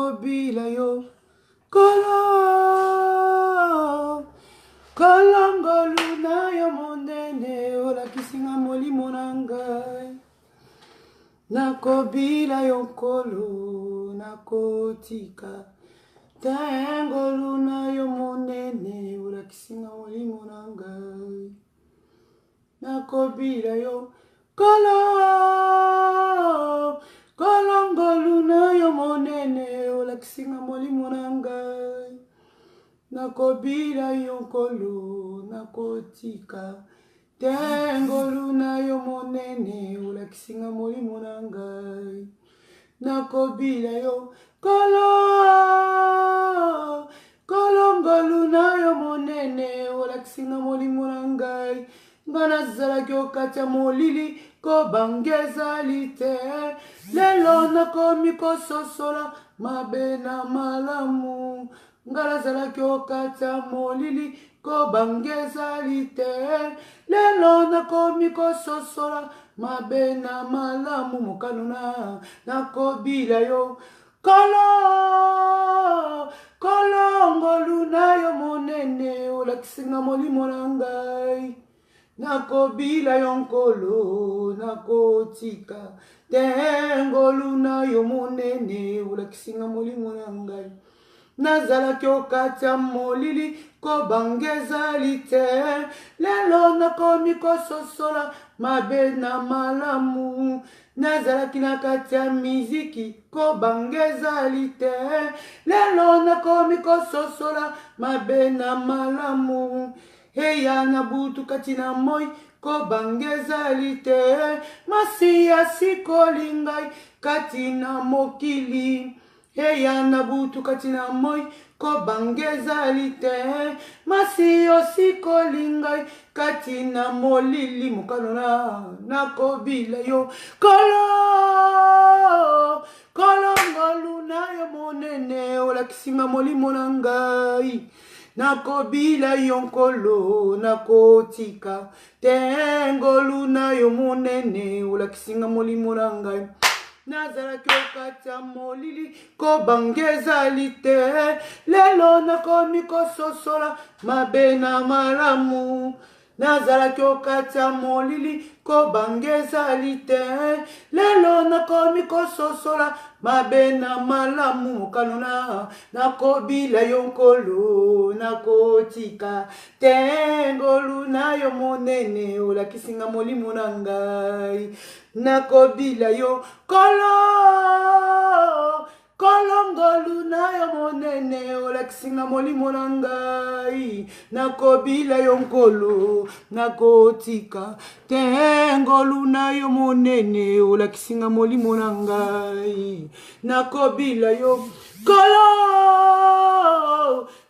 Nakobila yo Nkolo, Nkolo ngolu na yo monene olakisi nga molimo na ngai. Nakobila yo Nkolo, nakotika te ngolu na yo monene olakisi nga molimo na ngai. Nakobila yo Nkolo, Nkolo ngolu na yo monene olakisi nga molimo na ngai. Nakobila yo Nkolo, nakotika te ngolu na yo monene olakisi nga molimo na ngai. Nakobila yo Nkolo, Nkolo ngolu na yo monene olakisi nga molimo na ngai. Nga nazalaki okati ya molili kobanga ezali te. Lelo nakomi kososola mabe na malamu. Nga nazalaki okati ya molili kobanga ezali te. Lelo nakomi kososola mabe na malamu. Mokano na nakobila yo Nkolo, Nkolo ngolu na yo monene olakisi nga molimo na ngai. Nakobila yo Nkolo, nakotika te ngolu na yo monene olakisi nga molimo na ngai. Nazalaki okati ya molili kobanga ezali te. Lelo nakomi kososola mabe na malamu. Nazalaki na kati ya miziki kobanga ezali te. Lelo nakomi kososola mabe na malamu. Eya na butu kati na moi kobanga ezali te. Masiya asikoli ngai kati na mokili. Eya na butu kati na moi kobanga ezali te. Masiya osikoli ngai kati na molili. Mokano na nakobila yo Nkolo, Nkolo ngolu na yo monene olakisi nga molimo na ngai. Nakobila yo Nkolo, nakotika te ngolu na yo monene olakisi nga molimo na ngai. Nazalaki okati ya molili kobanga ezali te. Lelo nakomi kososola mabe na malamu. Nazalaki okati ya molili kobanga ezali te. Lelo nakomi kososola mabe na malamu. Mokano na nakobila yo Nkolo, nakotika te ngolu na yo monene olakisi nga molimo na ngai. Nakobila yo Nkolo, Nkolo ngolu na yo monene olakisi nga molimo na ngai. Nakobila yo Nkolo, nakotika te ngolu na yo monene olakisi nga molimo na ngai. Nakobila yo Nkolo,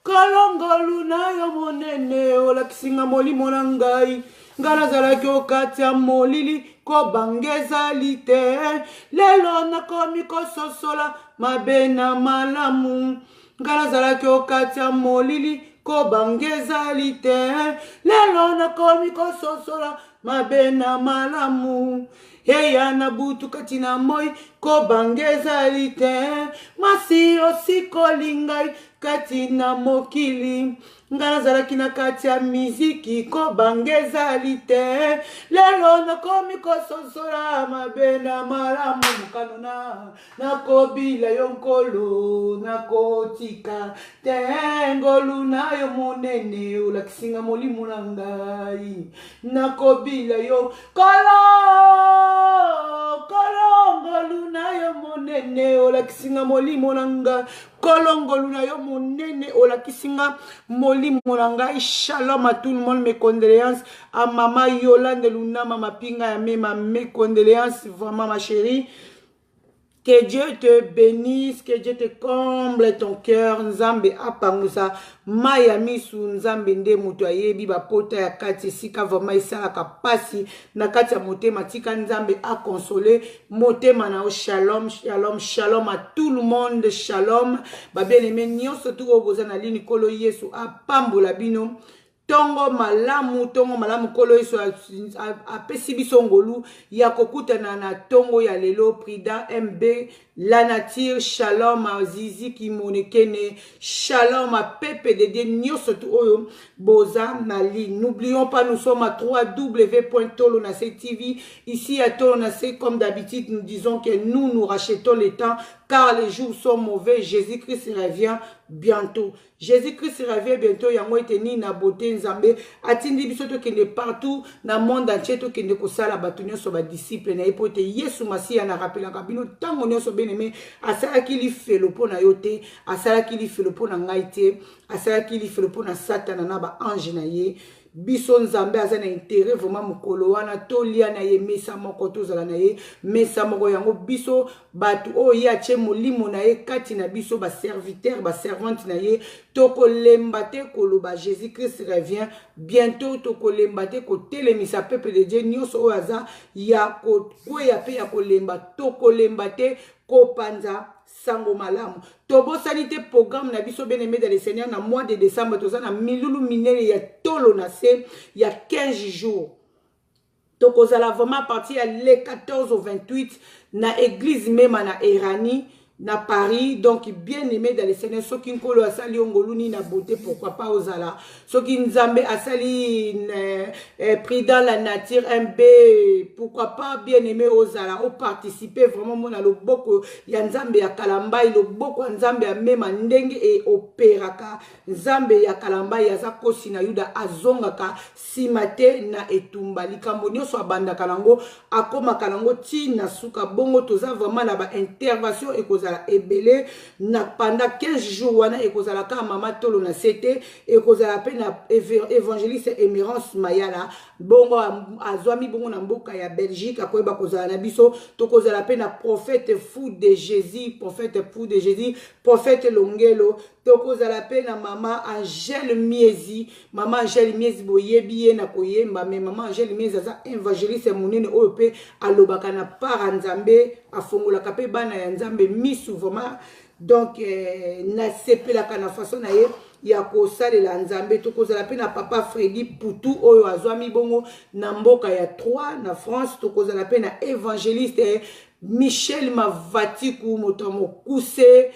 Nkolo ngolu na yo monene olakisi nga molimo na ngai. Nga nazalaki okati ya molili kobanga ezali te. Lelo nakomi kososola mabe na malamu. Nga nazalaki okati ya molili kobanga ezali te. Lelo nakomi kososola mabe na malamu. Eya na butu kati na moi kobanga ezali te. Masi osikoli ngai kati na mokili. Nga nazalaki na kati ya miziki kobanga ezali te. Lelo nakomi kososola mabe na malamu. Mokano na nakobila yo Nkolo, nakotika te ngolu na yo monene olakisi nga molimo na ngai. Nakobila yo Nkolo, Nkolo ngolu na yo monene olakisi nga molimo na ngai. Nkolo ngolu na yo monene olakisi nga molimo na ngai. Shalom à tout le monde, mes condoléances à maman Yolande Lunama Mapinga ya Mema, mes condoléances vraiment ma chérie. Que Dieu te bénisse, que Dieu te comble ton cœur. Nzambe apangusa mai ya misu. Nzambe nde moto ayebi bapota ya kati esika vraiment esalaka pasi na kati ya motema. Tika Nzambe akonsole motema na yo. Shalom, shalom, shalom à tout le monde. Shalom ba bien-aimé nyonso tu oyo boza na lini. Nkolo Yesu apambola bino. Tongo malamu, tongo malamu, Nkolo Yesu apesi biso ngolu ya kokutana na tongo ya lelo. Prida MB, la nature, shalom Azizi Kimonekene, shalom à Pepe de Dieu, nyonso tu oyo boza na ligne. N'oublions pas, nous sommes à www.tolonase TV. Ici à Tolonase, comme d'habitude, nous disons que nous nous rachetons le temps car les jours sont mauvais. Jésus-Christ revient bientôt. Jésus-Christ revient bientôt. Yango ete nini na beauté Nzambe atindi biso tokende partout na monde entier, tokende kosala bato nyonso badisciple na ye, mpo ete Yesu Masiya, na rappelaka bino ntango nyonso, bien-aimé, asalaki lifelo mpo na yo te, asalaki lifelo mpo na ngai te, asalaki lifelo mpo na Satana na baange na ye. Biso Nzambe aza na intérêt vraiment mokolo wana tolia na ye mesa moko, tozala na ye mesa moko. Yango biso bato oyo ye atie molimo na ye kati na biso, baserviteur, baservante na ye, tokolemba te koloba Jésus Christ revient bientôt. Tokolemba te kotelemisa peuple de Dieu nyonso oyo aza ya kokweya mpe ya kolemba. Tokolemba te kopanza sango malamu. Tobosani te programme na biso, bien aimé dans le Seigneur. Na mois de décembre, toza na milulu minene ya Tolo na se ya 15 jours. Tokozala vraiment partir ya le 14 au 28 na église Mema na Erani na Paris. Donc, bien aimé dans le Seigneur, soki Nkolo asali yo ngolu nini na beauté, pourquoi pas ozala. Soki Nzambe asali pris dans la nature mb, pourquoi pas, bien aimé, ozala oparticiper vraiment. Mona loboko ya Nzambe ya Kalambai, loboko ya Nzambe ya Mema, ndenge eopéraka. Nzambe ya Kalambai aza kosi na Yuda, azongaka nsima te na etumba. Likambo nyonso abandaka nango, akomaka nango ti na suka. Bongo toza vraiment na baintervention ekozala ebele na pendant 15 jours wana. Ekozala kaka mama Tolo na se te, ekozala mpe na évangéliste Emerance Mayala, bongo azwami bongo na mboka ya Belgique, akoyeba kozala na biso. Tokozala mpe na prophète fou de Jésus, prophète fou de Jésus, prophète Longelo. Tokozala mpe na mama Angèle Miezi. Mama Angèle Miezi, boyebi ye na koyemba, mais mama Angèle Miezi aza évangéliste monene oyo mpe alobaka na part ya Nzambe, afongolaka mpe bana ya Nzambe misu vraiment. Donc nasepelaka na façon na ye ya kosalela Nzambe. Tokozala mpe na papa Fredi Putu oyo azwami bongo na mboka ya 3 na France. Tokozala mpe na évangéliste Michel Mavatiku, moto ya mokuse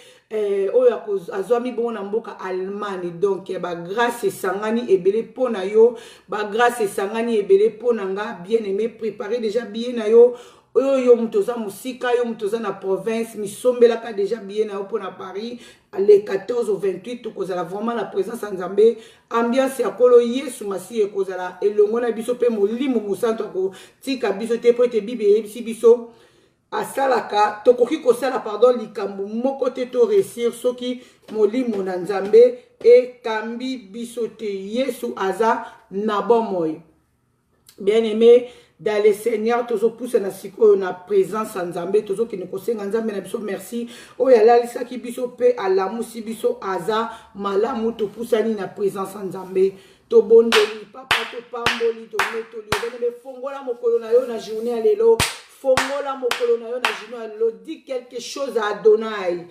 oyo azwami bongo na mboka Allemagne. Donc bagrâce esangani ebele mpo na yo, bagrâce esangani ebele mpo na nga. Bien aimé, préparé déjà billet na yo. Oyo yo moto oza mosika, yo moto oza na province, misombelaka déjà billet na yo mpo na Paris le 14 au 28. Tokozala vraiment na présence ya Nzambe. Ambiance ya Nkolo Yesu Masiya ekozala elongo na biso, mpe Molimo Mosantu akotika biso te, mpo ete Bible eyebisi biso asalaka, tokoki kosala, pardon, likambo moko te to réussir soki molimo na Nzambe ekambi biso te. Yesu aza na bomoi. Bien aimé dans le Seigneur, tozopusana sikoyo na présence ya Nzambe. Tozokende kosenga Nzambe na biso merci oyo alalisaki biso mpe alamusi biso, aza malamu. Topusani na présence ya Nzambe, tobondeli Papa, topamboli, tometoli. Obenebe, fongola mokolo na yo na journée ya lelo, fongola mokolo na yo na journée ya lelo. Dis quelque chose à Adonai.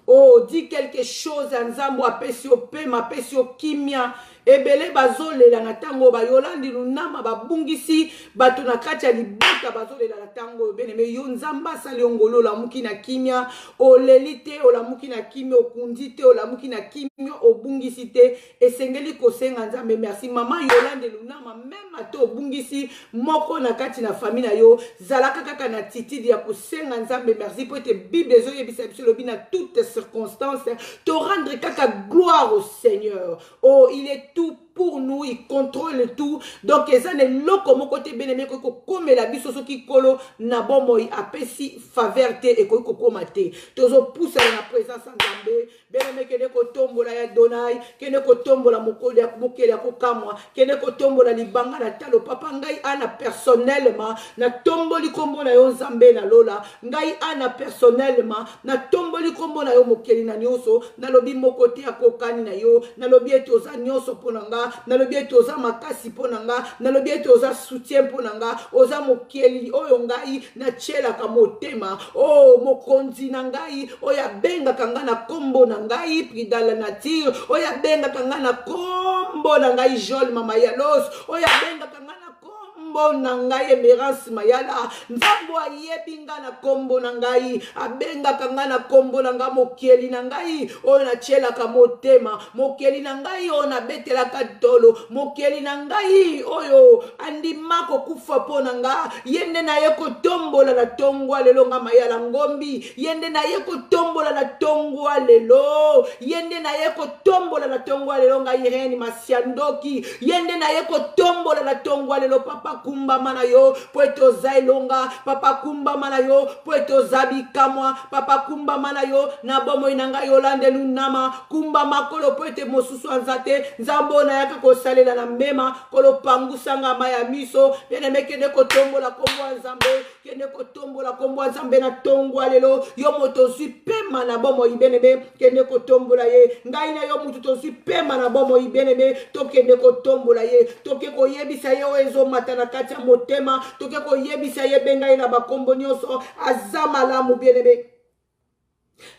Oh, dis quelque chose ya Nzambe apesi yo pema, apesi yo kimia. Ebele bazolela na ntango oyo, bayolandi lunama, babungisi bato na kati ya libota, bazolela na ntango oyo. Bien-aimé, yo Nzambe asali yo ngolu, olamuki na kimia, oleli te, olamuki na kimia, okundi te, olamuki na kimia, obungisi te. Esengeli kosenga Nzambe merci. Mama Yolande Lunama, même ata obungisi moko na kati na famille na yo, zalaka kaka na attitude ya kosenga Nzambe merci, mpo ete Bible ezoyebisa biso, elobi na toutes circonstances to rendre kaka gloire au Seigneur. Oh, il est tout pour nous, il contrôle tout. Donc eza na eloko moko te, bien-aimé, ekoki kokomela biso soki Nkolo na bomoi apesi faveur te, ekoki kokóma te. Tozopusana na présence ya Nzambe. Bien-aimé, kende kotombola ya Donai, kende kotombola mokoli ya mokeli ya kokamwa, kende kotombola libanga na talo. Papa, ngai ana personnellement natomboli nkombo na yo, Nzambe na lola. Ngai ana personnellement natomboli nkombo na yo, mokeli na nyonso. Nalobi moko te akokani na yo. Nalobi ete oza nyonso mpo na nga. nga, nalobi ete oza makasi mpo na nga, nalobi ete oza soutien mpo na nga, oza mokeli oyo ngai natielaka motema. O oh, mokonzi na ngai oyo abengaka ngai na nkombo na ngai Prida la nature, oyo abengaka ngai na nkombo na ngai Jol Mama Yalos, oyo abengaka ngai na nkombo na ngai Emerance Mayala. Nzambe ayebi ngai na nkombo na ngai, abengaka ngai na nkombo na ngai, mokeli na ngai oyo natielaka motema, mokeli na ngai oyo nabetelaka tolo, mokeli na ngai oyo andima kokufa mpo na nga. Ye nde naye kotombola na tongwa lelo, nga Mayala Ngombi. Ye nde naye kotombola na tongwa lelo, ye nde naye kotombola na tongwa lelo, nga Irene Masiandoki. Ye nde naye kotombola na tongwa lelo. Papa, kumbama na yo mpo ete oza elonga. Papa, kumbama na yo mpo ete oza bikamwa. Papa, kumbama na yo na bomoi na ngai Yolande Lunama. Kumbama Kolo mpo ete mosusu aza te. Nzambe oyo nayaka kosalela na mema, Kolo pangusa nga mai ya miso. Bien-aimé, kende kotombola kombo ya Nzambe, kende kotombola kombo ya Nzambe na tongwa lelo. Yo moto ozwi pema na bomoi, bien-aimé, kende kotombola ye. Ngai na yo moto tozwi pema na bomoi, bien-aimé, tokende kotombola ye, toke koyebisa ye oyo ezomata na kati ya motema, toke koyebisa ye, benga ye na bakombo nyonso. Aza malamu, bien-aimé,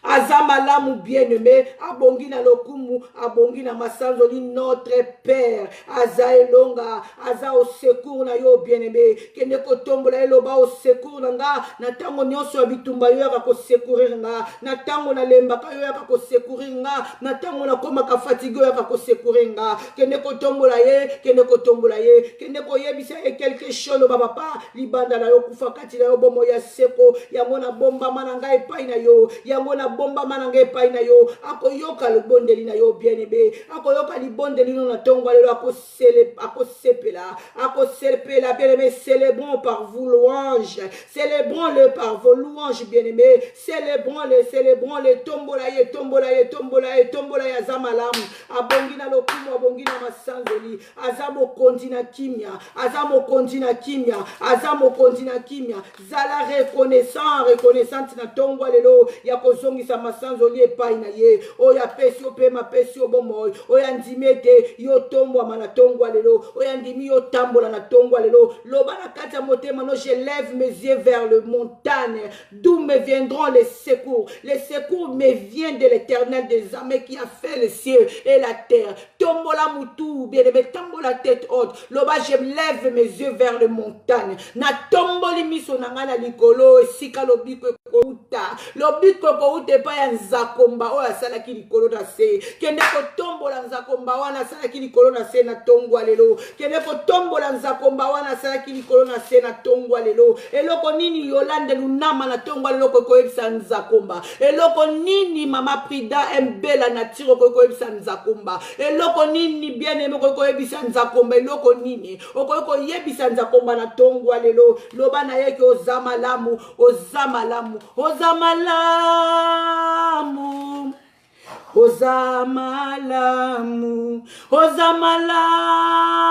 aza malamu, bien-aimé, abongi na lokumu, abongi na masanzoli. Notre Père aza elonga, aza au secours na yo, bien-aimé. Kende kotombola ye, loba: au secours na nga na ntango nyonso ya bitumba, yo yaka kosecourir nga. Na ntango nalembaka, yo yaka kosecourir nga. Na ntango nakomaka fatigué, yo yaka kosecourir nga. Kende kotombola ye, kende kotombola ye, kende koyebisa ye quelque chose. Loba: papa, libanda na yo kufa, kati na yo bomoi ya seko. Yango nabombama na ngai epai na yo, yango nabombama na ngai epai na yo. Akoyoka libondeli na yo, bien-aimé, akoyoka libondeli no na ntongo lelo, akosepela, akosepela. Bien-aimé, célébrons par vous louange, célébrons-le par vos louanges, bien-aimé, célébrons-le, célébrons-le. Tombola ye, tombola ye, tombola ye, tombola ye. Aza malamu, abongi na lokumu, abongi na masanzoli. Aza mokonzi na kimia, aza mokonzi na kimia, aza mokonzi na kimia. Zala reconnaissant, reconnaissante na ntongo lelo ya kozongisa masanzoli epai na ye oyo apesi yo mpe apesi yo bomoi, oyo andimi ete yo tombwama na ntongo lelo, oyo andimi yo tambola na ntongo lelo. Loba na kati ya motema no: je lève mes yeux vers le montagne, d'où me viendront les secours? Les secours me viennent de l'Éternel des armées qui a fait les cieux et la terre. Tombola mutu, bien-aimé, tambola tête haute. Loba: je lève mes yeux vers les montagnes. Natomboli miso na ngai na likolo, esika lobiko ekouta. Lobiko ekouta epai ya Nzakomba oyo asalaki likolo na se. Kende kotombola Nzakomba wana asalaki likolo na se na tongwa lelo. Kende kotombola Nzakomba wana asalaki likolo na se na tongwa lelo. Eloko nini, Yolande Lunama, na tongwa lelo okoki koyebisa Nzakomba? Eloko nini, Mama Prida Mbela Natire, okoki koyebisa Nzakomba? Eloko nini, bien-aimé, okoki koyebisa Nzakomba? Eloko nini okoki koyebisa Nzakomba na tongwa lelo? Loba na ye ke oza malamu, oza malamu, oza malamu, oza malamu, oza malamu.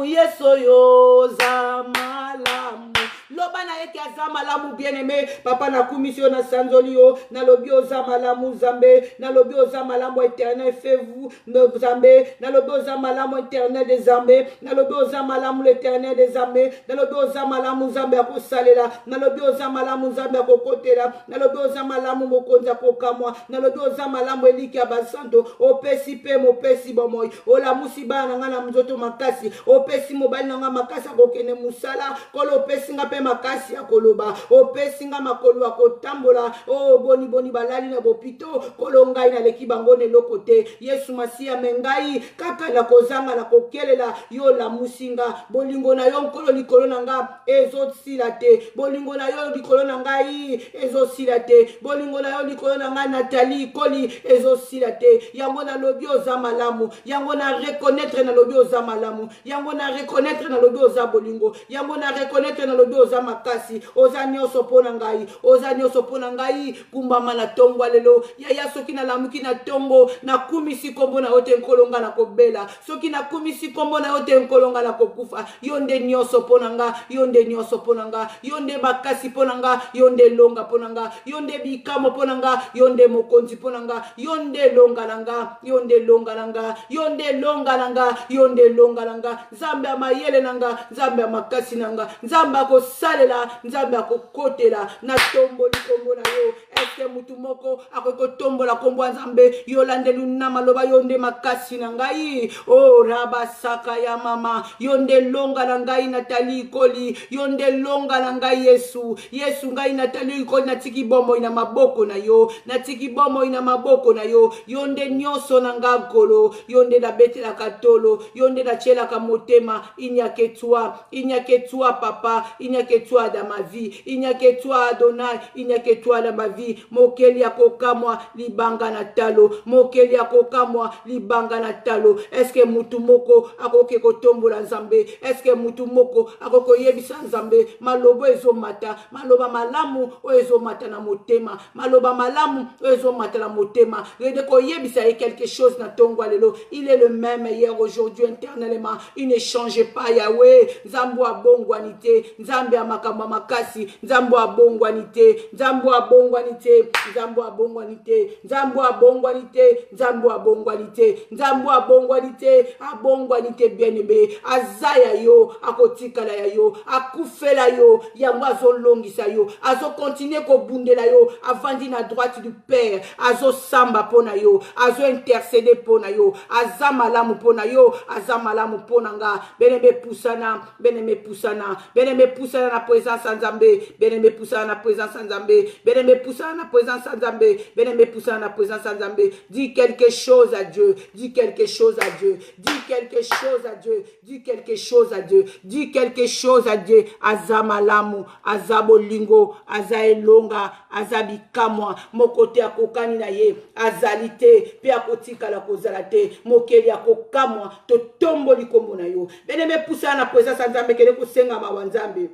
Yesu oyo oza malamu. Loba na ye ke aza malamu, bien-aimé. Papa, nakumisi yo, nasanzoli yo, nalobi oza malamu. Nzambe, nalobi oza malamu. Éternel, fais-vous. Nzambe, nalobi oza malamu. Éternel des armées, nalobi oza malamu. L'Éternel des armées, nalobi oza malamu. Nzambe akosalela, nalobi oza malamu. Nzambe akokotela, nalobi oza malamu. Mokonzi akokamwa, nalobi oza malamu. Eliki ya basanto, opesi mpe mopesi bomoi, olamusi bana na ngai na nzoto makasi, opesi mobali na ngai makasi akokende mosala. Kolo, opesi nga mpe makasi ya koloba, opesi nga makolo ya kotambola. O boni boni balali na bopito, Kolo, ngai naleki bango na eloko te, Yesu Masiya, me ngai kaka na kozanga na kokelela yo, olamusi nga. Bolingo na yo, Nkolo, likolo na nga ezosila te. Bolingo na yo likolo na ngai ezosila te. Bolingo na yo likolo na ngai, Natali Koli, ezosila te. Yango nalobi oza malamu. Yango na reconnaître, nalobi oza malamu. Yango na reconnaître, nalobi oza bolingo. Yango na reconnaître, nalobi oza makasi. makasi, oza nyonso mpo na ngai, oza nyonso mpo na ngai. Kumbama na tongo lelo yaya, soki nalamuki na tongo nakumisi nkombo na yo te, Nkolo, nga nakobela. Soki nakumisi nkombo na yo te, Nkolo, nga nakokufa. Yo nde nyonso mpo na nga, yo nde nyonso mpo na nga, yo nde makasi mpo na nga, yo nde longa mpo na nga, yo nde bikamo mpo na nga, yo nde mokonzi mpo na nga, yo nde longa na nga, yo nde longa na nga, yo nde longa na nga, yo nde longa na nga. Nzambe ya mayele na nga, Nzambe ya makasi na nga, Nzambe akosalela, Nzambe akokotela. Natomboli nkombo na yo. Eske mutu moko akoki kotombola nkombo ya Nzambe? Yolandeli na maloba, yo nde makasi na ngai. O oh, rabasaka ya mama, yo nde longa na ngai. Natali ikoli, yo nde longa na ngai. Yesu, Yesu, ngai natali ikoli, natiki bomoi na maboko na yo, natiki bomoi na maboko na yo. Yo nde nyonso na nga, Nkolo, yo nde nabetelaka tolo, yo nde natielaka motema. Il n'y a que toi, il n'y a que toi, papa, il n'y a que toi dans ma vie, il n'y a que toi, Adonai, il n'y a que toi dans ma vie. Mokeli ya kokamwa, libanga na talo, mokeli ya kokamwa, libanga na talo. Est-ce mutu moko akoki kotombola Nzambe? Est-ce mutu moko akoki koyebisa Nzambe maloba ezomata, maloba malamu oyo ezomata na motema, maloba malamu oyo ezomata na motema? Rede koyebisa ye quelque chose na ntongo ya lelo. Il est le même hier, aujourd'hui, éternellement, il ne change pas. Yahweh, Nzambe abongwani te, Nzambe ya makambo ya makasi, Nzambe abongwani te, Nzambe abongwani te, Nzambe abongwani te, Nzambe abongwani te, Nzambe abongwani te, Nzambe abongwani te, abongwani te. Bien aimé, aza ya yo, akotikala ya yo, akufela yo, yango azolongisa yo, azokontinue kobundela yo, avandi na droite du Père, azosamba mpo na yo, azointercede mpo na yo, aza malamu mpo na yo, aza malamu mpo na nga. Bien-aimé, pusana, bien-aimé, pusana, bien-aimé, pusana na présence ya Nzambe. Bien-aimé, pusana na présence ya Nzambe. Bien-aimé, pusana na présence ya Nzambe. Bien-aimé, pusana na présence ya Nzambe. Dis quelque chose à Dieu, dis quelque chose à Dieu, dis quelque chose à Dieu, dis quelque chose à Dieu, dis quelque chose à Dieu. Aza malamu, aza bolingo, aza elonga, aza bikamwa. Moko te akokani na ye, azali te mpe akotikala kozala te. Mokeli akokamwa, totomboli nkombo na yo. Bien-aimé, pusana na présence ya Nzambe, kende kosenga mawa Nzambe,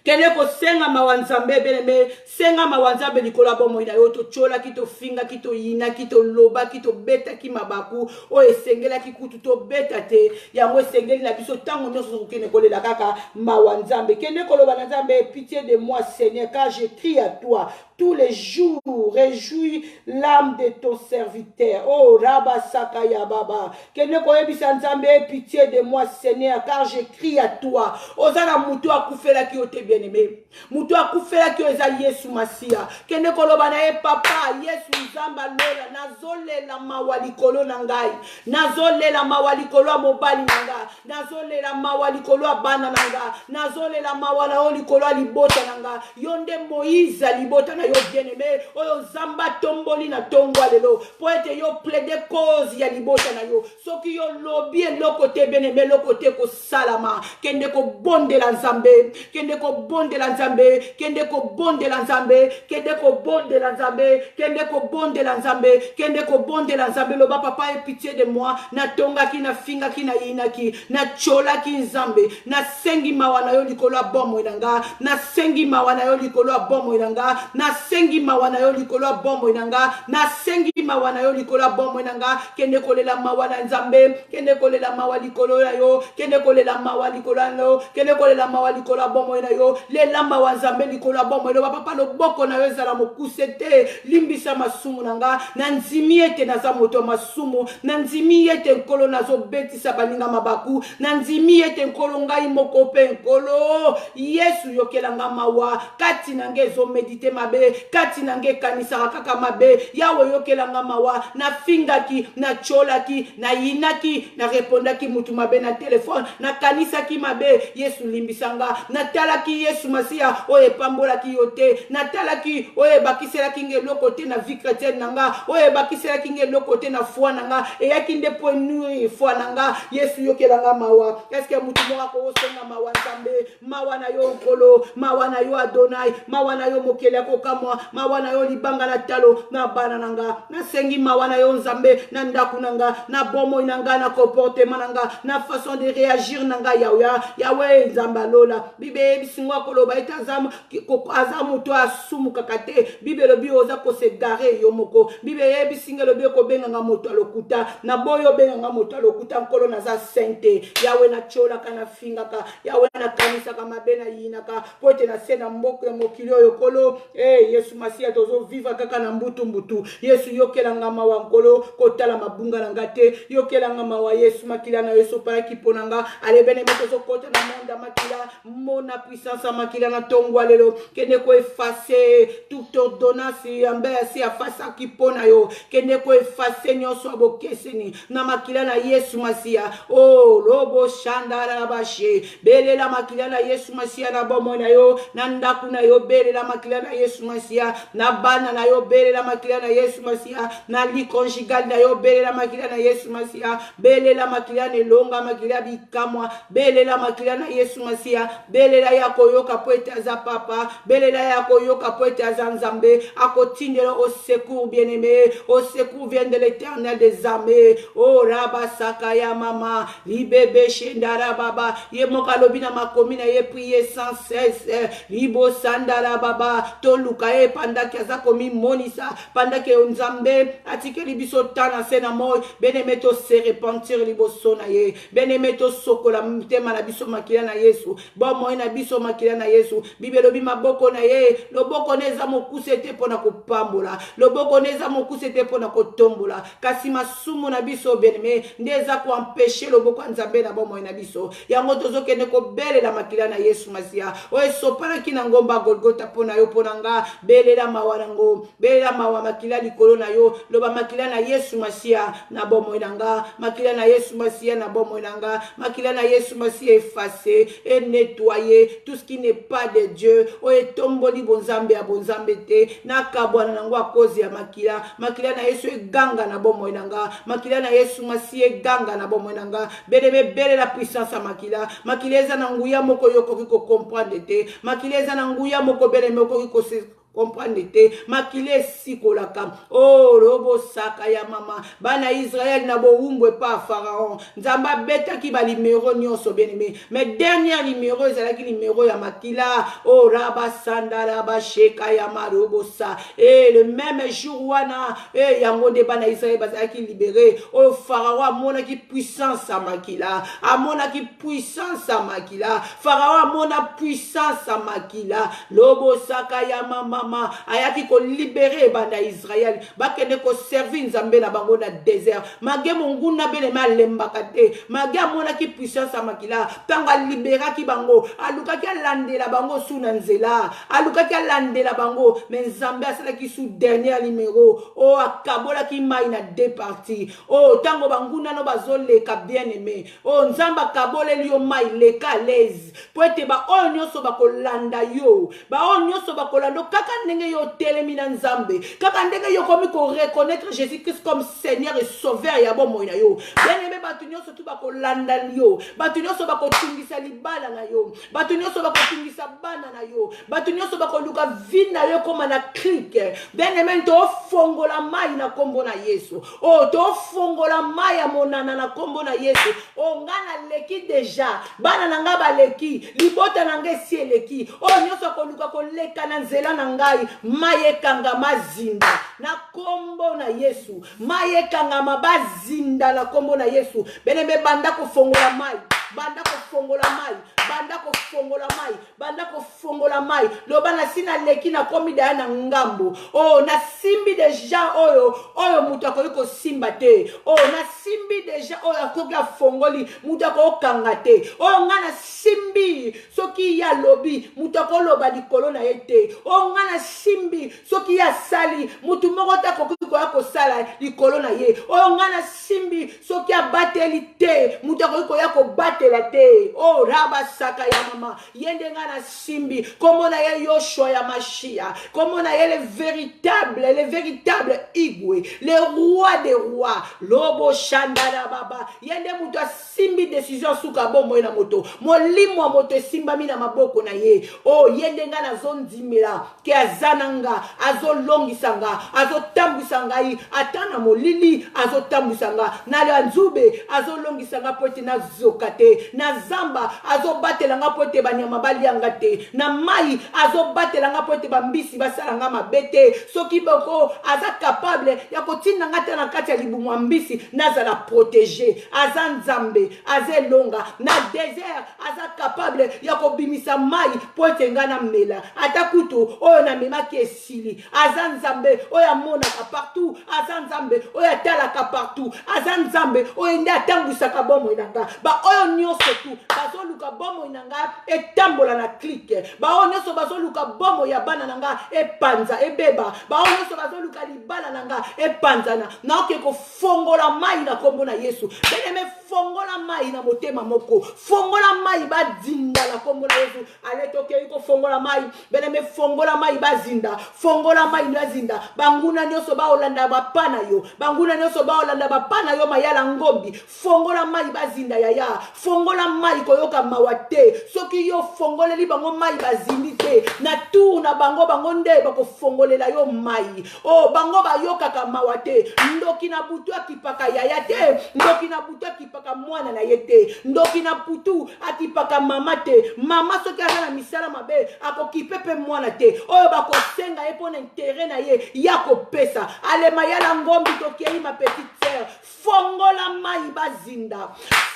kende kosenga mawa Nzambe. Bien-aimé, senga mawa Nzambe likolo ya bomoi na yo. Totyolaki, tofingaki, toyinaki, tolobaki, tobetaki mabaku oyo esengelaki kutu tobeta te. Yango esengeli na biso ntango nyonso kokende kolela kaka mawa Nzambe. Kende koloba na Nzambe: pitié de moi, Seigneur, car je crie à toi tous les jours, réjouis l'âme de ton serviteur. Oh, Rabasaka ya baba, kende koyebisa Nzambe: pitié de moi, Seigneur, car je crie à toi. Oza na motu akufelaki yo te, bien aimé. Motu akufelaki yo eza Yesu Masiya. Kende koloba na ye: papa Yesu, Nzambe alola, nazolela mawa likolo na ngai, nazolela mawa likolo ya mobali na nga, nazolela mawa likolo ya bana na nga, nazolela mawa na yo likolo ya libota na nga. Yo nde Moïse ya libota na yo, bien aimé, oyo Nzambe atomboli na ntongo ya lelo mpo ete yo plaide cause ya libota na yo. Soki yo lobi eloko te, bien aimé, eloko te kosalama. Kende kobondela Nzambe, kende kobondela Nzambe, kende kobondela Nzambe, kende kobondela Nzambe, kende kobondela Nzambe, kende kobondela Nzambe. Loba: papa, aie pitié de moi. Natongaki, nafingaki, nayinaki, natyolaki. Nzambe, nasengi mawa na yo likolo ya bomoi na nga, nasengi mawa na yo likolo ya bomoi na nga, nasengi mawa na yo likolo ya bomoi na nga, nasengi mawa na yo likolo ya bomoi na nga. Kende kolela mawa na Nzambe, kende kolela mawa likolo na yo, kende kolela mawa likolo na yo, kende kolela mawa likolo ya bomoi na yo. Lela mawa Nzambe likolo ya bomoi. Loba: papa, loboko na yo ezala mokuse te, limbisa masumu na nga. Nandimi ete naza moto ya masumu, nandimi ete, Nkolo, nazobetisa baninga mabaku, nandimi ete, Nkolo, ngai moko mpe. Nkolo Yesu, yokelanga mawa. Kati na ngai ezomedite mabe, kati na ngai ekanisaka kaka mabe. Yawe, yokelanga mawa. Nafingaki, natyolaki, nayinaki, narepondaki mutu mabe na telefone, nakanisaki mabe. Yesu, limbisanga. Natalaki, Yesu Masiya, oyo epambolaki yo te, natalaki oyo ebakiselaki nga eloko te na vie chrétienne na nga, oyo ebakiselaki nga eloko te na foi na nga, eyaki nde po enuire foi na nga. Yesu, yokelanga mawa. Eske mutu moko akokosenga mawa Nzambe? Mawa na yo, Nkolo, mawa na yo, Adonai, mawa na yo, mokeli akokamwa. kokamwa, mawa na yo libanga na talo na bana na nga. Nasengi mawa na yo Nzambe na ndako na nga, na bomoi na nga, na comportement na nga, na façon de réagir na nga. Yawe, Yawe Nzambe alola, Bible eyebisi ngo akoloba ete aza moto asumukaka te. Bible elobi oza kosegare yo moko. Bible eyebisi nga, elobi ekobenganga moto ya lokuta. Naboyi obenganga moto ya lokuta. Nkolo, naza saint te. Yawe, natiolaka, nafingaka. Yawe, nakanisaka mabe, nayinaka, po ete na se na mboka ya mokili oyo, Nkolo e Yesu Masiya, tozovivre kaka na mbutu-mbutu. Yesu, yokelanga mawa. Nkolo, kotala mabunga na nga te, yokelanga mawa. Yesu, makila na yo esopalaki mpo na nga. Alebeneme, tozokɔta na monde ya makila. Mona puissance ya makila na ntongo lelo. Kende koeffacer toute ordonnance ya mbe asi afasaki mpo na yo. Kende koeffacer nyonso ya bokeseni na makila na Yesu Masiya. O oh, lobo shandala na bashe. Belela makila na Yesu Masiya na bomoi na yo, na ndako na yo. Belela makila na Yesu Masiya na bana na yo. Belela makila na Yesu Masiya na lit conjugal na yo. Belela makila na Yesu Masiya. Belela makila na elonga, makila bikamwa. Belela makila na Yesu Masiya. Belela ya koyoka po ete aza papa. Belela ya koyoka po ete aza Nzambe. Akotindela au secours, bien-aimé. Au secours vient de l'Éternel des armées. O rabasaka ya mama libebe shendara baba. Ye moko alobi na makomi na ye: prier sans cesse. Libosandara baba. Toluka ye pandaki aza komimonisa, pandaki Nzambe atikeli biso ta na se na moi. Bien-aimé, tose repentir liboso na ye. Bien-aimé, tosokola motema na biso makila na Yesu, bomoi na biso makila na Yesu. Bible elobi maboko na ye, loboko na eza mokuse te mpo na kopambola, loboko na eza mokuse te mpo na kotombola, kasi masumu na biso, bien-aimé, nde eza koempêcher loboko ya Nzambe na bomoi na biso. Yango tozokende kobelela makila na Yesu Masiya oyo esopalaki na ngomba Golgota mpo na yo, mpo na nga. Belela mawa nango, belela mawa makila likolo na yo. Loba: makila na Yesu Masiya na bomoi na nga, makila na Yesu Masiya na bomoi na nga, makila na Yesu Masiya efface et nettoyer tout ce qui n'est pas de Dieu, oyo etomboli bonzambe ya bonzambe te. Nakabwana nango à cause ya makila. Makila na Yesu eganga na bomoi na nga, makila na Yesu Masiya eganga na bomoi na nga. Bien-aimé, belela puissance ya makila. Makila eza na nguya moko yo okoki kocomprendre te. Makila eza na nguya moko, bien-aimé, okoki kose comprendre te. Makila esikolaka. O oh, lobosaka ya mama. Bana Israele na bowumbu epa ya Pharaon, Nzambe abetaki banuméro nyonso, bien-aimé, mais dernier numéro ezalaki numéro ya makila. O oh, rabasanda basheka ya marobosa. E le même jour wana e yango nde bana Israele bazalaki libéré. Oyo Pharaon amonaki puissance ya makila, amonaki puissance ya makila. Pharaon amona puissance ya makila, lobosaka ya mamama, ayaki kolibérer bana Israele, bakende koservir Nzambe na bango na désert. Mage monguna, bien-aimé, alembaka te. Mage amonaki puissance ya makila, ntango aliberaki bango, alukaki alandela bango su na nzela, alukaki alandela bango, mais Nzambe asalaki su dernier numéro oyo, akabolaki mai na deux parties. Oyo ntango banguna no bazoleka, bien aimé, oyo Nzambe akaboleli yo mai, leka à l'aise, po ete baoyo nyonso bakolanda yo, baoyo nyonso bakolanda yo, kaka ndenge yo otelemi na Nzambe, kaka ndenge yo okomi koreconnaître Jésus Christ comme Seigneur et Sauveur ya bomoi na yo, bien aimé, bato nyonso tu bakolanda yo. Bato nyonso bakotungisa libala na yo, bato nyonso bakotungisa bana na yo, bato nyonso bakoluka vie na yo ekóma na cric, bien aimé, tofongola mai na nkombo na Yesu. Oyo tofongola mai ya monana na nkombo na Yesu. Oyo nga naleki déjà, bana na ngai baleki, libota na ngai esi eleki. Oyo nyonso akoluka koleka na nzela na ngai, mai ekangama, zinda na nkombo na Yesu. Mai ekangama, bazinda na nkombo na Yesu. Bien-aimé, banda kofongola mai, banda kofongola mai, banda kofongola mai, banda kofongola mai. Loba: nasi naleki, nakomi daya na ngambo. Oyo nasimbi déjà, oyo moto akoki kosimba te. Oyo nasimbi déjà, oyo akoki afongoli, moto akokanga te. Oyo nga nasimbi, soki ye alobi, moto akoloba likolo na ye te. Oyo nga nasimbi, soki ye asali, motu moko te akoki koya kosala likolo na ye. Oyo nga nasimbi, soki abateli te, moto akoki koya kobatela. Nakobatela te. O oh, rabasaka ya mama. Ye nde ngai nasimbi. Kombo na ye Yoshua ya Mashia. Kombo na ye le véritable, le véritable Igwe, le roi des rois. Lobo shandala baba. Ye nde moto asimbi décision suka bomoi na moto. Molimo ya moto esimbami na maboko na ye. O oh, ye nde ngai nazondimela ke aza na nga, azolongisa nga, azotambwisa ngai ata na molili, azotambwisa nga na ya nzube, azolongisa nga mpo ete nazoka te, na zamba azobatela nga mpo ete banyama balia nga te, na mai azobatela nga mpo ete bambisi basala nga mabe te. Soki boko aza capable ya kotinda nga ata na kati ya libumu ya mbisi, nazala protege. Aza Nzambe, aza elonga na desert, aza capable ya kobimisa mai mpo ete ngai namela, ata kutu oyo namemaki esili. Aza Nzambe oyo amonaka partout, aza Nzambe oyo atalaka partout, aza Nzambe oyo nde atambwisaka bomoi na nga. Baoyo nyonso tu bazoluka bomoi na nga etambola na klike, baoyo nyonso bazoluka bomoi ya bana na nga epanza ebeba, baoyo nyonso bazoluka libala na nga epanzana, naoke kofongola mai na nkombo na Yesu. Bien-aimé, fongola mai na motema moko, fongola mai badinda na nkombo na Yesu. Ale tokei kofongola mai, bien-aimé, fongola mai bazinda, fongola mai bazinda. Banguna nyonso baolanda bapa na yo, banguna nyonso baolanda bapa na yo, mayala ngombi, fongola mai bazinda yaya, fongola mai koyoka mawa te. Soki yo fongoleli bango mai bazindi te, na tour na bango, bango nde bakofongolela yo mai. Oh, bango bayokaka mawa te. Ndoki na butu akipaka yaya te, ndoki na butu akipaka mwana na ye te, ndoki na butu akipaka mama te. Mama soki aza na misala mabe akokipe mpe mwana te, oyo bakosenga ye mpo na intere na ye ya kopesa. Alema yala ngombi, tokei ma petite sœur, fongola mai bazinda,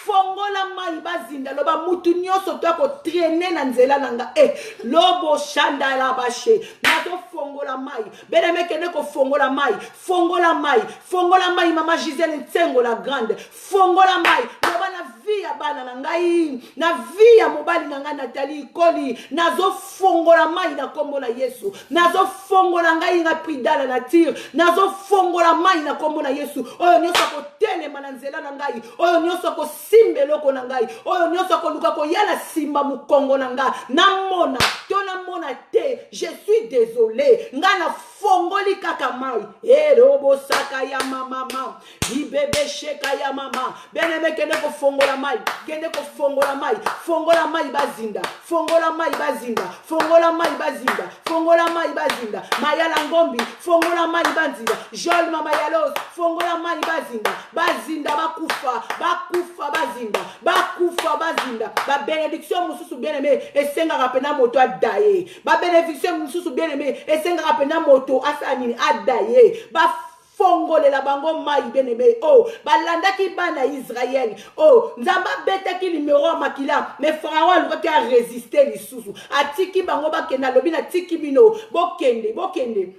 fongola mai bazinda. Loba mutu nyonso to akotraine na nzela na nga e lobo shanda la bashe, nazofongola mai. Bien-aimé, kende kofongola mai, fongola mai, fongola mai. Mama Gisèle Nsengo la grande, fongola mai. Loba na vie ya bana na ngai, na vie ya mobali na ngai Nathalie Ikoli, nazofongola mai na kombo na Yesu. Nazofongola ngai nga Pridala na Tire, nazofongola mai na kombo na Yesu. Oyo nyonso akotelema na nzela na ngai, oyo nyonso akosimba eloko na ngai, oyo nyonso akoluka koya na simba mokongo na ngai, namona to namona te, je suis désolé, ngai nafongoli kaka mai. Erobosaka ya mamama ibebesheka ya mama. Bien-aimé, kende kofongola mai, kende kofongola mai, fongola mai bazinda, fongola mai bazinda, fongola mai bazinda, fongola mai bazinda. Mayala ngombi, fongola mai bazinda. Jol mama yalos, fongola mai bazinda, bazinda bakufa, bakufa bazinda, bakufa bazinda. Ba bénédiction mosusu, bien-aimé, esengaka pena moto adaye. Ba bénédiction mosusu, bien-aimé, esengaka pena moto asala nini? Adaye. Ba fongolela bango mai, bien-aimé. Oh, balandaki bana Israël. Oh, Nzambe abetaki numero ya makila, mais Pharaon alukaki aresiste lisusu, atiki bango bakende. Alobi natiki bino bokende, bokende.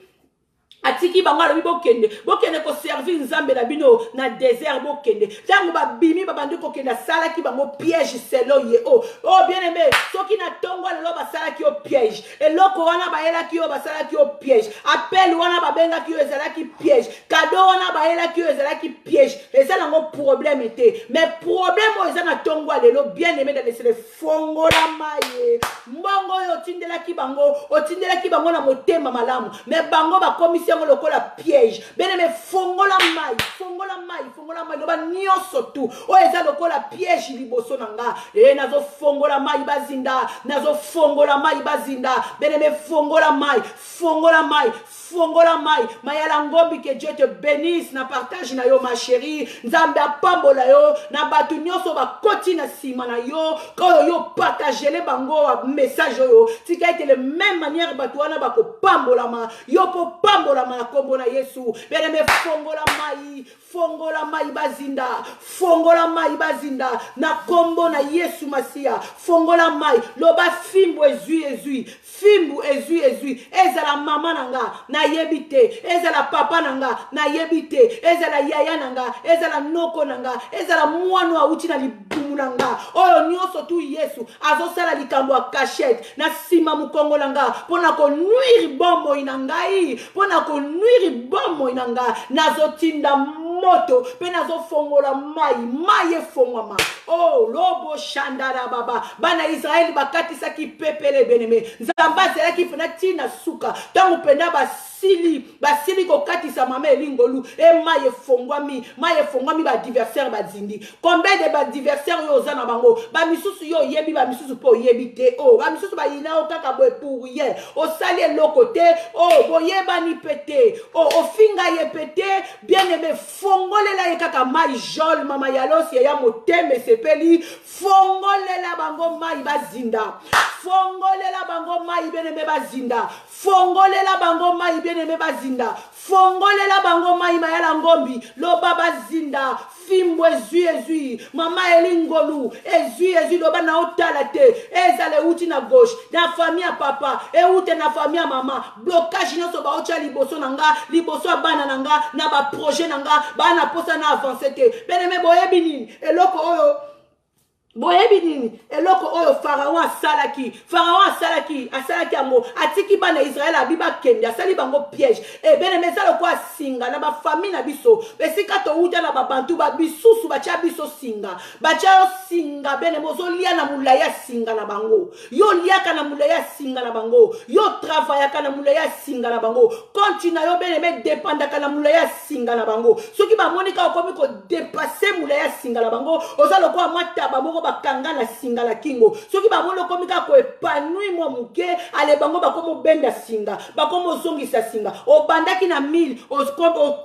Atiki bango, alobi bokende, bokende koservir Nzambe na bino na désert, bokende. Ntango babimi, babandi kokende, asalaki bango piège selon ye. Oh, oh, bien aimé, soki na ntongo lelo basalaki yo piège, eloko wana bayelaki yo, basalaki yo piège, appel wana babengaki yo ezalaki piège, cadeau wana bayelaki yo ezalaki piège, eza nango problème te. Mais problème oyo eza na ntongo ya lelo, bien aimé dans le Seigneur, fongola maye. Mbongo oyo otindelaki bango, otindelaki bango na motema malamu, mais bango bakomisi yango lokola piège. Bien aimé, fongola mai, fongola mai, fongola mai. Loba nyonso tu oyo eza lokola piège liboso na nga e, nazofongola mai bazinda, nazofongola mai bazinda. Bien aimé, fongola mai, fongola mai, fongola mai. Mayala ngombi, que Dieu te bénisse na partage na yo, ma chérie. Nzambe apambola yo na bato nyonso bakoti na nsima na yo, oyo yo partagele bango message oyo. Tika ete le même manière bato wana bakopambolama, yo mpo pambolama na nkombo na Yesu. Bien-aimé, fongola mai, fongola mai bazinda, fongola mai bazinda na nkombo na Yesu Masiya. Fongola mai, loba fimbu ezwi, ezwi fimbu, ezwi, ezwi. Ezala mama na nga nayebi te, ezala papa na nga nayebi te, ezala yaya na nga, ezala noko na nga, ezala mwana awuti na libumu na nga, oyo nyonso tu Yesu azosala likambo ya cachette na nsima mokongo na nga mpo na konuire bomoi na ngai, mpo na konuire bomoi na nga, nazotinda moto. moto mpe nazofongola mai, mai efongwama. Oh, lobo shandara baba. Bana Israeli bakatisaki pepele, bien-aimé. Nzambe azelaki mpena ntina suka, ntango mpena basili kokatisa, mama elingolu e mai efongwami, mai efongwami, baadversaire bazindi. Combien de baadversaire oyo oza na bango? Bamisusu yo oyebi, bamisusu mpe oyebi te. O oh, bamisusu bayina yo kaka boye pour rien, osali eloko te, o oh, boyebani mpe te, o oh, ofinga ye mpe te. Bien aimé, fongolela ye kaka mai. Jol mama yalosi ya motema esepeli. Fongolela bango mai, bazinda. Fongolela bango mai, bien-aimé, bazinda. Fongolela bango mai, bien-aimé, bazinda. Fongolela bango mai, mayala ngombi, loba bazinda. Fimbo ezwi, ezwi, mama elingolu ezwi, ezwi. Loba na otala te, ezala euti na gauche na famille ya papa, euti na famille ya mama, blocage nyonso baotya liboso na nga, liboso ya bana na nga, na baprojet na nga, bana posa na avance te. Bien-aimé, boyebi nini eloko oyo? Boyebi nini eloko oyo Farao asalaki? Farao asalaki yango, atiki bana Israele, abi bakende, asali bango piège. Bien-aimé, eza lokola singa na bafamille na biso, esika towuta na babantu babisusu, batya biso singa, batya yo singa. Bien-aimé, ozolia na molai ya singa na bango. Yo oliaka na molai ya singa na bango, yo travaillaka na molai ya singa na bango, compte na yo, bien-aimé, dépendaka na molai ya singa na bango. Soki bamoni kaka okomi kodépasser molai ya singa na bango, oza lokola mwa taba moko bakanga na singa na kingo. Soki bamoni okomi kaka koépanouir mwa moke, ale bango bakomi obenda singa, bakomi ozongisa singa. Obandaki na 1000,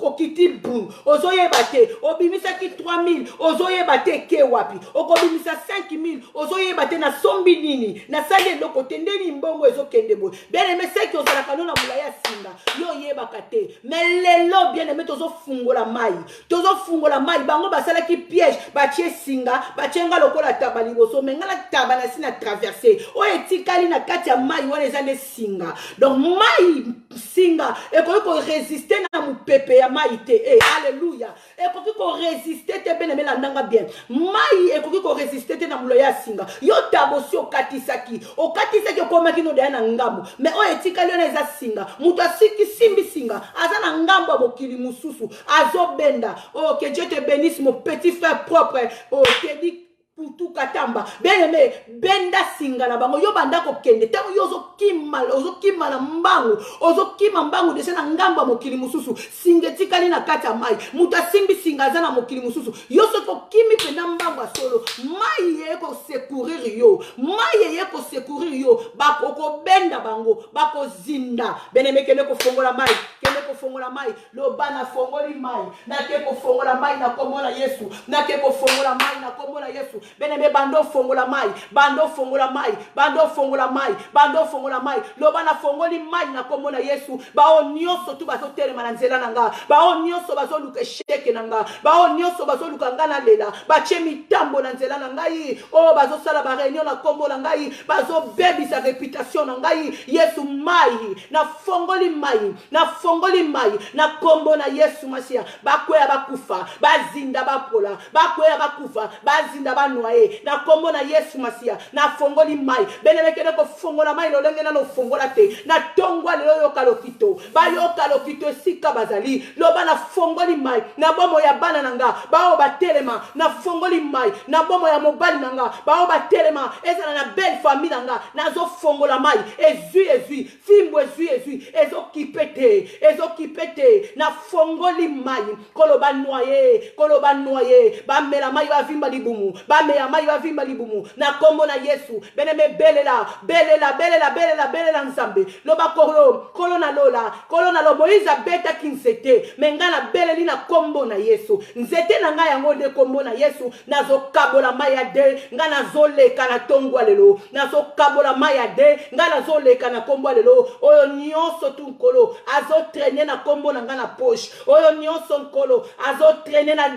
okiti bu, ozoyeba te. Obimisaki 3000, ozoyeba te eke wapi. Okobimisa 5000, ozoyeba te nasombi nini, nasali eloko te, ndeni mbongo ezokende boye. Bien-aimé, seki ozalaka no na molai ya singa, yo oyebaka te. Mais lelo, bien aimé, tozofungola mai, tozofungola mai. Bango basalaki piège, batie singa, batie nga lokola taba liboso, mais nga na taba na si na traverse. Oyo etikali na kati ya mai wana eza nde singa. Donc mai, singa ekoki korésister na mopepe ya mai te. E alleluya, ekoki korésister te. Bien-aimé, landanga bien, mai ekoki korésister te na molai ya singa. Yo taba osi okatisaki, okatisaki, okomaki no deya na ngambo, mais oyo etikali wana eza singa. Moto asiki simbi singa, aza na ngambo ya mokili mosusu, azobenda. Oh, que Dieu te bénisse, mon petit frère propre. Oh, Tedi Putu Katamba. Bien-aimé, benda singa na bango. Yo banda kokende. Ntango yo ozokima, ozokima na mbangu, ozokima mbangu déjà na ngambo ya mokili mosusu, singa etikali na kati ya mai. Moto asimbi singa aza na mokili mosusu. Yo soki okimi mpenza mbangu ya solo, mai eye kosecourir yo, mai eye kosecourir yo, bakokobenda bango, bakozinda. Bien-aimé, kende kofongola mai, kende kofongola mai. Loba: nafongoli mai, nake kofongola mai na kombo na Yesu, nake kofongola mai na kombo na Yesu. Bien-aimé, bando ofongola mai, bando ofongola mai, bando ofongola mai, bando ofongola mai. Loba: nafongoli mai na kombo na Yesu. Bao nyonso tu bazotelema na nzela na nga, bao nyonso bazoluka échec na nga, bao nyonso bazoluka nga nalela, batie mitambo na nzela na ngai, oyo bazosala baréunion na kombo na ngai, bazobebisa réputation na ngai, Yesu, mai, nafongoli mai, nafongoli mai na kombo na Yesu Masiya. Bakweya, bakufa, bazinda, bapola, bakweya, bakufa, bazinda, banoyer na kombo na Yesu Masiya. Nafongoli mai. Bien-aimé, kende kofongola mai lolenge nano ofongola te na tongwa lelo. Yoka lokito, bayoka lokito esika bazali. Loba: nafongoli mai na bomo ya bana na nga, bao batelema. Nafongoli mai na bomo ya mobali na nga, bao batelema. Ezala na belle famille na nga, nazofongola mai. Ezwi, ezwi fimbo, ezwi, ezwi, ezokipe te, ezokipe te. Nafongoli mai, koloba noye, koloba noye. Bamela mai, bavimba libumu, bamela mai, bavimba libumu na nkombo na Yesu. Bien-aimé, belela, belela, belela, belela, belela Nzambe. Loba: kolo, kolo na lola, kolo na lola. Moïse abetaki nzete, mais ngai nabeleli na nkombo na Yesu. Nzete na ngai yango nde nkombo na Yesu. Nazokabola mai ya de, ngai nazoleka na ntongo ya lelo. Nazokabola mai ya de, ngai nazoleka na nkombo ya lelo. Oyo nyonso tu Nkolo azotraîner na nkombo na ngai na poche, oyo nyonso Nkolo azotraîner na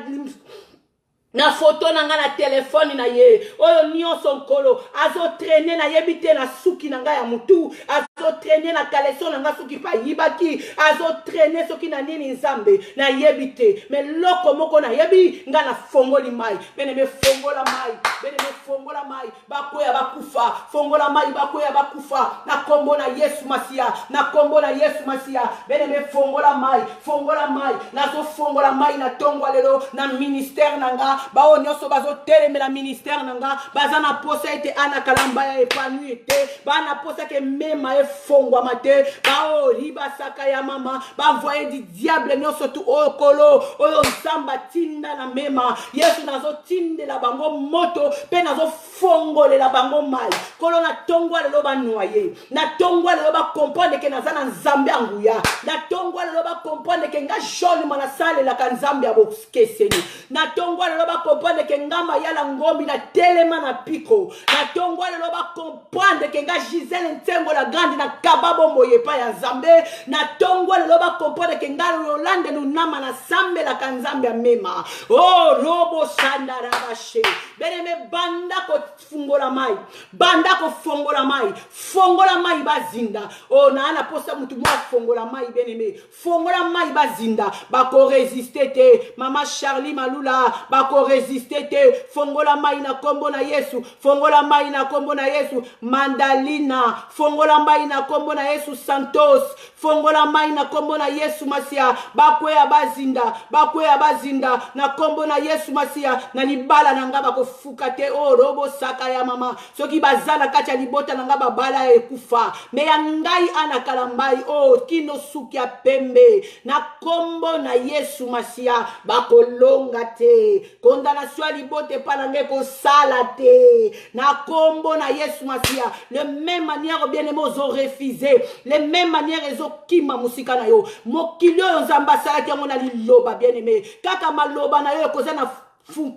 Na foto na ngai na telefone na ye oyo nyonso, Nkolo, azotraîner, nayebi te, na suki na ngai ya motu, azotraîner na caleçon na ngai soki mpe ayibaki, azotraîner soki na nini, Nzambe, nayebi te. Mais loko moko nayebi, ngai nafongoli mai. Bien-aimé, fongola mai. Bien-aimé, fongola mai, bakwea bakufa. Fongola mai, bakwea bakufa, na nkombo na Yesu Masiya, na nkombo na Yesu Masiya. Bien-aimé, fongola mai, fongola mai. Nazofongola mai na ntongo lelo na ministère na nga. Bao nyonso bazotelemela ministère na nga, baza na posa ete Ana Kalamba ya épanouir te, bana posa ke mema efongwama te, bao ribasaka ya mama, baenvoyés du diable nyonso tu oyo, Kolo, oyo Nzambe atinda na mema Yesu, nazotindela bango moto mpe nazofongolela bango mai. Kolo, na ntongo lelo banoyer, na ntongo lelo bacomprendre ke naza na Nzambe ya nguya, na ntongo lelo bacomprendre ke nga Jolima nasalelaka Nzambe ya bokeseni, na ntongo lelo bacomprendre ke nga Mayala Ngombi na telema na piko, na ntongo lelo bacomprendre ke nga Gisele Ntsengo la Grande na kaba bomoi epai ya Nzambe, na ntongo lelo bacomprendre ke nga Yolande Lunama nasambelaka Nzambe amema o oh, robo sandarabashe. Bien-aimé, banda kofungola mai, banda kofongola mai, fongola mai bazinda. O oh, naa na posa mutu moko afongola mai. Bien-aimé, fongola mai, bazinda, bakorésister te. Mama Charlie Malula, bakorésister te. Fongola mai na nkombo na Yesu, fongola mai na nkombo na Yesu. Mandalina, fongola mai na nkombo na Yesu. Santos, fongola mai na nkombo na Yesu Masiya. Bakweya bazinda, bakweya bazinda na nkombo na Yesu Masiya. Na libala na nga bakofuka te. Oyo robosaka ya mama, soki baza na kati ya libota na nga, babala ya ekufa, mais ya ngai Ana Kalambai oyo oh, kino suki ya pembe, na nkombo na Yesu Masiya, bakolonga te. Condamnation ya libota epai na ngai ekosala te, na nkombo na Yesu Masiya. Le même manière, bien aimé, ozorefuser, le même manière ezokima mosika na yo. Mokili oyo Nzambe asalaki yango na liloba. Bien aimé, kaka maloba na yo ekoza na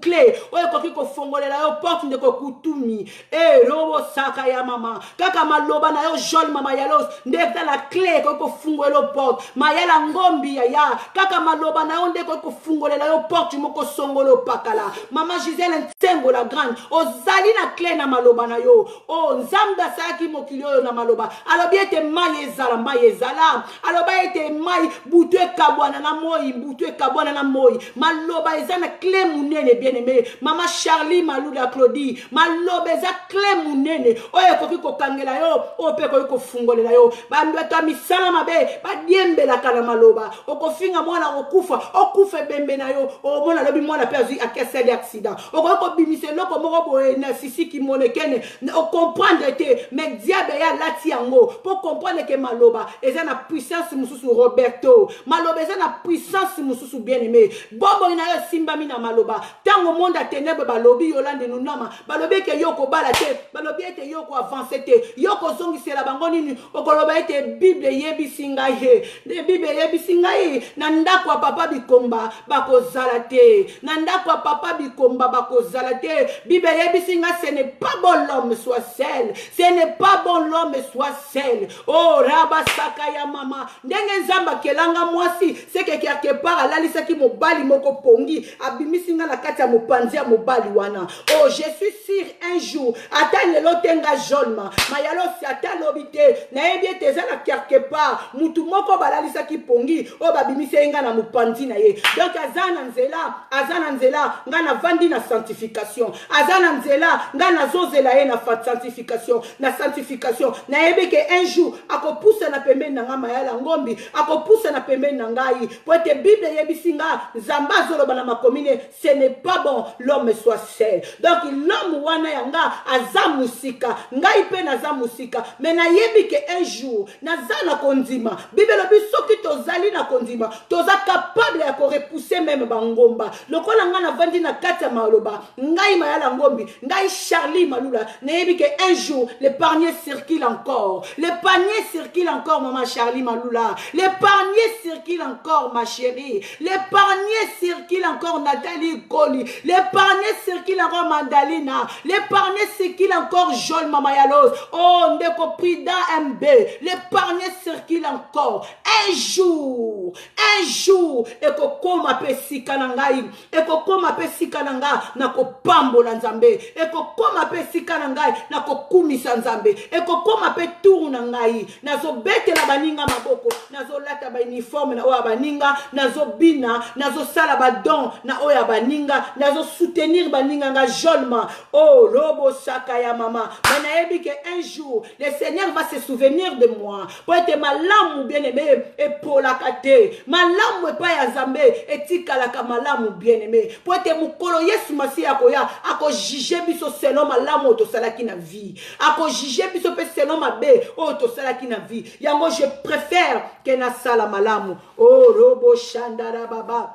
clé oyo ekoki kofongolela yo porte. Ndeko Kutumi erobosaka ya mama, kaka maloba na yo, Jol mama Yalos, nde eza na clé ekoki kofungolela yo porte. Mayala Ngombi yaya, kaka maloba na yo nde ekoki kofungolela yo porte moko songolo pakala. Mama Gisele Ntsengo la Grande, ozali na clé na maloba na yo. O Nzambe asalaki mokili oyo na maloba. Alobi ete mai ezala, mai ezala. Aloba ete mai, butu ekabwana na moi, butu ekabwana na moi. Maloba eza na clé monene. Bien aimé, mama Charlie Maluda Claudie, maloba eza clé monene oyo ekoki kokangela yo, oyo mpe ekoki kofungolela yo. Bato ya misala mabe badiembelaka na maloba. Okofinga mwana, okokufa, okufa ebembe na yo. Omona alobi mwana mpe azwi akeseli accident. Okoki kobimisa eloko moko boye na sisiki monekene, ocomprendre te, mais diable ye alati yango mpo comprendre ke maloba eza na puissance mosusu. Roberto, maloba eza na puissance mosusu. Bien aimé, bomoi na yo esimbami na maloba. Ntango monde ya ténèbre balobi, Yolande Nunama, balobi eke yo kobala te, balobi ete yo koavancer te, yo kozongisela bango nini? Okoloba ete Bible eyebisi ngai ye nde Bible eyebisi ngai, na ndako ya papa bikomba bakozala te, na ndako ya papa bikomba bakozala te. Bible eyebisi ngai, ce n'est pas bon l'homme soit seul, ce n'est pas bon l'homme soit seul. Oh, rabasaka ya mama, ndenge Nzambe akelanga mwasi, seke quelque part alalisaki mobali moko pongi, abimisi nga na kati ya mopanzi ya mobali wana. Oh, je suis sûr, un jour, ata lelo te, nga Jolma Mayalosi, ata lobi te, nayebi ete eza na quelque part mutu moko balalisaki pongi oyo babimisi ye nga na mopanzi na ye. Donc aza na nzela, aza na nzela. Nga navandi na sanctification, aza na nzela. Nga nazozela ye na sanctification, na sanctification. Nayebi ke un jour akopusana pembeni na ngai. Mayala Ngombi akopusana pembeni na ngai, po ete Bible eyebisi nga, Nzambe azoloba na makomi ne, ce n'est pas bon l'homme soit seul. Donc l'homme wana ya nga aza mosika, ngai mpe naza mosika, mais nayebi ke un jour naza na kondima. Bible elobi soki tozali na kondima, toza capable ya korepousser même bangomba. Lokola ngai navandi na kati ya maloba, ngai Mayala Ngombi, ngai Charlie Malula, nayebi ke un jour le panier circule encore, le panier circule encore. Mama Charlie Malula, le panier circule encore. Ma chérie, le panier circule encore. Nathalie. Likoli. L'épargné circule encore Mandalina. L'épargné circule encore Jol Mamayalos. Oh, ndeko Prida MB. L'épargné circule encore. Un jour, un jour, ekokoma pe sika na ngai. Ekokoma pe sika na ngai nakopambola Nzambe. Ekokoma pe sika na ngai nakokumisa Nzambe. Ekokoma pe tour na ngai. Nazobetela baninga maboko, nazolata ba uniforme na oyo ya baninga, nazobina, nazosala ba don na oyo ya baninga, nazo soutenir baninga nga jolma. Oh, lobo saka ya mama. Mais nayebi que un jour, le Seigneur va se souvenir de moi. Po ete malamu bien aimé epolaka te. Malamu epai ya Nzambe etikalaka malamu bien aimé. Po ete mokolo Yesu Masiya akoya, ako juger biso selon malamu oyo tosalaki na vie. Ako juger biso pe selon mabe oyo tosalaki na vie. Yango je préfère que nasala malamu. Oh, robo shandara baba.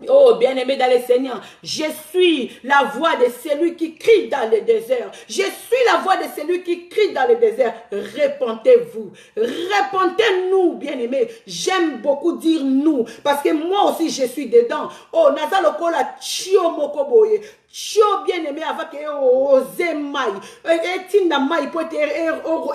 Oh, bien-aimé dans le Seigneur, je suis la voix de celui qui crie dans le désert. Je suis la voix de celui qui crie dans le désert. Répentez-vous. Répentez-nous, bien-aimé. J'aime beaucoup dire nous, parce que moi aussi je suis dedans. Oh, naza lokola tuyau moko boye. Tuyau bien-aimé avant que arroser mai. Etinda mai po ete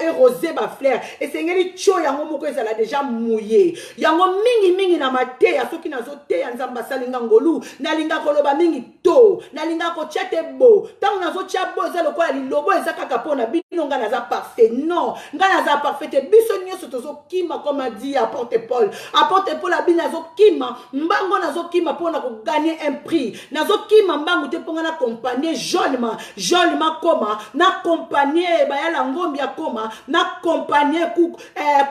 arroser ba fleur. Esengeli tuyau yango moko ezala déjà mouillé. Yango mingi mingi na mateya soki nazoteya Nzambe asali nga ngolu, nalinga koloba mingi to, nalinga kotia te bo. Ntango nazotia bo eza lokola lilobo eza kaka mpo na bino, nga naza parfait. Non, nga naza parfait te. Biso nyonso tozokima comme a dit apôtre Paul. Apôtre Paul abi nazokima, mbango nazokima mpo na kogagner un prix. Nazokima mbangu te mpo nga na accompagner jolma, jolma koma, na accompagner bayala ngombi akoma, na accompagner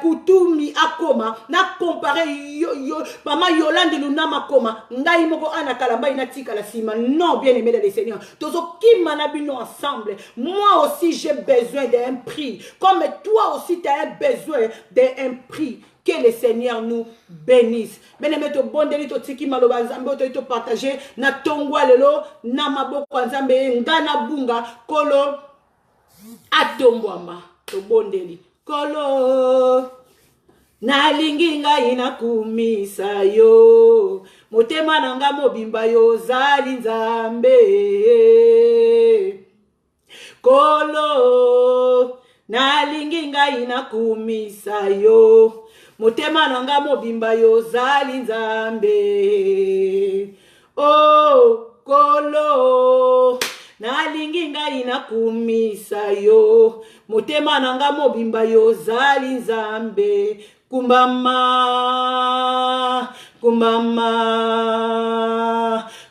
kutumi akoma, na comparer yo, yo, mama Yolande Lunama koma, ngai moko ana Kalambayi natikala nsima. Non, bien aimé dans le Seigneur, tozokima na bino ensemble. Moi aussi j'ai besoin d'un prix, comme toi aussi tu as un besoin d'un prix. Que le Seigneur nous bénisse. Bien-aimé, to bondeli to tiki maloba Nzambe to to partager na tongwa lelo na maboko ya Nzambe nga na bunga kolo atombwama to bondeli kolo nalingi ngai nakumisa yo motema na nga mobimba yo ozali Nzambe kolo nalingi ngai nakumisa yo motema na nga mobimba yo ozali Nzambe oh kolo nalingi ngai nakumisa yo motema na nga mobimba yo ozali Nzambe kumbama kumbama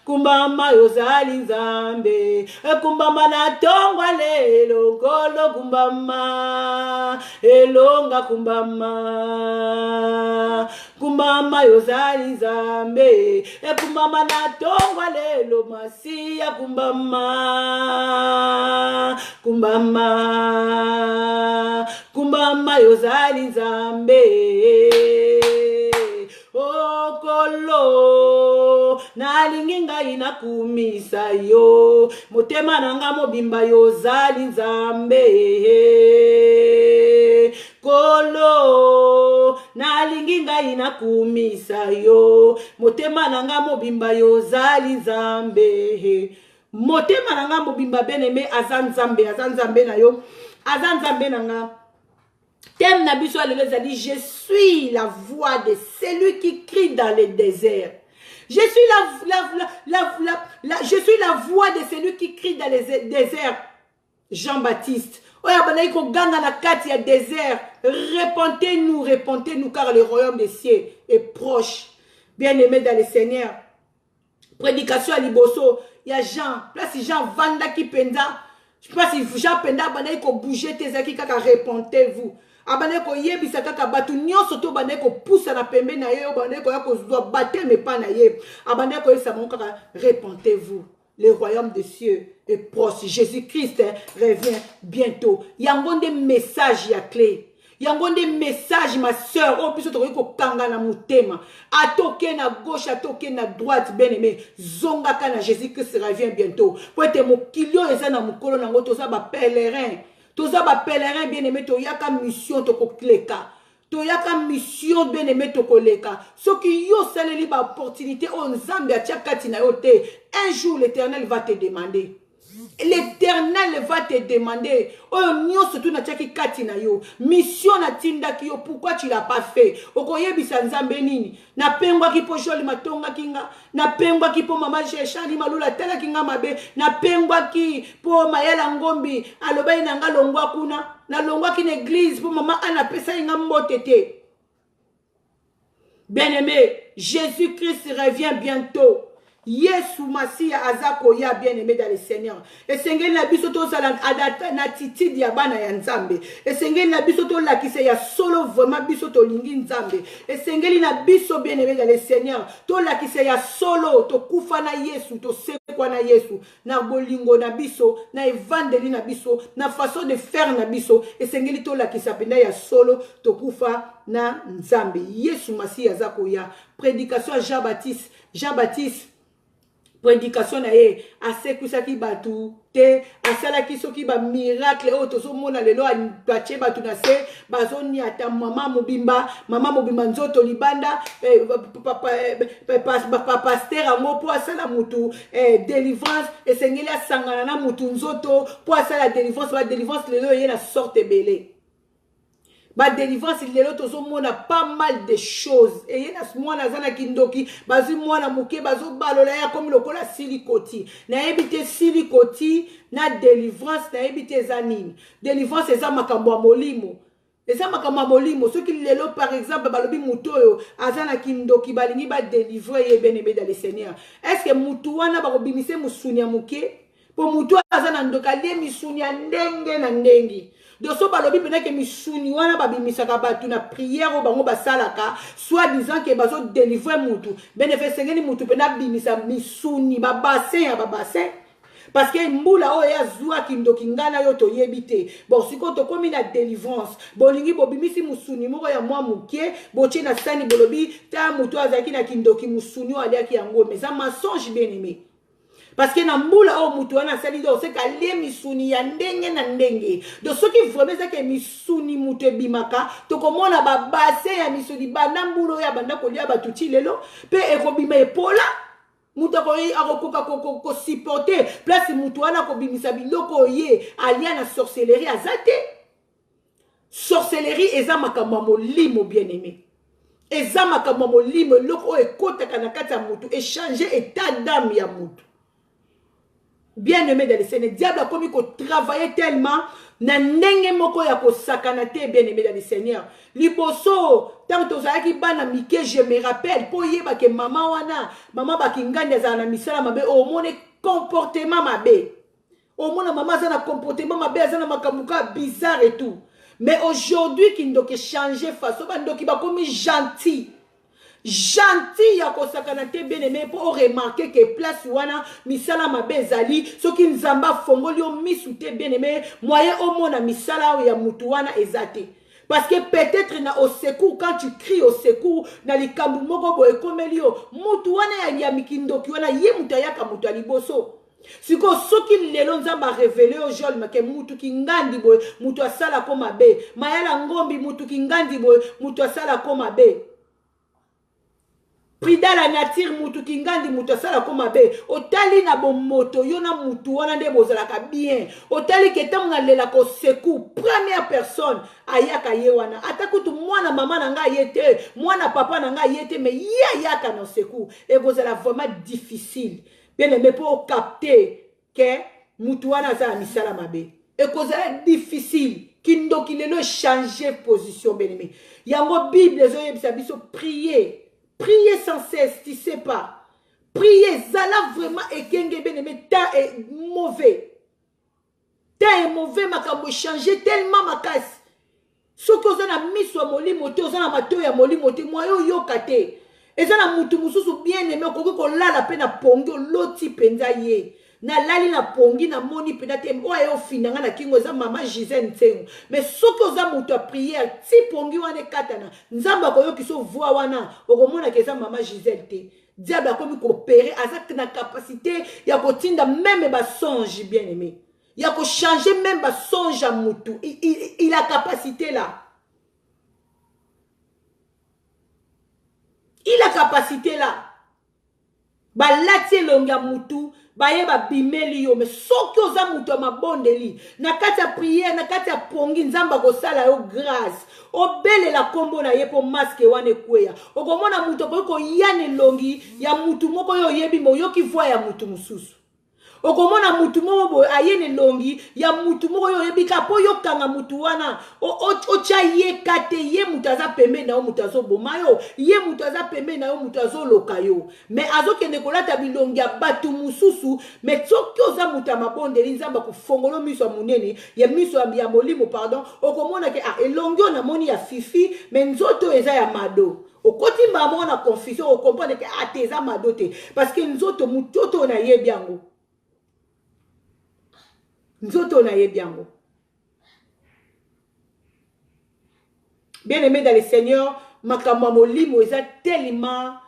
kumbama yozali Nzambe kumbama na tongwa lelo nkolo kumbama elonga kumbama kumbama yozali Nzambe kumbama na tongwa lelo masiya kumbama kumbama kumbama yozali Nzambe okolo nalingi ngai nakumisa yo motema na nga mobimba yozali Nzambe kolo nalingi ngai nakumisa yo motema na nga mobimba yozali Nzambe motema na nga mobimba bien-aimé aza Nzambe aza Nzambe na yo aza Nzambe na nga. Thème na biso ya lelo ezali je suis la voix de celui qui crie dans le désert. Je suis la, la, la, la, la, la, je suis la voix de celui qui crie dans les déserts. Jean-Baptiste. Oyo abandaki koganga na kati ya désert. Répentez-nous, répentez-nous, car le royaume des cieux est proche. Bien-aimé dans le Seigneur. Prédication ya liboso ya Jean. Place Jean vandaki penza. Place Jean penza abandaki kobouger te, ezalaki kaka répentez-vous. Abandaki koyebisa kaka bato nyonso to bandaki kopusa na pembe na ye, oyo bandaki koya kozwa baptême epai na ye. Abandaki koyebisa bango kaka répentez-vous. Le royaume des cieux est proche. Jésus-Christ revient bientôt. Yango nde message ya clé. Yango nde message ma sœur oyo biso tokoki kokanga na motema. Atoke na gauche, atoke na droite, bien-aimé. Zongaka na Jésus-Christ revient bientôt. Po ete mokili oyo eza na mokolo nango toza ba pèlerin. Toza ba pèlerin bien-aimé, toyaka mission tokokleka. Toyaka mission, bien aimé, tokoleka. Soki yo osaleli ba opportunité oyo Nzambe atia kati na yo te, un jour l'Éternel va te demander. L'Éternel va te demander: oyo nyonso tu natiaki kati na yo, mission natindaki yo, pourquoi tu l'as pas fait? Okoyebisa Nzambe nini? Napengwaki mpo Joli matongaki nga, napengwaki mpo mama Sheshani Malula atalaki nga mabe, napengwaki mpo Mayala Ngombi alobaki na nga longwa kuna, nalongwaki na église mpo mama Ana apesaki nga mbote te. Bien-aimé, Jésus-Christ revient bientôt. Yesu Masiya aza koya, bien-aimé dans le Seigneur. Esengeli na biso tozala na attitude ya bana ya Nzambe. Esengeli na biso tolakisa ya solo vraiment biso tolingi Nzambe. Esengeli na biso, bien-aimé dans le Seigneur, tolakisa ya solo tokufa na Yesu, tosekwa na Yesu. Na bolingo na biso, na evandeli na biso, na façon de faire na biso, esengeli tolakisa mpenza ya solo tokufa na Nzambe. Yesu Masiya aza koya. Prédication ya Jean Baptiste, Jean Baptiste, prédication na ye, asekwisaki bato te, asalaki soki ba miracle oyo tozomona lelo, batie bato na se, bazoniata mama mobimba, mama mobimba nzoto libanda. Pasteur yango, mpo asala mutu délivrance, esengeli asangana na mutu nzoto mpo asala délivrance. Ba délivrance lelo eye na sorte ebele. Ba délivrance lelo tozomona pas mal de choses eye na mwana aza na kindoki, bazwi mwana moke, bazobalola ye, akomi lokola silikoti. Nayebi te silikoti na délivrance, nayebi te eza nini. Délivrance eza makambo ya molimo, eza makambo ya molimo. Soki lelo, par exemple, balobi motu oyo aza na kindoki, balingi ba délivrer ye, bien-aimé dans le Seigneur, est ce que mutu wana bakobimise mosuni ya moke? Mpo motu oyo aza na ndoki alie misuni ya ndenge na ndenge. Donc so balobi mpenza ke misuni wana babimisaka bato na prière oyo bango basalaka, soit disant ke bazo délivrer mutu, benefe esengeli mutu mpenza abimisa misuni, ba bassin ya ba bassin, parce que mbula oyo azwaki ndoki, ngai na yo toyebi te. Bon, sikoyo tokómi na délivrance, bolingi bobimisi mosuni moko ya mwa moke, botie na sani, bolobi ta motu azalaki na kindoki, mosuni oyo aliaki yango. Mais eza mensonge, bien aimé, parce que na mbula oyo motu wana asali, donc oseka alie misuni ya ndenge na ndenge. Donc soki vraiment ezaki misuni moto ebimaka, tokomona ba bassin ya misuni banda mbula oyo abanda kolia bato ti lelo, mpe ekobima epola. Moto akokoka ko supporter place motu wana akobimisa biloko oyo ye alia na sorcellerie aza te. Sorcellerie eza makambo ya molimo, bien aimé, eza makambo ya molimo. Eloko oyo ekɔtaka na kati ya motu, e changer état d'âme ya motu. Bien aimé dans le Seigneur, diable akomi ko travailler tellement na ndenge moko ya kosakana te. Bien aimé dans le Seigneur, liboso ntango tozalaki bana mike, je me rappelle, mpo oyebake mama wana, mama bakingandi, azala na misala mabe, omoni comportement mabe, omona mama aza na comportement mabe, aza na makambo ka bizarre et tout. Mais aujourd'hui kindoki change façon, bandoki bakomi gentil, gentil ya kosakana te. Bien aimé, mpo o remarquer ke place wana misala mabe ezali, soki Nzambe afongoli yo misu te, bien aimé, moyen omona misala oyo ya mutu wana eza te. Parce que peut-être na au secours, quand tu cries au secours na likambo moko boye ekomeli yo, mutu wana ya mikindoki wana, ye mutu ayaka moto ya liboso. Sikoyo soki lelo Nzambe a révéler yo jolme ke mutu kingandi boye mutu asalako mabe, Mayala Ngombi mutu kingandi boye mutu asalako mabe, Prida la nature mutu kingandi mutu asalako mabe, otali na bomoto yo na mutu wana nde bozalaka bien, otali ke ntango nalelaka au secours, première personne ayaka ye wana. Ata kutu mwana mama na ngai ye te, mwana papa na ngai ye te, mais ye ayaka na secours, ekozala vraiment difficile, bien aimé, mpo o capter ke mutu wana aza na misala mabe, ekozala difficile. Kindoki lelo e changer position, bien aimé. Yango Bible ezoyebisa biso: prier, prier sans cesse. Tu sais pas prier, zala vraiment ekenge, bien aimé. Temps est mauvais, temps est mauvais. Makambo e changer tellement makasi. Soki oza na miso ya molimo te, oza na matoi ya molimo te, mwaye oyoka te. Eza na mutu mosusu, bien aimé, okoki kolala mpe na pongi, oloti mpenza ye: nalali na pongi, namoni mpenza te oyo aye ofinda nga na kingo eza mama Gisele Nsengo. Mais soki oza moto ya prière, ti pongi wana ekatana, Nzambe akoyokisa voix wana, okomonaka eza mama Gisele te. Diable akomi ko opérer, aza na capacité ya kotinda même ba songe, bien aimé, ya ko changer même ba songe ya mutu. Il a capacité là. Il a capacité là. Balati elongi ya mutu baye babimeli yo, mais soki oza mutu ya mabondeli na kati ya prière, na kati ya pongi, Nzambe akosala yo grâce, obelela kombo na ye mpo maske wana ekweya. Okomona mutu akoki koya na elongi ya mutu moko yo oyebi, me oyoki voix ya mutu mosusu. Okomona mutu moko boye aye na elongi ya mutu moko yo oyebi kaka mpo yokanga mutu wana, otya ye ka te. Ye mutu aza pembeni na yo, mutu azoboma yo. Ye mutu aza pembeni na yo, mutu azoloka yo, me azokende kolata bilongi ya bato mosusu. Me soki oza moto ya mabondeli, Nzambe akofongolo miso ya monene ya miso ya molimo, pardon. Okomona ke ah, elongi oyo namoni ya Fifi, me nzoto oyo eza ya Mado. Okoti mbala moko na confusion, okomprendre ke ah, te, eza Mado te, parce que nzoto mototo oyo nayebi yango, nzoto oyo nayebi yango. Bien aimé dans le Seigneur, makambo ya molimo eza tellement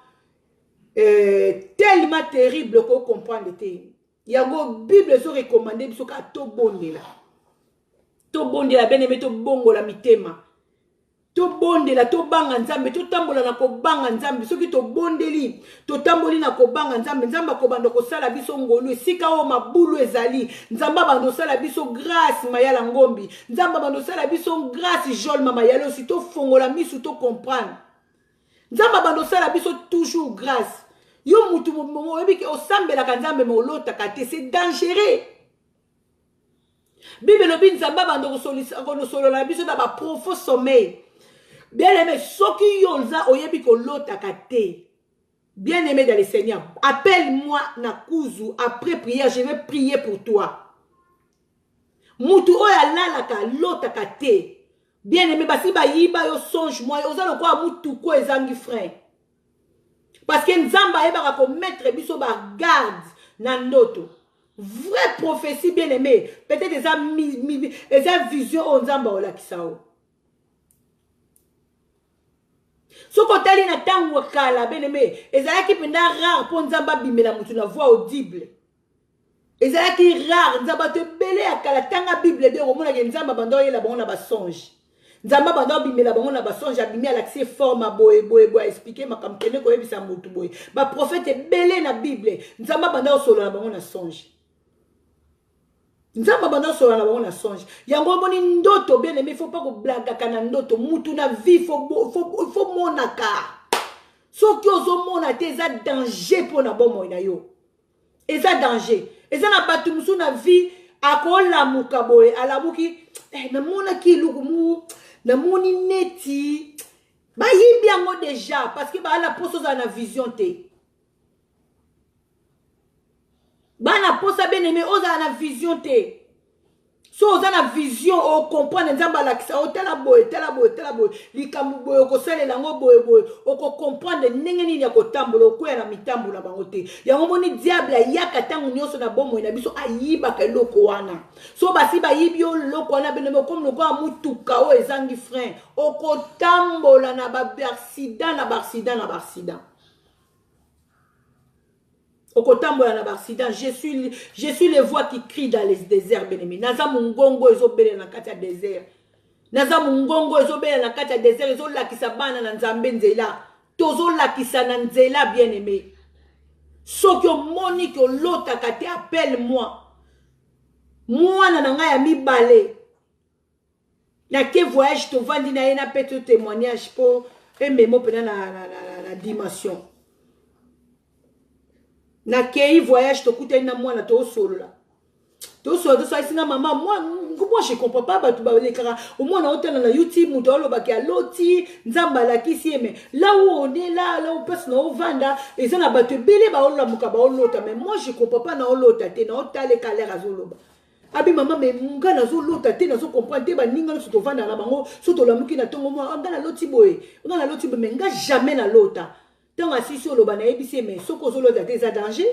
tellement terrible ko comprendre te. Yango Bible ezo recommander biso kaka tobondela, tobondela, bien aimé, tobongola mitema, tobondela, tobanga Nzambe, totambola na kobanga Nzambe. Soki tobondeli, totamboli na kobanga Nzambe, Nzambe akobanda kosala biso ngolu. Esika oyo mabulu ezali, Nzambe abanda kosala biso grâce. Mayala Ngombi, Nzambe abanda kosala biso grâce. Jolma Mayalosi, tofongola misu, tocomprendre. Nzambe abanda kosala biso toujours grâce. Yo mutu oyebi ke osambelaka Nzambe, me olotaka te, c'est dangereux. Bible elobi Nzambe abanda kosolola na biso na baprofond sommeil. Bien aimé, soki yo oza oyebi kolotaka te, bien aimé dans le Seigneur, appelle-moi na kuzu après prière, je vais prier pour toi. Mutu oyo alalaka alotaka te, bien aimé, basi bayiba yo songe moi, oza lokola mutuku ezangi frein, parce que Nzambe ayebaka komettre biso bagarde na ndoto. Vraie prophétie, bien aimé, peut-être eza, eza vision oyo Nzambe aolakisa yo. Soki otali na ntango kala, bien aimé, ezalaki mpenza rare mpo Nzambe abimela motu na voix audible. Ezalaki rare. Nzambe, bato ebele ya kala, tanga Bible bien, okomonaka Nzambe abanda oyela bango na basonge. Nzambe abanda abimela bango na basonge, abimi, alakisi forme boye boye boye, aexpliquer makambo, kende koyebisa motu boye. Baprofete ebele na Bible, Nzambe abanda kosolola na bango na songe. Nzambe abanda kosolola na bango na songe. Yango omoni ndoto, bien aimé, faut pas koblagaka na ndoto. Mutu na vie faut monaka. Soki ozomona te, eza danger mpo na bomoi na yo, eza danger. Eza na bato mosusu na vie, akolamuka boye, alamuki, namonaki eloko mu, namoni neti bayibi yango déjà, parce que baa na mposa ozala na vision te. Bana mposa, bien aimé, ozala na vision te. So oza na vision, ocomprendre, Nzambe alakisa, otala boye, tala boye, tala boye, likambo boye, okosalela yango boye boye, okocomprendre ndenge nini ya kotambola, okwea na mitambo na bango te. Yango moni diable ayaka ntango nyonso na bomoi na biso, ayibaka eloko wana. So basi bayibi yo eloko wana, bien aimé, okomi lokola mutuka oyo ezangi frein, okotambola na baaccident, na baaccident, na baaccident, okotambola na baaccident. Je suis le voix qui crie dans les déserts. Bien aimé, naza mongongo ezobelela na kati ya désert. Naza mongongo ezobelela na kati ya désert, ezolakisa bana na Nzambe nzela. Tozolakisa na nzela. Bien aimé, soki omoni ke olotaka te, appelle moi. Mwana na ngai ya mibale, nake voyage, tovandi na ye, napeti yo témoignage mpo ememo mpena na dimension. Nakei voyage, tokutani na mwana, toosolola, tosolola, tosalisi nga: "Mama, moi je comprends pas bato balekaka, omwana otala na YouTube, moto alobaki aloti, Nzambe alakisi ye, mais là où on est là, là où place na ovanda, eza na bato ebele baolamuka, baolota, mais moi je comprends pas, naolota te." Naotaleka lere azoloba, abi: "Mama, me nga nazolota te, nazocomprendre te. Baninga nyonso tovanda na bango, so tolamuki na ntongo, mwa nga naloti boye, nga naloti boye, mais nga jamais nalota." Ntango asisi oloba, nayebisi ye: "Mais soki ozolota te, eza danger."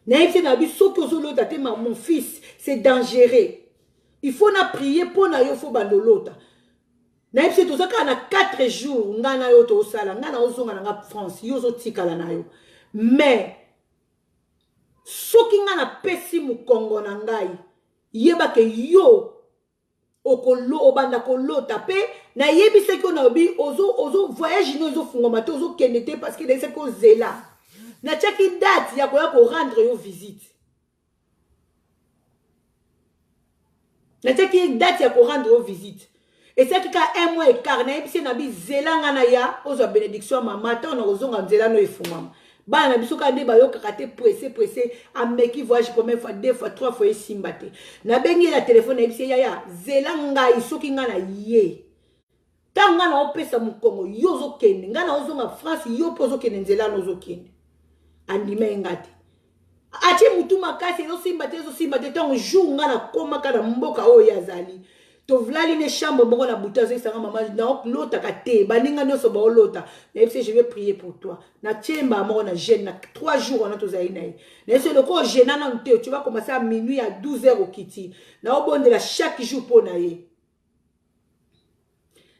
Nayebisi ye na bi: "Soki ozolota te, mon fils, c'est dangereux, il faut na prier mpo na yo, faut bandolota." Nayebisi ye: "Toza kaka na 4 jours, ngai na yo tosala, ngai na ozonga na nga France, yo ozotikala na yo, mais soki ngai napesi mokongo na ngai, yebake yo." Okolo obanda kolota mpe nayebisaki yo nalobi ozo ozo voyage no ezofungwama te ozokende te parce que nayebisaki ozela natiaki date ya koya korendre yo visite natiaki ye date ya korendre yo visite esalaki kaka un mois écart nayebisi ye na bi zela nga na ya ozwa bénédiction ya mama ntango nakozonga nzela no efungwama bana na biso kaka nde bayokaka te presse presse ameki voyage première fois deux fois trois fois esimba te nabengi ye na telefone nayebisi ye yaya zela ngai soki ngai na ye ntango ngai naopesa mokongo yo ozokende ngai naozonga france yo mpe ozokende nzela na ozokende andima ye ngai te atie mutu makasi ezosimba te ezosimba te ntango jour ngai nakomaka na mboka oyo ye azali tovlali ne chambre moko na butu azoyesanga mama naolotaka te baninga nyonso baolota nayebisi je vais prier pour toi natie mbaa moko na jeune na 3 jours wana tozali na ye nayebisi lokola ojena nanu te tu vas commencer à minuit à 12 heures okiti naobondela chaque jour mpo na ye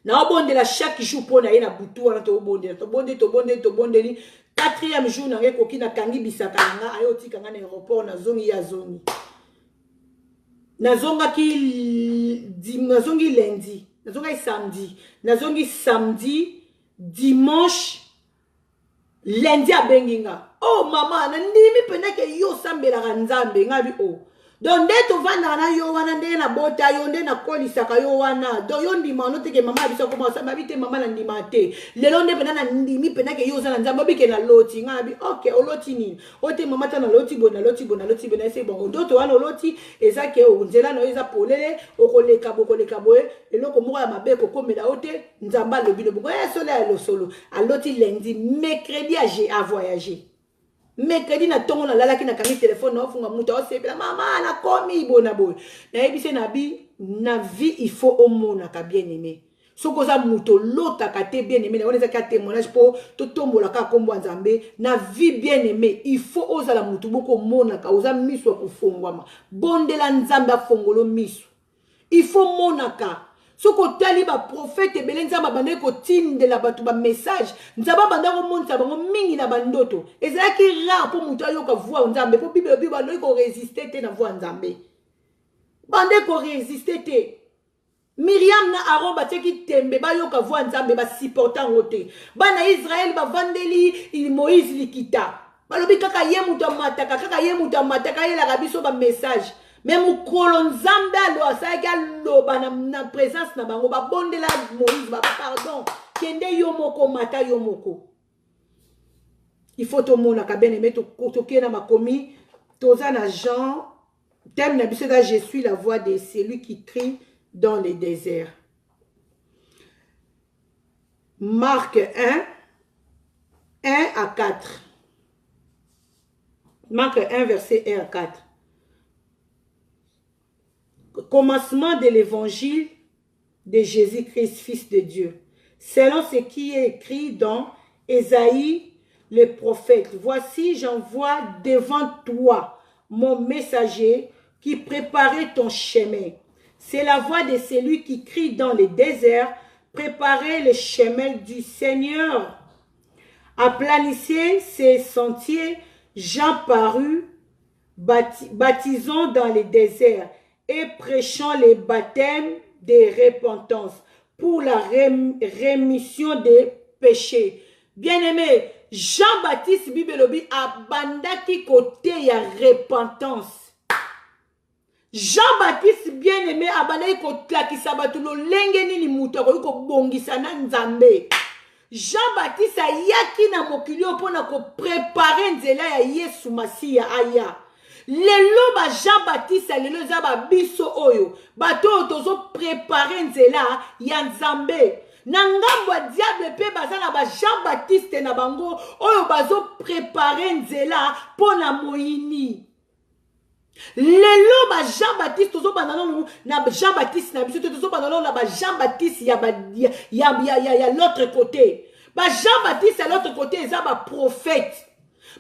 naobondela chaque jour mpo na ye na butu wana tobondela tobondeli tobondeli tobondeli quatrième jour na ngai ekoki nakangi bisaka na nga aye otika ngai na aéroport nazongi ye azongi nazongaki nazongi lundi nazongaki samedi nazongi samedi dimanche Lundi abengi nga. Oh mama, nandimi mpenza ke yo osambelaka Nzambe. Nga bi oh. Donc nde tovandaka na yo wana nde nabota yo nde nakolisaka yo wana. Donc yo ndima no te ke mama ya biso akoma osamba bi te mama na ndima te. Lelo nde mpenza nandimi mpenza ke yo oza na Nzambe obike na loti. Nga bi ok oloti nini? O te mama ta naloti boye naloti boye naloti boye nayese bongo ndoto wana oloti eza ke nzela na yo eza polele okoleka bokoleka boye eloko moko ya mabe ekokomela yo te nzambe alobi no bongo ya solo ya losolo aloti lundi mercredi age a voyage mercredi na ntongo nalalaki nakangi telefone naofunga moto aosepela mama nakomi boye na boye nayebisi na bi na vie il faut omonaka bien aimé soki oza moto olotaka te bien aimé na wana ezaki ya témoignage mpo totombola kaka nkombo ya nzambe na vie bien aimé il faut ozala moto moko omonaka oza miso ya kofongwama bondela nzambe afongolo miso il faut monaka soki otali baprofete ebele nzambe abandaki kotindela bato bamessage nzambe abandaki komonisa bango mingi na bandoto ezalaki rare mpo moto ayoka voi nzambe mpo bible elobi bandaki koresiste te na voi nzambe bandaki koresiste te Miriam na Aaron batiaki tembe bayoka voix Nzambe ba supporta yango te. Bana Israël bavandeli Moïse likita. Balobi kaka ye moto amataka, kaka ye moto amataka ayelaka biso ba message. Mais mokolo Nzambe alo asalaki aloba na, na présence na bango babondela Moïse ba pardon kende yo moko mata yo moko. Il faut tomonaka bien aimé tokei na makomi toza na Jean Thème na biso eza je suis la voix de celui qui crie dans le désert. Marc 1 1 à 4. Marc 1 verset 1 à 4. Commencement de l'évangile de Jésus-Christ, Fils de Dieu, selon ce qui est écrit dans Ésaïe le prophète. Voici, j'envoie devant toi mon messager qui préparait ton chemin. C'est la voix de celui qui crie dans le désert, préparez le chemin du Seigneur. Aplanissez ses sentiers, Jean parut, baptisant dans le désert et prêchant les baptêmes de repentance pour la rémission des péchés. Bien-aimé, Jean-Baptiste Bible elobi abandaki koteya repentance. Jean-Baptiste bien-aimé abandaki kolakisa bato lolenge nini moto akoki kobongisa na Nzambe. Jean-Baptiste ayaki na mokili oyo mpo na koprepare nzela ya Yesu Masiya aya. Lelo ba Jean-Baptiste ya lelo eza ba biso oyo bato oyo tozo prepare nzela ya Nzambe. Na ngambo ya diable mpe baza na ba Jean-Baptiste na bango oyo bazo prepare nzela mpo na moyini. Lelo ba Jean Baptiste tozobanda nanu na Jean Baptiste na biso te tozobanda nanu na ba Jean Baptiste ya, ba, ya, ya, ya, ya, ya l'autre côté. Ba Jean Baptiste ya l'autre côté eza ba prophète.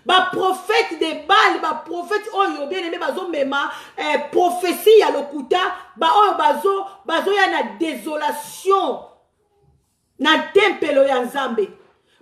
Ba prophète de Baal, ba prophète oyo bien aimé bazomema eh, prophétie ya lokuta, ba oyo bazo bazoya na désolation na tempelo ya Nzambe.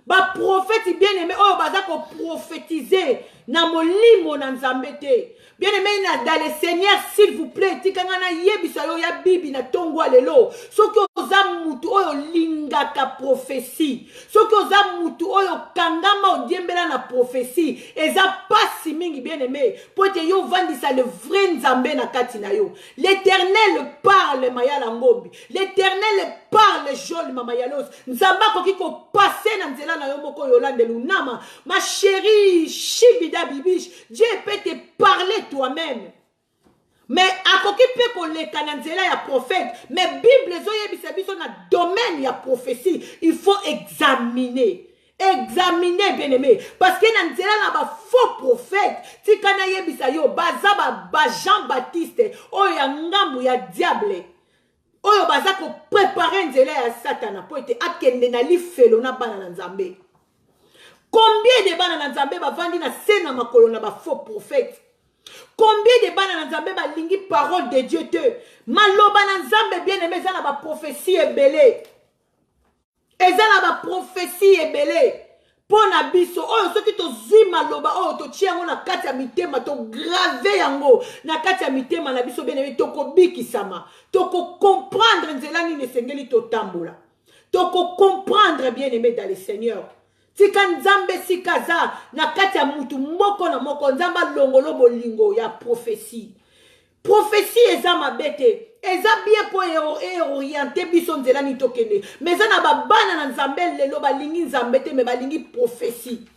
Baprofeti bien aimé oyo baza koprofetize na molimo na Nzambe te. Bien aimé na dans le Seigneur, s'il vous plaît, tika nga nayebisa yo ya bibi na tongo ya lelo. Soki oza mutu oyo olingaka prophetie, soki oza mutu oyo kangama odiembela na prophetie, eza pasi mingi bien aimé, po ete yo ovandisa le vrai Nzambe na kati na yo. L'Éternel parle Mayala Ngombi. L'Éternel parle Jol Mama Yalos. Nzambe akoki ko passer na nzela na yo moko Yolande Lunama. Ma chérie Shibida Bibiche, Dieu peut te parler toi-même. Mais akoki mpe koleka na nzela ya prophète, mais Bible ezoyebisa biso na domaine ya prophétie, il faut examiner. Examiner bien aimé, parce que na nzela na ba faux prophète, tika nayebisa yo, baza ba, ba Jean Baptiste oyo ya ngambu ya diable, oyo baza ko préparer nzela ya Satana po ete akende na lifelo na bana na Nzambe. Combien de bana na Nzambe bavandi na se na makolo na ba faux prophète? Combien de bana na Nzambe balingi parole de Dieu te? Maloba na Nzambe bien aimé eza na ba prophétie ebele. Eza na ba prophetie ebele mpo na biso oyo soki tozwi maloba oyo totie yango na kati ya mitema, tograve yango na kati ya mitema na biso bien aimé, tokobikisama, tokokomprendre nzela nini esengeli totambola, tokokomprendre bien aimé dans le Seigneur. Tika Nzambe sika aza na kati ya mutu moko na moko, Nzambe alongolo bolingo ya prophetie. Prophetie eza mabe te, eza bien po e orienter biso nzela nini tokende, mais eza na ba bana na Nzambe lelo balingi Nzambe te, mais balingi prophetie.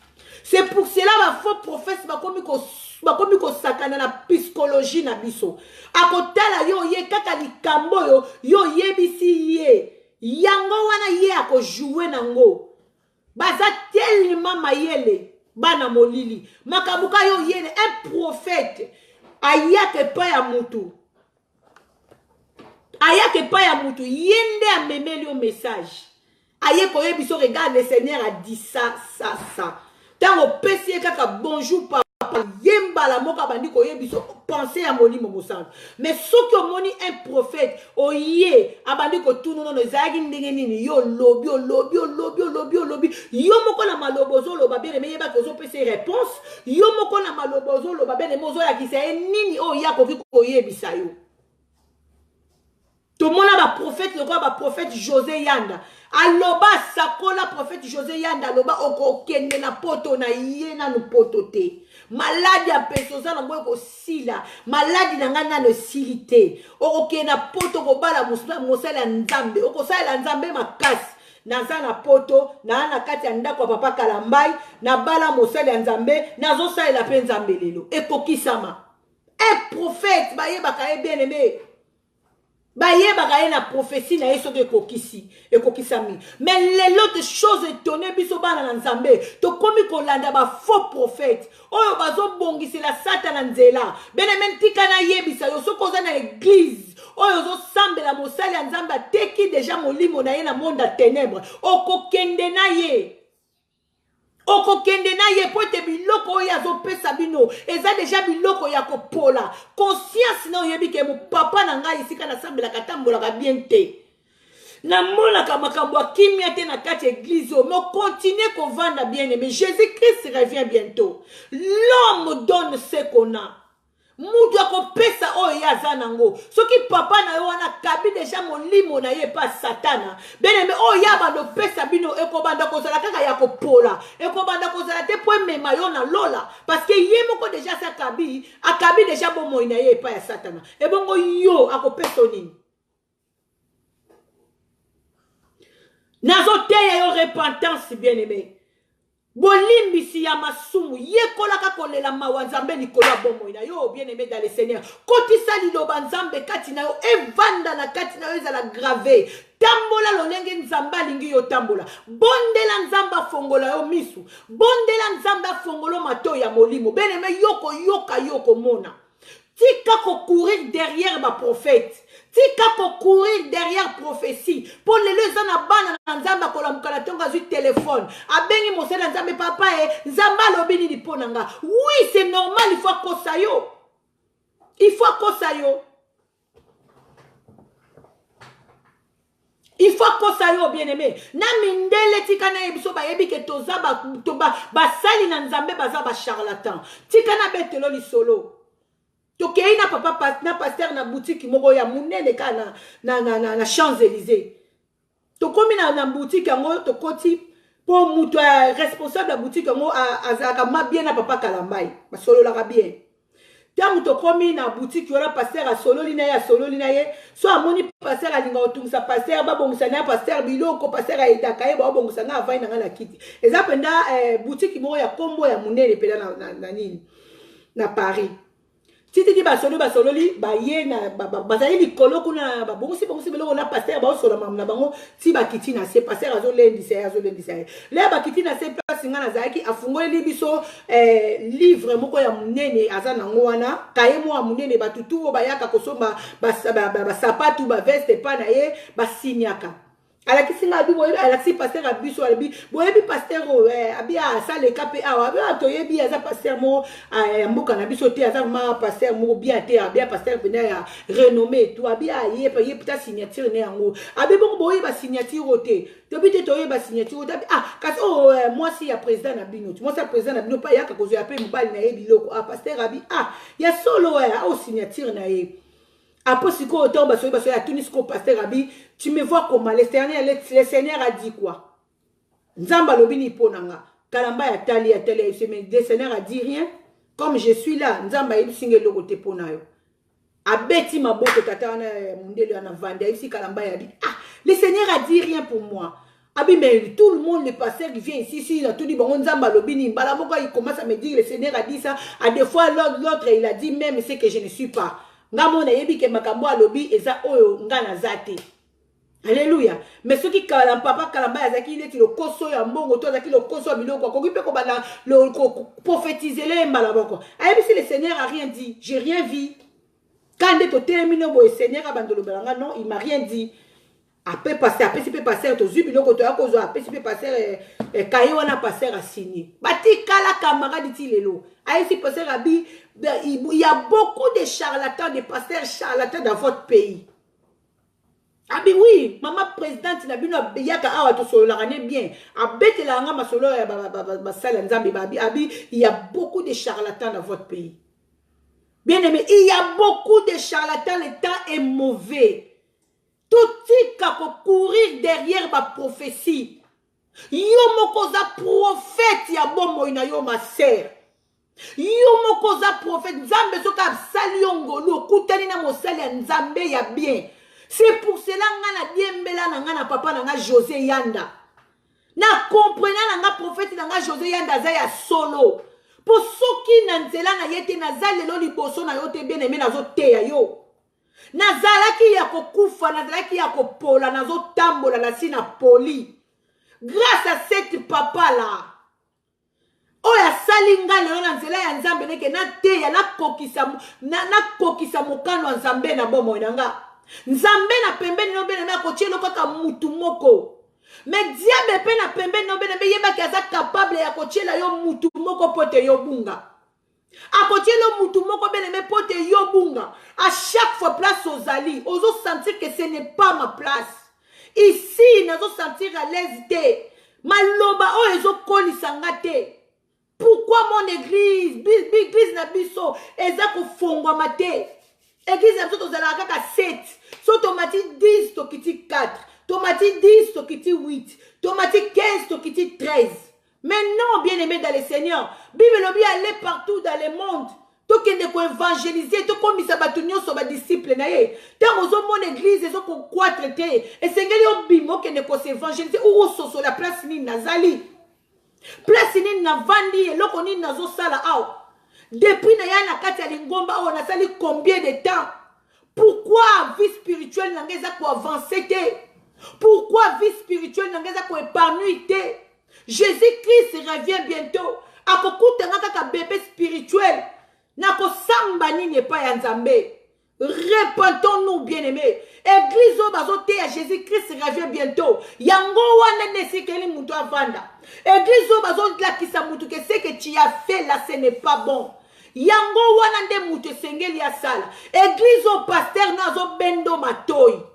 C'est pour cela ba faux prophètes bakomi ko bakomi kosakana na psychologie na biso. Akotala yo ye kaka likambo oyo yo oyebisi ye, yango wana ye akojouer nango. Baza tellement mayele bana molili makambo ka yo yene un prophète ayaka epai ya mutu, ayaka epai ya mutu, ye nde amemeli yo message, aye koyebi so regarde le Seigneur a dit ça ça ça. Ntango opesi ye kaka bonjour papa, ye mbala moko abandi koyebi so pensée ya molimo mosantu. Mais soki omoni un prophète oye abandi kotuna nono ezalaki ndenge nini, yo olobi olobi olobi olobi olobi, yo moko na maloba ozoloba bien aimé, yebaki ozopesa ye réponse, yo moko na maloba ozoloba bien aimé, ozolakisa ye nini oyo ye akoki koyebisa yo. Tomona ba prophète lokola ba prophète José Yanda aloba, sakola prophète José Yanda aloba okokende na poto na ye nanu poto te, maladi ya mpeso oza nango ekosila, maladi na ngai nanu esili te, okokende na poto kobala mosali ya Nzambe, okosalela Nzambe makasi. Naza na poto, naa na kati ya ndako ya papa Kalambai, nabala mosali ya Nzambe, nazosalela mpe Nzambe lelo, ekokisama. Un prophète bayebaka ye bien aimé, bayebaka ye na prophétie na ye soki ekokisi, ekokisami. Mais lelo te chose étonne biso bana na Nzambe, tokomi kolanda ba faux prophète oyo bazobongisela Satana nzela. Bien aimé, ntika nayebisa yo, soki oza na église oyo ozosambela mosali ya Nzambe ateki deja molimo na ye na monde ya ténèbre, okokende na ye, okokende na ye, po ete biloko oyo azopesa bino eza deja biloko ya kopola. Conscience na oyebi ke mopapa na ngai esika nasambelaka atambolaka bien te, namonaka makambo ya kimia te na kati ya église oyo, mais continue kovanda. Bien aimé, Jésus Christ revient bientôt. L'homme donne ce qu'on a. Mutu akopesa oyo ye aza nango. Soki papa na yo wana akabi deja molimo na ye epa Satana, bien aimé, oyo ye abanda opesa bino ekobanda kozala kaka ya kopola, ekobanda kozala te po emema yo na lola, parce que ye moko deja asi akabi, akabi deja bomoi na ye epai ya Satana. Ebongo yo akopesa nini? Nazoteya yo repentance, bien aimé, bolimbisi ya masumu. Yekolaka kolela mawa Nzambe likolo ya bomoi na yo. Bien aimé dans le Seigneur, kotisa liloba Nzambe kati na yo, evanda na kati na yo, ezala grave. Tambola lolenge Nzambe alingi yo tambola. Bondela Nzambe afongola yo misu, bondela Nzambe afongola matoi ya molimo. Bien aimé, yo koyoka, yo komona. Tika kokourir derrière baprophète, tika kokourir derrière prophétie, mpo lelo eza na bana na Nzambe akolamuka na ntongo, azwi telefone, abengi mosali ya Nzambe: papa e, Nzambe alobi nini mpo na nga? Oui, c'est normal, il faut akosa yo, il faut akosa yo. Il faut akosa yo, bien aimé. Na mindele, tika na ye biso bayebi ke toza basali ba, ba na Nzambe, baza bacharlatan. Tika na betelo lisolo. Tokei na papa na pasteur na boutique moko ya monene kaka na Champs Élysées. Tokomi na boutique yango, tokoti mpo moto ya responsable ya boutique yango azalaka ma bien na papa Kalambai, basololaka bien. Ntango tokomi na boutique wana, pasteur asololi na ye, asololi na ye. So amoni pasteur alinga kotungisa pasteur, babongisa na ye pasteur biloko, pasteur ayedaka ye, baobongisa nga, avai na nga na kiti. Eza mpenza boutique moko ya nkombo ya monene mpenza na nini, na Paris. Tititi basololi, basololi, baye na bazali likolo kuna, babongisi bongisi biloko na pasteur, baosola mamu na bango ti bakiti na se. Pasteur azolendisa ye, azolendisa ye. Leya bakiti na se, place nga nazalaki, afungoleli biso livre moko ya monene aza nango wana, kaye moko ya monene. Bato tu oyo bayaka kosomba basapatu, baveste epa na ye, basinyaka. Alakisi nga, abi boyebi, alakisi pasteur ya biso, alobi: "Boyebi pasteur oyo?" Abi asaleka mpe awa. Abi: "Toyebi, aza pasteur moko ya mboka na biso te, aza ma pasteur moko bien te." Abi pasteur mpenza ya renommé et tout. Abi aye ye puta signature ne yango. Abi: "Bongo boyeba signature oyo te?" Tobi te, toyeba signature oyo te. Abi: "Ah, kasi oyo mwasi ya président na bino, mwasi ya président na bino mpe ayaka kozwa ya mpe mobali na ye biloko." Ah, pasteur abi: "Ah, ya solo, oyo signature na ye." Après sikoyo, ntango basoki basoki, atuni sikoyo pasteur, abi: "Tu me vois comment? Le Seigneur, le Seigneur a dit quoi? Nzambe alobi nini mpo na nga?" Kalamba ya tali, ya tali, ayebisi: "Mais le Seigneur a dit rien. Comme je suis là, Nzambe ayebisi nga eloko te mpo na yo." Abeti maboko tata wana ya mondele wana vandi. Ayebisi Kalamba, yabi: "Ah, le Seigneur a dit rien pour moi." Abi: "Mais tout le monde, le pasteur qui vient ici, si a tout dit, bon, Nzambe alobi nini, mbala moko il commence à me dire: le Seigneur a dit ça. À des fois, l'autre, il a dit même ce que je ne suis pas. Nga mo nayebi ke makambo alobi eza oyo nga naza te." Alleluya. Mais soki kala papa Kalamba azalaki neti lokoso ya mbongo to azalaki lokoso ya biloko, akoki mpe kobanda prophétiser le mbala moko. Ayebisi: "Le Seigneur a rien dit, j'ai rien vu. Ka nde totelemi no boye, Seigneur abanda olobela nga? Non, il m'a rien dit." Ape pasteur apesi mpe pasteur, tozwi biloko toya kozwa, apesi mpe pasteur kaye wana, pasteur asigne. Batikala camarade ti lelo. Ayesi pasteur, abi: "Il y a beaucoup de charlatans, de pasteurs charlatans dans votre pays." Abi: "Oui, mama présidente na bino yaka awa, tosololaka ne bien, abetelaka nga masolo ya basali ya Nzambe." Babi, abi: "Il y a beaucoup de charlatans dans votre pays." Bien aimé, il y a beaucoup de charlatans. Le temps est mauvais. Totika kocourir derrière baprophétie. Yo moko oza prophète ya bomoi na yo. Ma sœur, yo moko oza prophète. Nzambe soki asali yo ngolu, okutani na mosali ya Nzambe ya bien. C'est pour cela nga na diembela na nga na papa na nga José Yanda, na comprena na nga prophète na nga José Yanda aza ya solo, mpo soki na nzela na ye te, naza lelo liboso na yo te. Bien aimé, nazoteya yo, nazalaki ya kokufa, nazalaki ya kopola, nazotambola nasi na poli grâce à cette papa là oyo asali nga lelo na nzela ya Nzambe, ndeke nateya, nakokisa mokano ya Nzambe na bomoi na nga. Nzambe na pembeni no, bien aimé, akotia elo kaka mutu moko, mais diable mpe na pembeni no, bien aimé, yebaki aza capable ya kotiela yo mutu moko mpo te yo bunga. Akotiela yo mutu moko, bien aimé, mpo te yo bunga. À chaque fois, place ozali, ozosentir que ce n'est pas ma place ici, nazosentir à l'aise te, maloba oyo ezokolisa nga te. Pourquoi mon église, église na biso eza kofongwama te? Église na biso tozalaka kaka 7. So tomati 10, tokiti 4, tomati 10, tokiti 8, tomati 15, tokiti 13. Mais non, bien aimé dans le Seigneur, Bible elobi: "Aller partout dans le monde." Tokende koévangéliser, tokomisa bato nyonso badisciple na ye. Ntango ozomona église ezokocroître te, esengeli obima, okende kos'évangéliser, ososola place nini nazali, place nini navandi, eloko nini nazosala awa. Depuis naya na kati ya lingomba oyo, nasali combien de temps? Pourquoi vie spirituelle na ngai eza koavancer te? Pourquoi vie spirituelle na ngai eza koépanouir te? Jésus Christ revient bientôt. Akokutanga kaka bébé spirituel, nakosamba nini epai ya Nzambe? Repentons-nous, bien-aimés. Église oyo bazoteya "Jésus Christ revient bientôt", yango wana nde esikeli moto avanda. Église oyo bazolakisa motu ke ce que tu as fait là, ce n'est pas bon, yango wana nde moto esengeli asala. Église oyo pasteur no azobendo matoi.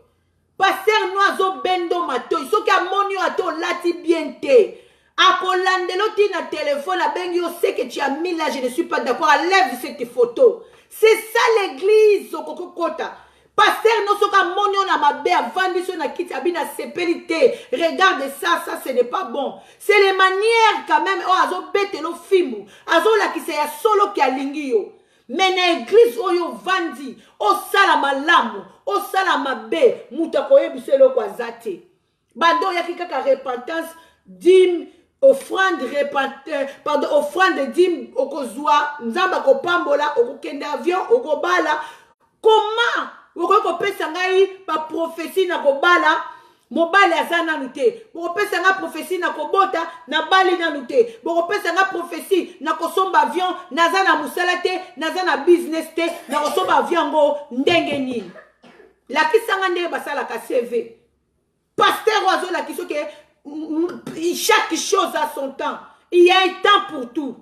Pasteur no azobendo matoi soki amoni yo ata olati bien te akolandela yo ti na telefone abengi yo ce que tu as mis là je ne suis pas d'accord enlève cette photo. C'est ça l'église okoki kota. Pasteur no soki amoni yo na mabe avandisi yo na kiti abi nasepeli te regarde ça ça ce n'est pas bon. C'est les manières quand même oyo azobetela yo fimbu azolakisa ya solo ke alingi yo. Mais na eglise oyo ovandi osala malamu osala mabe moto akoyebisa eloko aza te. Banda oyaki kaka repentance dime offrande repent, euh, pardon offrande dime okozwa nzambe akopambola okokende avion okobala comment okoki kopesa ngai baprofesi na kobala mobali aza nanu te bokopesa nga prophetie na kobota nabali nanu te bokopesa nga prophetie na kosomba avion naza na mosala te naza na business te na kosomba avion yango ndenge nini lakisa nga ndenge basalaka cv pasteur oyo azolakisa ke chaque chose a son temps il y a un temps pour tout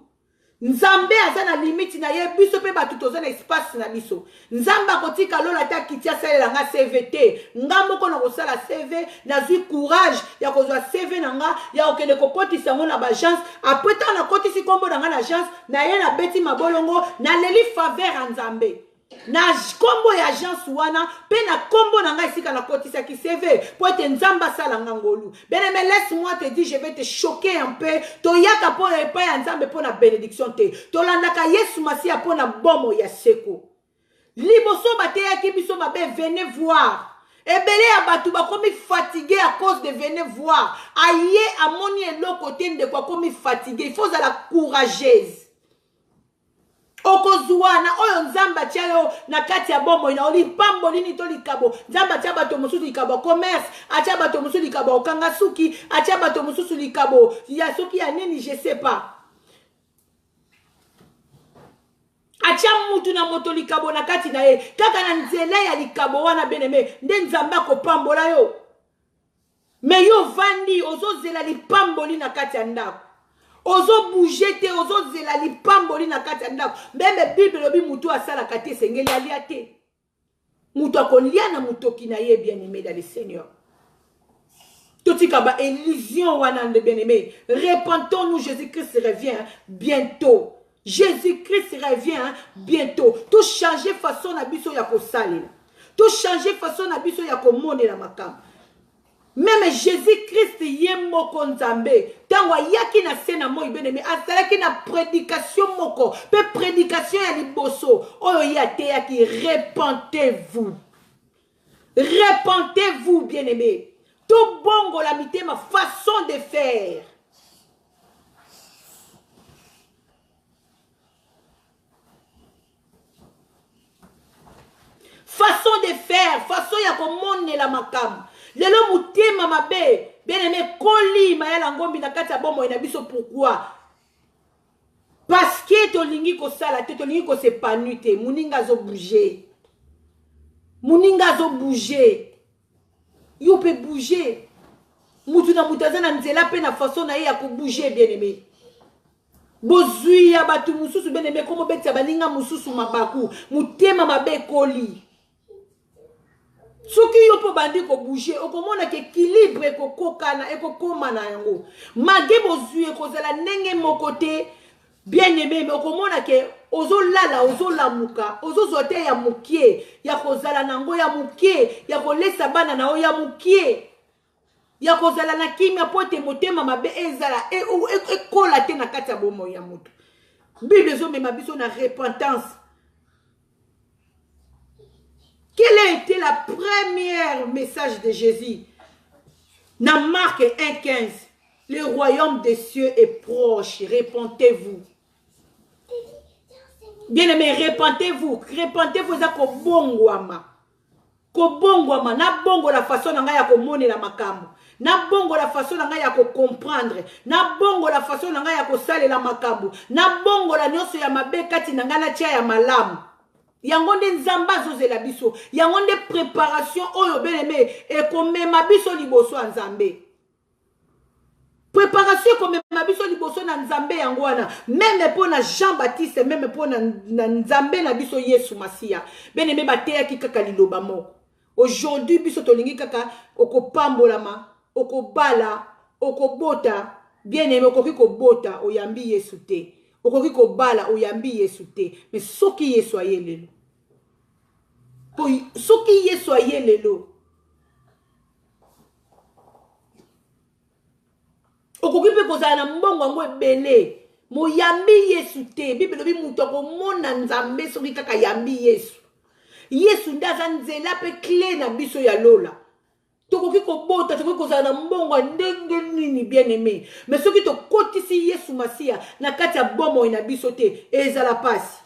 Nzambe aza na limite na ye, biso pe batu toza na espace na biso. Nzambe akotika lola te akiti asalela nga CV te. Nga moko nakosala CV, nazui courage ya kozwa CV na nga ya kokende kokotisa yango na ba agence. Après tango nakotisi kombo na nga na agence, naye nabeti mabolongo, naleli faveur ya Nzambe. na kombo ya agence wana mpe na kombo na ngai esika nakotisaki CV mpo ete Nzambe asala nga ngolu. Bien-aimé, laisse-moi te dire, je vais te choquer un peu. Toyaka mpo na epai ya Nzambe mpo na bénédiction te. Tolandaka Yesu Masiya mpo na bomoi ya seko. Liboso bateyaki biso mabe, venez voir. Ebele ya bato bakomi fatigue à cause de venez voir. Aye amoni eloko te ndeko akomi fatigue. Il faut ozala courageuse. Okozwa na oyo Nzambe atia yo na kati ya bomoi na yo lipamboli nini to likabo. Nzambe atia bato mosusu likabo ya commerce, atia bato mosusu likabo ya kokanga suki, atia bato mosusu likabo ya soki ya nini, je sais pas. Atia mutu na moto likabo na kati na ye. Kaka na nzela ya likabo wana, bien-aimé, nde Nzambe akopambola yo. Mais yo ovandi ozozela lipamboli na kati ya ndako. Ozo bouger te, ozozela lipamboli na kati ya ndako. Meme Bible elobi mutu asalaka te esengeli alia te. Mutu akolia na mutoki na ye, bien-aimé dans le Seigneur. Totika ba illusion wana nde bien-aimé. Repentons-nous, Jésus-Christ revient bientôt. Jésus-Christ revient bientôt. To changer façon na biso ya kosalela. To changer façon na biso ya komonela makambo. Meme Jésus-Christ ye moko Nzambe ntango ayaki na se na moi bien-aimé azalaki na prédication moko pe prédication ya liboso oyo ye ateyaki repentez-vous. Repentez-vous bien-aimé. Tobongola mitema façon de faire. Façon de faire, façon ya komonela makambo. Lelo motema mabe, bien aimé, koli mayala ngombi na kati ya bomoi na biso pourquoi? Parce que tolingi kosala te, tolingi ko s'épanouir te. Moninga azo bouger. Moninga azo bouger. Yo pe bouger. Mutu na mutu aza na nzela pe na façon na ye ya ko bouger, bien aimé. Bozwi ya bato mosusu bien aimé komo betisa baninga mosusu mabaku, motema mabe ekoli. Soki yo mpo bandi ko bouger, okomona ke équilibre ekokokana, ekokoma na yango. Malgré bozwi ekozala ndenge moko te, bien aimé, mais okomona ke ozolala, ozolamuka, ozozwa te ya mokie ya kozala na yango, ya mokie ya kolesa bana na yo, ya mokie ya kozala na kimia mpo ete motema mabe ezala ekola te na kati ya bomoi ya moto. Bible ezomema biso na repentance. Quelle a été la première message de Jésus? Dans Marc 1,15, le royaume des cieux est proche, répentez-vous. Bien-aimé, répentez-vous. Répentez-vous, eza kobongwama. Kobongwama, nabongola façon na ngai ya komonela makambo. Nabongola façon na ngai ya kocomprendre. Nabongola façon na ngai ya kosalela makambo. Nabongola nyonso ya mabe kati na ngai natia ya malamu. Yango nde Nzambe azozela biso. Yango nde préparation oyo bien-aimé ekomema biso liboso ya Nzambe. Préparation ekomema biso liboso na Nzambe yango wana. Meme mpo na Jean Baptiste, meme mpo na Nzambe na biso Yesu Masiya. Bien-aimé, bateyaki kaka liloba moko. Aujourd'hui biso tolingi kaka okopambolama, okobala, okobota. Bien aimé, okoki kobota oyambi Yesu te, okoki kobala oyambi Yesu te, mais soki Yesu aye lelo, po soki Yesu aye lelo, okoki mpe kozala na mbongo yango ebele, moyambi Yesu te. Bible elobi moto akomona Nzambe soki kaka yambi Yesu. Yesu nde aza nzela mpe clé na biso ya lola. Tokoki kobota, tokoki kozala na mbongo ya ndenge nini, bien aimé, mais soki tokotisi Yesu Masiya na kati ya bomoi na biso te, ezala pasi,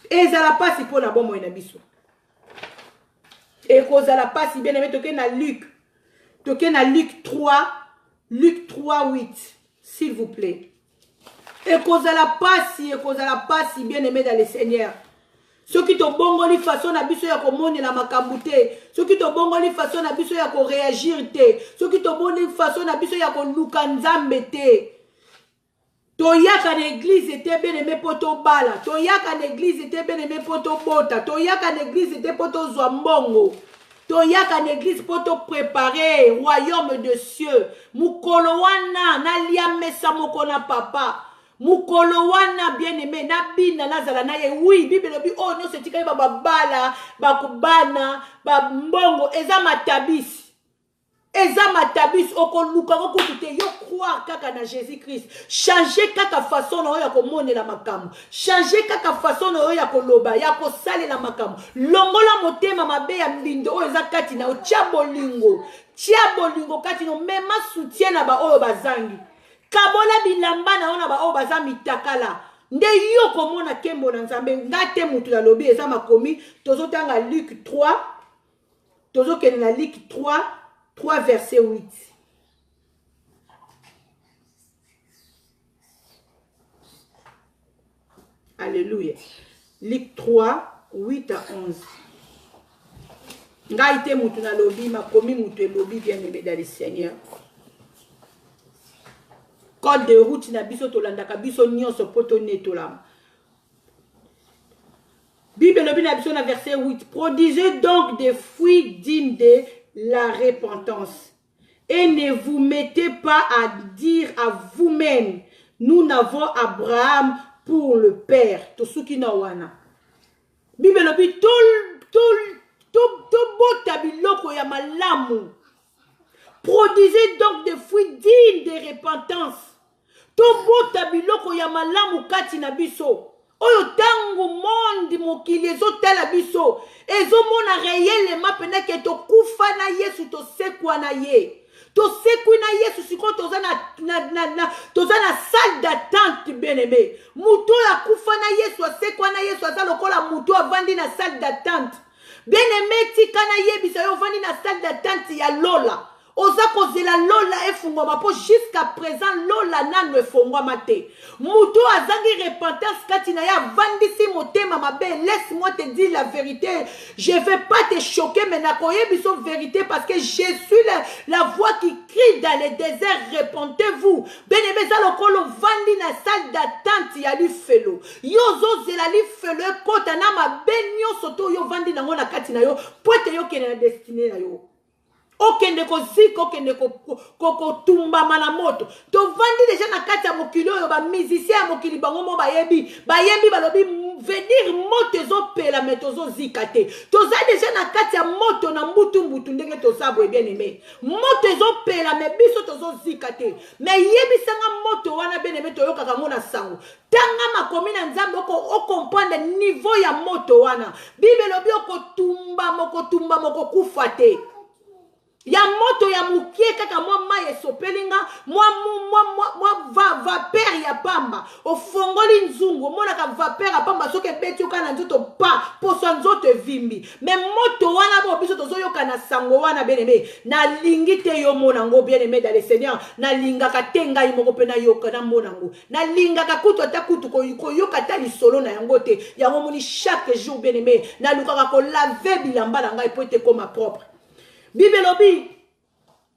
ezala pasi mpo na bomoi na biso, ekozala pasi, bien aimé. Toke na Luc, toke na Luc 3, Luc 3 8, s'il vous plaît. Ekozala pasi, ekozala pasi, bien aimé dans le Seigneur, soki tobongoli façon na biso ya komonela makambo te, soki tobongoli façon na biso ya koréagir te, soki tobongoli façon na biso ya koluka Nzambe te. Toyaka na église te, bien aimé, mpo tobala. Toyaka na église te, bien aimé, mpo tobota. Toyaka na église te mpo tozwa mbongo. Toyaka na église mpo toprépare royaume de cieux. Mokolo wana nalia mesa moko na papa, mokolo wana, bien aimé, nabina, nazala na ye. Oui, Bible elobi oyo nyonso etikali, bababala, bakobana, bambongo, eza matabisi, eza matabisi, okoluka ngo kutu te. Yo croire kaka na Jésus Christ, change kaka façon na oyo ya komonela makambo, change kaka façon na oyo ya koloba, ya kosalela makambo. Longola motema mabe ya mbindo oyo eza kati na yo, tia bolingo, tia bolingo kati na yo. Mema soutien na baoyo bazangi, kabola bilamba na yo na baoyo baza mitakala, nde yo komona nkembo na Nzambe. Nga te mutu nalobi, eza makomi. Tozotanga Luc 3, tozokende na Luc 3 3 verset 8. Alléluia. Luc 3 8 à 11. Ngai te mutu nalobi, makomi mutu elobi, bien aimé dans le Seigneur. Code de route na biso tolandaka biso nyonso mpo tonetolama. Bible elobi na biso na verset 8: produisez donc des fruits dignes de la repentance et ne vous mettez pas à dire à vous-même: nous n'avons Abraham pour le père. Tosuki na wana. Bible elobi tobota biloko ya malamu. Produisez donc des fruits dignes de repentance. Tobota biloko ya malamu kati na biso, oyo ntango monde, mokili ezotala biso, ezomona réellement mpenza ke tokufa na Yesu, tosekwa na ye, tosekwi na Yesu. Sikoyo toza na salle d'attente, bien aimé. Moto oyo akufa na Yesu, asekwa na Yesu, aza lokola moto avandi na salle d'attente. Bien aimé, tika nayebisa yo, ovandi na salle d'attente ya lola, oza kozela lola efungwama, mpo jusqu'à présent lola nano efungwama te. Moto oyo azangi repentance kati na ye, avandisi motema mabe. Laisse moi te dire la vérité, je vais pas te choquer, mais nakoyebi biso vérité, parce que je suis la voix qui crie dans le désert: répentez-vous. Bien aimé, eza lokola ovandi na salle d'attente ya lifelo. Yo ozozela lifelo ekota na mabe nyonso to oyo ovandi nango na kati na yo, po ete yo okende na destinée na yo, okende kozika, okende kotumbama na moto. Tovandi déjà na kati ya mokili oyo, bamusicien ya mokili bango mo bayebi, bayembi, balobi venir moto ezopela, mais tozozika te. Toza déjà na kati ya moto na mbutu-mbutu ndenge toza boye. Bien aimé, moto ezopela, mais biso tozozika te. Mais yebisanga, moto wana, bien aimé, toyokaka yango na sango. Tanga makomi na Nzambe, okomprendre niveau ya moto wana. Bible elobi okotumbama, okotumbama, okokufa te. Ya moto ya mokie kaka, mwa mai esopeli nga, mwa vapeur ya pamba, ofongoli nzungu, omonaka vapeur ya pamba, soki ebeti yo kaka na nzoto, pa poso ya nzoto evimbi. Mais moto wana bo biso tozoyoka na sango wana, bien aimé, nalingi te yo mona yango. Bien aimé dans le Seigneur, nalingaka te ngai moko mpe nayoka, namona yango. Nalingaka kutu ata kutu koyoka ata lisolo na yango te. Yango moni, chaque jour, bien aimé, nalukaka kolaver bilamba na ngai po ete ekoma propre. Bible elobi,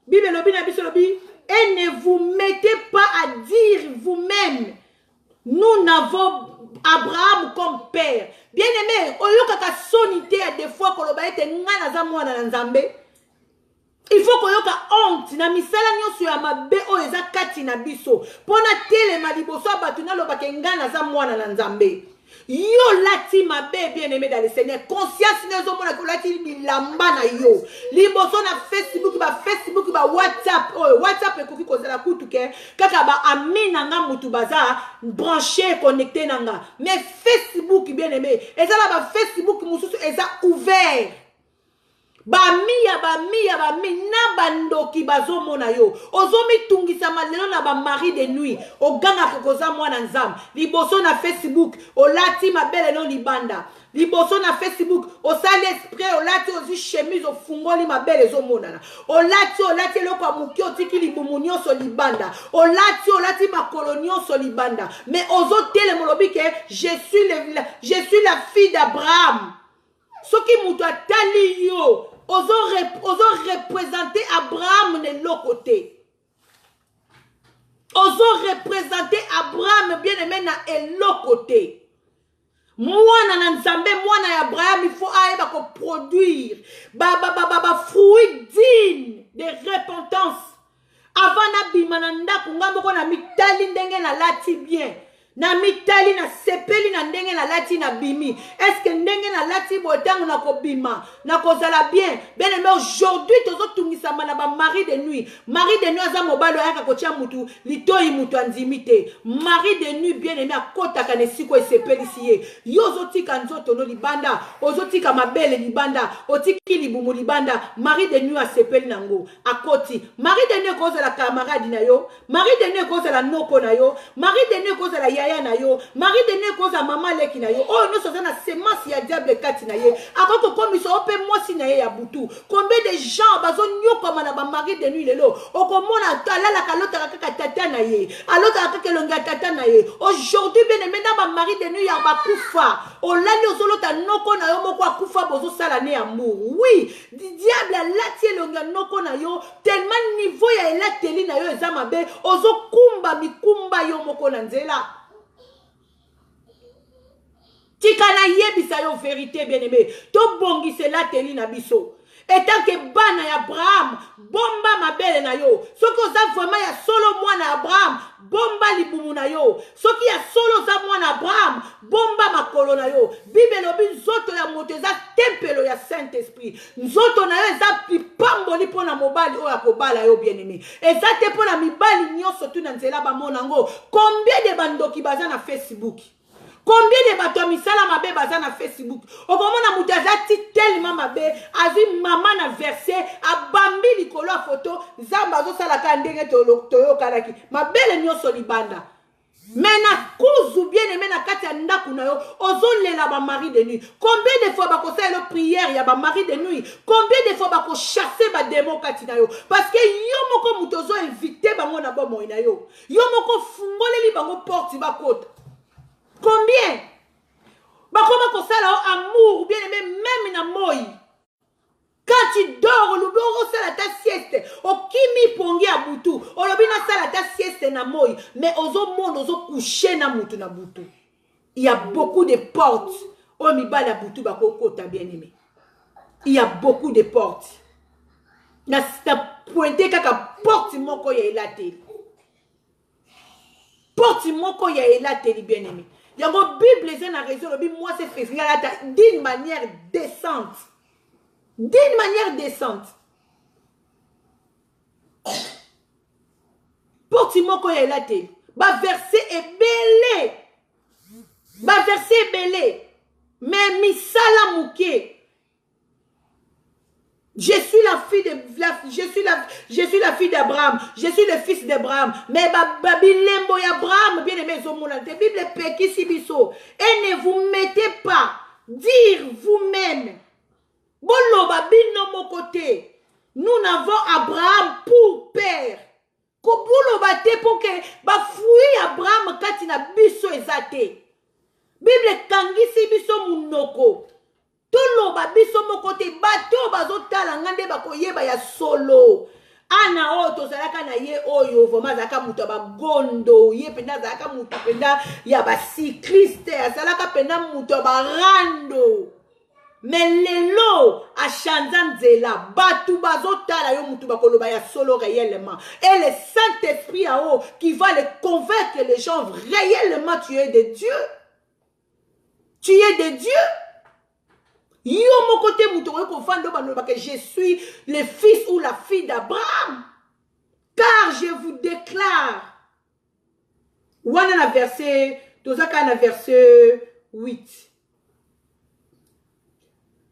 Bible elobi na biso, elobi: et ne vous mettez pas à dire vous-même: Nous n'avons Abraham comme père. Bien aimé, oyokaka soni te ya des fois koloba ete nga naza mwana na Nzambe. Il faut koyoka honte na misala nyonso ya mabe oyo eza kati na biso mpo natelema liboso ya bato nalobaka nga naza mwana na Nzambe. Yo olati mabe, bien aimé dans le Seigneur, conscience na ezomona ke olati bilamba na yo liboso na Facebook, ba Facebook, ba WhatsApp. Oyo WhatsApp ekoki kozala kutu ke kaka ba ami na nga mutu baza branché, connecté na nga, mais Facebook, bien aimé, eza na ba Facebook mosusu eza ouvert, bami ya bami ya bami na bandoki bazomona yo. Ozomitungisama lelo na bamari de nuit, ogangaka koza mwana Nzambe liboso na Facebook, olati mabele no libanda liboso na Facebook, osali esprit, olati, ozwi chemise, ofungoli mabele ezomonana, olati eloko ya moke, otiki libumu nyonso libanda, olati makolo nyonso libanda, mais ozotelema, olobi ke je suis la fille d'Abraham. Soki moto atali yo, ozoreprésente Abraham na eloko te. Ozoreprésente Abraham, bien aimé, na eloko te. Mwana na Nzambe, mwana ya Abraham, il faut ayeba koproduire bafruit digne de repentance. Avant nabima na ndako, nga moko na mitali ndenge nalati bien, na mitali, nasepeli na ndenge nalati, nabimi. Est-ce ndenge nalati boye, ntango nakobima, nakozala bien? Bien aimé, aujourd'hui tozotungisama na bamari de nuit. Mari de nuit aza mobali oyaka kotia mutu litoi, mutu andimi te. Mari de nuit, bien aimé, akɔtaka na esika esepelisi ye. Yo ozotika nzoto no libanda, ozotika mabele libanda, otiki libumu libanda. Mari de nuit asepeli nango, akoti. Mari de nuit ekozala camarade na yo, mari de nuit ekozala noko na yo, mari de nuit ekozala yaya na yo, mari de nuit ekozala mama leki na yo. Oyo nyonso aza na semence ya diable kati na ye, akoki kokomisa yo mpe mwasi na ye ya butu. Combien de gens bazonyokama na bamari de nuit lelo? Okomona alalaka, alotaka kaka tata na ye, alotaka kaka elongi ya tata na ye. Aujourd'hui, bien aimé, na bamari de nuit ya bakufa, olali, ozolota noko na yo moko akufa, bozosala ne amour. Oui, diable alati elongi ya noko na yo, tellement niveau ya elateli na yo eza mabe, ozokumba mikumba yo moko na nzela. Tika nayebisa yo vérité, bien aimé, tobongisa elateli na biso etanke bana ya Abraham. Bomba mabele na yo. Soki oza vraiment ya solo mwana ya Abraham, bomba libumu na yo. Soki ya solo oza mwana Abraham, bomba makolo na yo. Bible elobi nzoto ya moto eza tempelo ya Saint Esprit. Nzoto na yo eza lipamboli mpo na mobali oyo akobala yo, bien aimé, eza te mpo na mibali nyonso tu na nzela bamona yango. Combien de bandoki baza na Facebook? Combien de bato ya misala mabe baza na Facebook? Okomona moto aza ti tellement mabe, azwi mama na verset, abambi likolo ya foto. Nzambe azosala kaka ndenge toyokanaki, mabele nyonso libanda. Mais na kuzu, bien aimé, na kati ya ndako na yo, ozolela bamari de nuit. Combien de fois bakosalela prière ya bamari de nuit? Combien de fois bakochasse badémon kati na yo? Parce que yo moko moto ozoinvite bango na bomoi na yo, yo moko ofungoleli bango porte bakota. Combien bakoma kosala yo amour, bien aimé, même na moi quand tu dors? Olobi okosala ata sieste, okimi pongi ya butu, olobi nasala ata sieste na moi, mais ozomona ozocoucher na mutu na butu. Il y a beaucoup de portes oyo mibali ya butu bakokota. Bien aimé, il y a beaucoup de portes. Na pointe kaka porte moko ya elateli, porte moko ya elateli. Bien aimé, yango Bible eza na raison, elobi mwasi efesinga alata d'une manière décente, d'une manière décente. Porte moko ya elateli, baverset ebele, baverset ebele, mais misala moke. Je suis la fille de la, je suis la fille d'Abraham, je suis le fils d'Abraham. Mais ba bilembo ya Abraham, bien aimé, ezomona te. Bible epekisi biso. Et ne vous mettez pas dire vous-même. Boloba bino moko te. Nous n'avons Abraham pour père. Koboloba te mpo ke bafruit ya Abraham kati na biso eza te. Bible ekangisi biso munoko. Toloba biso moko te. Bato oyo bazotala nga nde bakoyeba ya solo. Ana oyo tozalaka na ye oyo vraiment azalaka moto ya bagondo, ye mpenza azalaka moto mpenza ya bacycliste, azalaka mpenza moto ya barando. Mais lelo achanza nzela, bato bazotala yo moto bakoloba ya solo réellement. Et le Saint-Esprit ao qui va les convaincre les gens réellement tu es de Dieu. Tu es de Dieu. Yo moko te moto okoki kofanda oyo balobaka je suis le fils ou la fille d'Abraham. Car je vous déclare. Wana na verset, toza kaka na verset 8.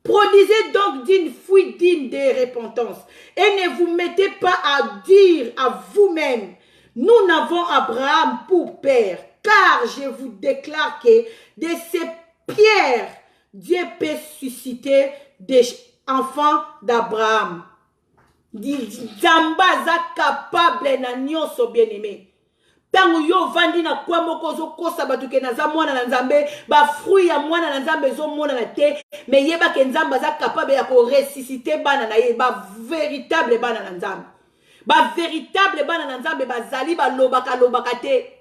Produisez donc d'une fruit digne de repentance et ne vous mettez pas à dire à vous-même, nous n'avons Abraham pour père, car je vous déclare que de ces pierres, Dieu peut susciter des enfants d'Abraham. Nzambe aza capable na nyonso, bien-aimé. Ntango yo ovandi na kwa moko ozokosa bato ke naza mwana na Nzambe, bafruit ya mwana na Nzambe ezomonana te, me yeba ke Nzambe aza capable ya koressuscite bana na ye, bavéritable bana na Nzambe. Bavéritable bana na Nzambe bazali balobaka lobaka te.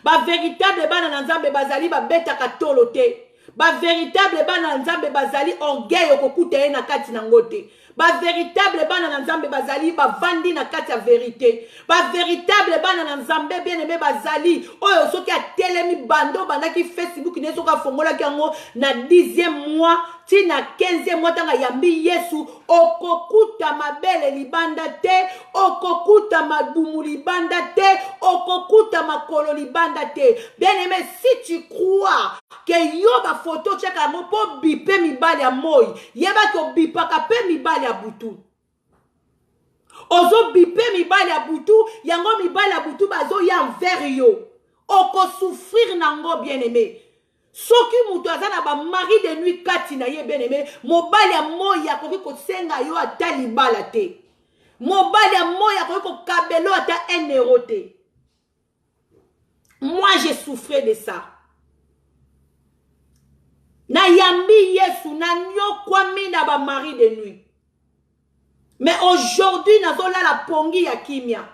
Bavéritable bana na Nzambe bazali babetaka tolo te. Bavéritable bana na Nzambe bazali orgueil okokuta ye na kati nango te. Bavéritable bana na Nzambe bazali bavandi na kati ya verité. Bavéritable bana na Nzambe bien-aimé bazali oyo soki atelemi bando bandaki Facebook ne soki afongolaki yango na 10e mois ti na 15e mois ntango ayambi Yesu, okokuta mabele libanda te, okokuta mabumu libanda te, okokuta makolo libanda te. Bien-aimé, si tu crois que yo bafoto otiaka yango mpo bipe mibali ya moi, yebaki obipaka mpe mibali ya butu. Ozobipe mibali ya butu, yango mibali ya butu bazoya envers yo. Okosouffrir nango, bien-aimé. Soki moto aza na bamari de nuit kati na ye, bien-aimé, mobali ya moi akoki kosenga yo ata libala te. Mobali ya moi akoki kokabela yo ata 1 euro te. Moi, j'ai souffert de ça. Nayambi Yesu, nanyokwami na bamari de nuit. Mais aujourd'hui, nazolala pongi ya kimia.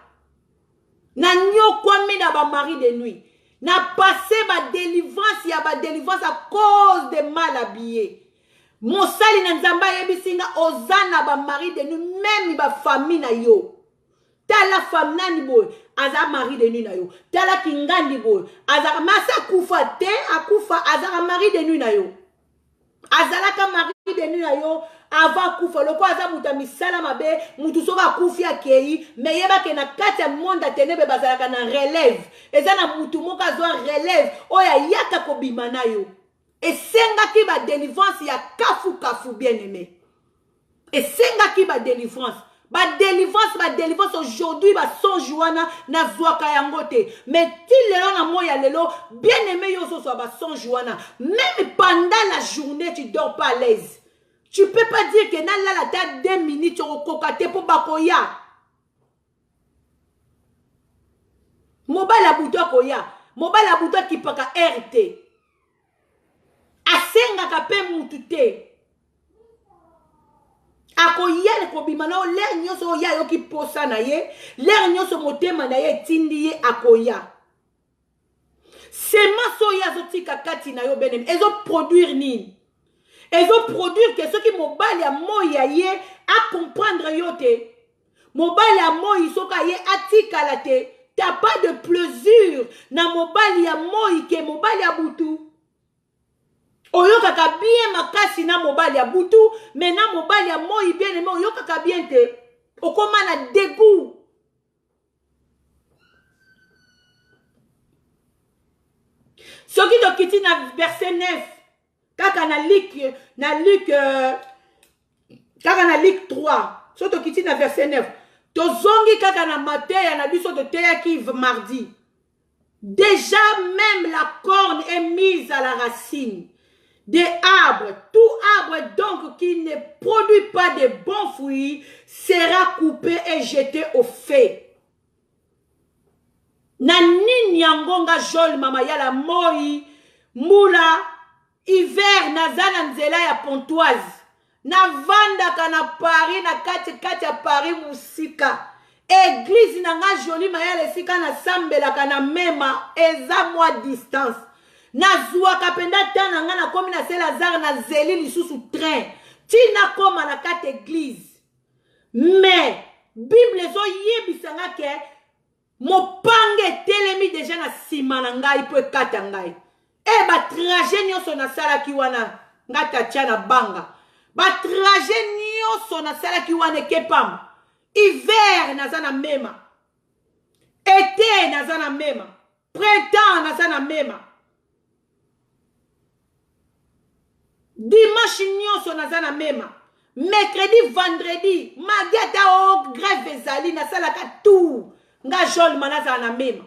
Nanyokwami na bamari de nuit. Na passé ba délivrance ya ba délivrance à cause de mal habillé. Mosali na Nzambe ayebisi nga oza na bamari de nuit, même ba famille na yo. Tala femme nani boye aza mari de nuit na yo. Tala kingandi boye azaka masa akufa te, akufa azaka mari de nuit na yo. Azalaka mari de nuit na yo avant akufa. Lokola aza moto ya misala mabe, motu soki akufi akei, me yebake na kati ya monde ya ténèbres bazalaka na relève. Eza na motu moko azwa relève oyo ayaka kobima na yo. Esengaki ba délivrance ya kafu kafu, bien-aimé. Esengaki ba délivrance. Ba délivrance, ba délivrance. Aujourd'hui ba songe wana nazwaka yango te. Mais ti lelo na moi ya lelo, bien-aimé, yo ozozwa ba songe wana. Même pendant la journée, tu dors pas à l'aise. Tu peux pas dire que nalala ata 2 minutes, okokoka te mpo bakoya. Mobali ya butu akoya. Mobali ya butu akipaka air te. Asengaka mpe mutu te. Akoya kobima na yo lere nyonso oyo ayoki posa na ye, lere nyonso motema na ye etindi ye akoya. Semence oyo azotika kati na yo, bien-aimé, ezoproduire nini? Ezoproduire ke soki mobali ya moi ya ye acomprendre yo te, mobali ya moi soki aye atikala te, t'as pas de plaisir na mobali ya moi ke mobali ya butu. Oyokaka bien makasi na mobali ya butu, mais na mobali ya moi, bien-aimé, oyokaka bien te. Okoma na dégoût. Soki tokiti na verset 9, kaka na Luc, na Luc, kaka na Luc 3, soki tokiti na verset 9, tozongi kaka na mateya na biso toteyaki mardi. Déjà même la corne est mise à la racine des arbres. Tout arbre donc qui ne produit pas de bons fruits sera coupé et jeté au feu. Na nini yango nga Jol mama yala moi mbula hiver naza na nzela ya Pontoise, navandaka na Paris, na kati kati ya Paris mosika. Eglise na nga Jolie Mayala esika nasambelaka na mema eza mwa distance. Nazuaka mpenza temps na nga nakomi na Saint Lazare nazeli lisusu train ti nakoma na kati eglise. Mais Bible ezoyebisa nga ke mopanga etelemi deja na nsima na ngai mpo ekata ngai. E ba trajet nyonso nasalaki wana nga Tatiana banga. Ba trajet nyonso nasalaki wana ekepamba. Hiver naza na mema. Été naza na mema. Printemps naza na mema. Dimanche nyonso naza na mema. Mercredi, vendredi, mardi ata o oh, grève ezali nasalaka tout. Nga Jolma nazala na mema.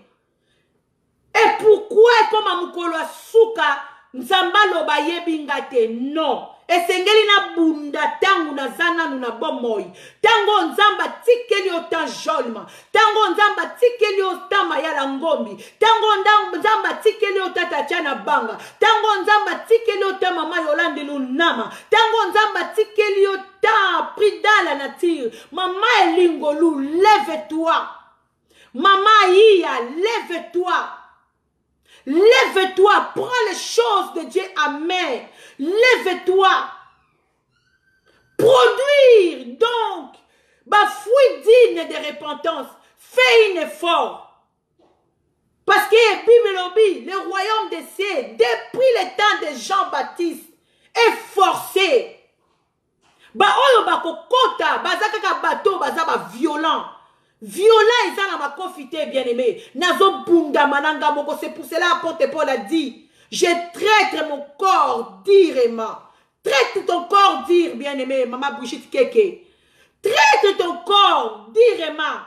Et pourquoi ekoma mokolo ya suka Nzambe aloba ayebi nga te? Non, esengeli nabunda ntango naza nanu na bomoi, ntango oyo Nzambe atikeli yo temps Jolma, ntango oyo Nzambe atikeli yo temps Mayala Ngombi, ntango oyo Nzambe atikeli yo tata Tiana Banga, ntango oyo Nzambe atikeli yo temps mama Yolande Lunama, ntango oyo Nzambe atikeli yo temps Prida la nature, mama Elingolu, lève-toi. Maman Aïa, lève-toi. Lève-toi, prends les choses de Dieu à main. Lève-toi. Produire donc ba fruit digne de repentance. Fais un effort. Parce que Bible lobi, le royaume des cieux, depuis le temps de Jean-Baptiste, est forcé. Baoyo bakokota baza kaka bato baza ba violent. Violent eza na makofi te bien aimé. Nazo bundama na nga moko c'est pour cela apôtre Paul a dit je traite mon corps durement. Traite ton corps dur bien aimé maman Brigitte Keke. Traite ton corps durement.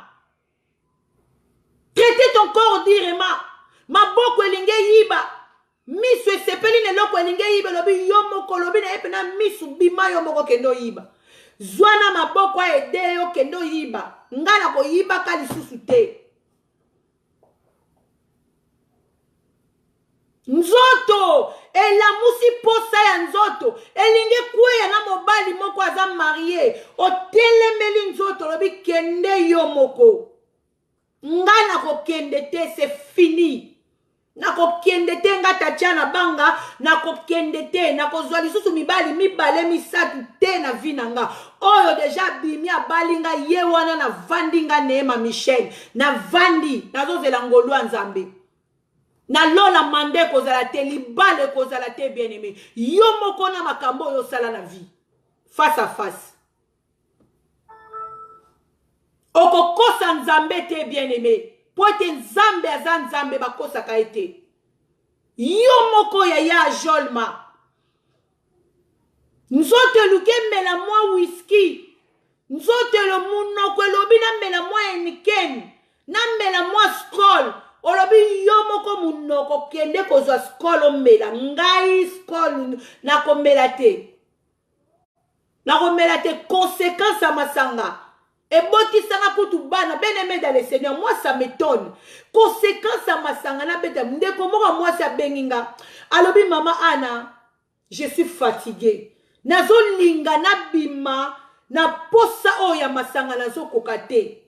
Traite ton corps durement. Maboko elingi eyiba. Misu esepeli na eloko elingi eyiba elobi yo moko olobi na ye mpena misu bima yo moko kende oyiba. Zwa na maboko aede yo kende oyiba. Nga nakoyibaka lisusu te. Nzoto elamusi posa ya nzoto elingi ekweya na mobali moko aza marie otelemeli nzoto olobi kende yo moko nga nakokende te c'est fini nakokende te nga Tatiana Banga nakokende te nakozwa lisusu mibali mibale misato te na vie na nga oyo deja abimi abali nga ye wana navandi nga Neema Michel navandi nazozela ngolu ya Nzambe na lola manda ekozala te libala ekozala te bien aimé yo moko na makambo oyo osala na vie face à face okokosa nzambe te bien aimé mpo ete nzambe aza nzambe bakosaka ye te yo moko yaya jolma nzoto eluki emela mwa whisky nzoto elo munoko elobi namela mwa Heineken namela mwa skol olobi yo moko munoko kende kozwa skol omela ngai skol nakomela te nakomela te conséquence ya masanga ebotisaka kutu bana bien aimé dans le Seigneur moi ça m'étonne conséquence ya masanga nabeta ndeko moko ya mwasi abengi nga alobi mama Ana je suis fatiguée nazolinga nabima na posa oyo ya masanga nazokoka te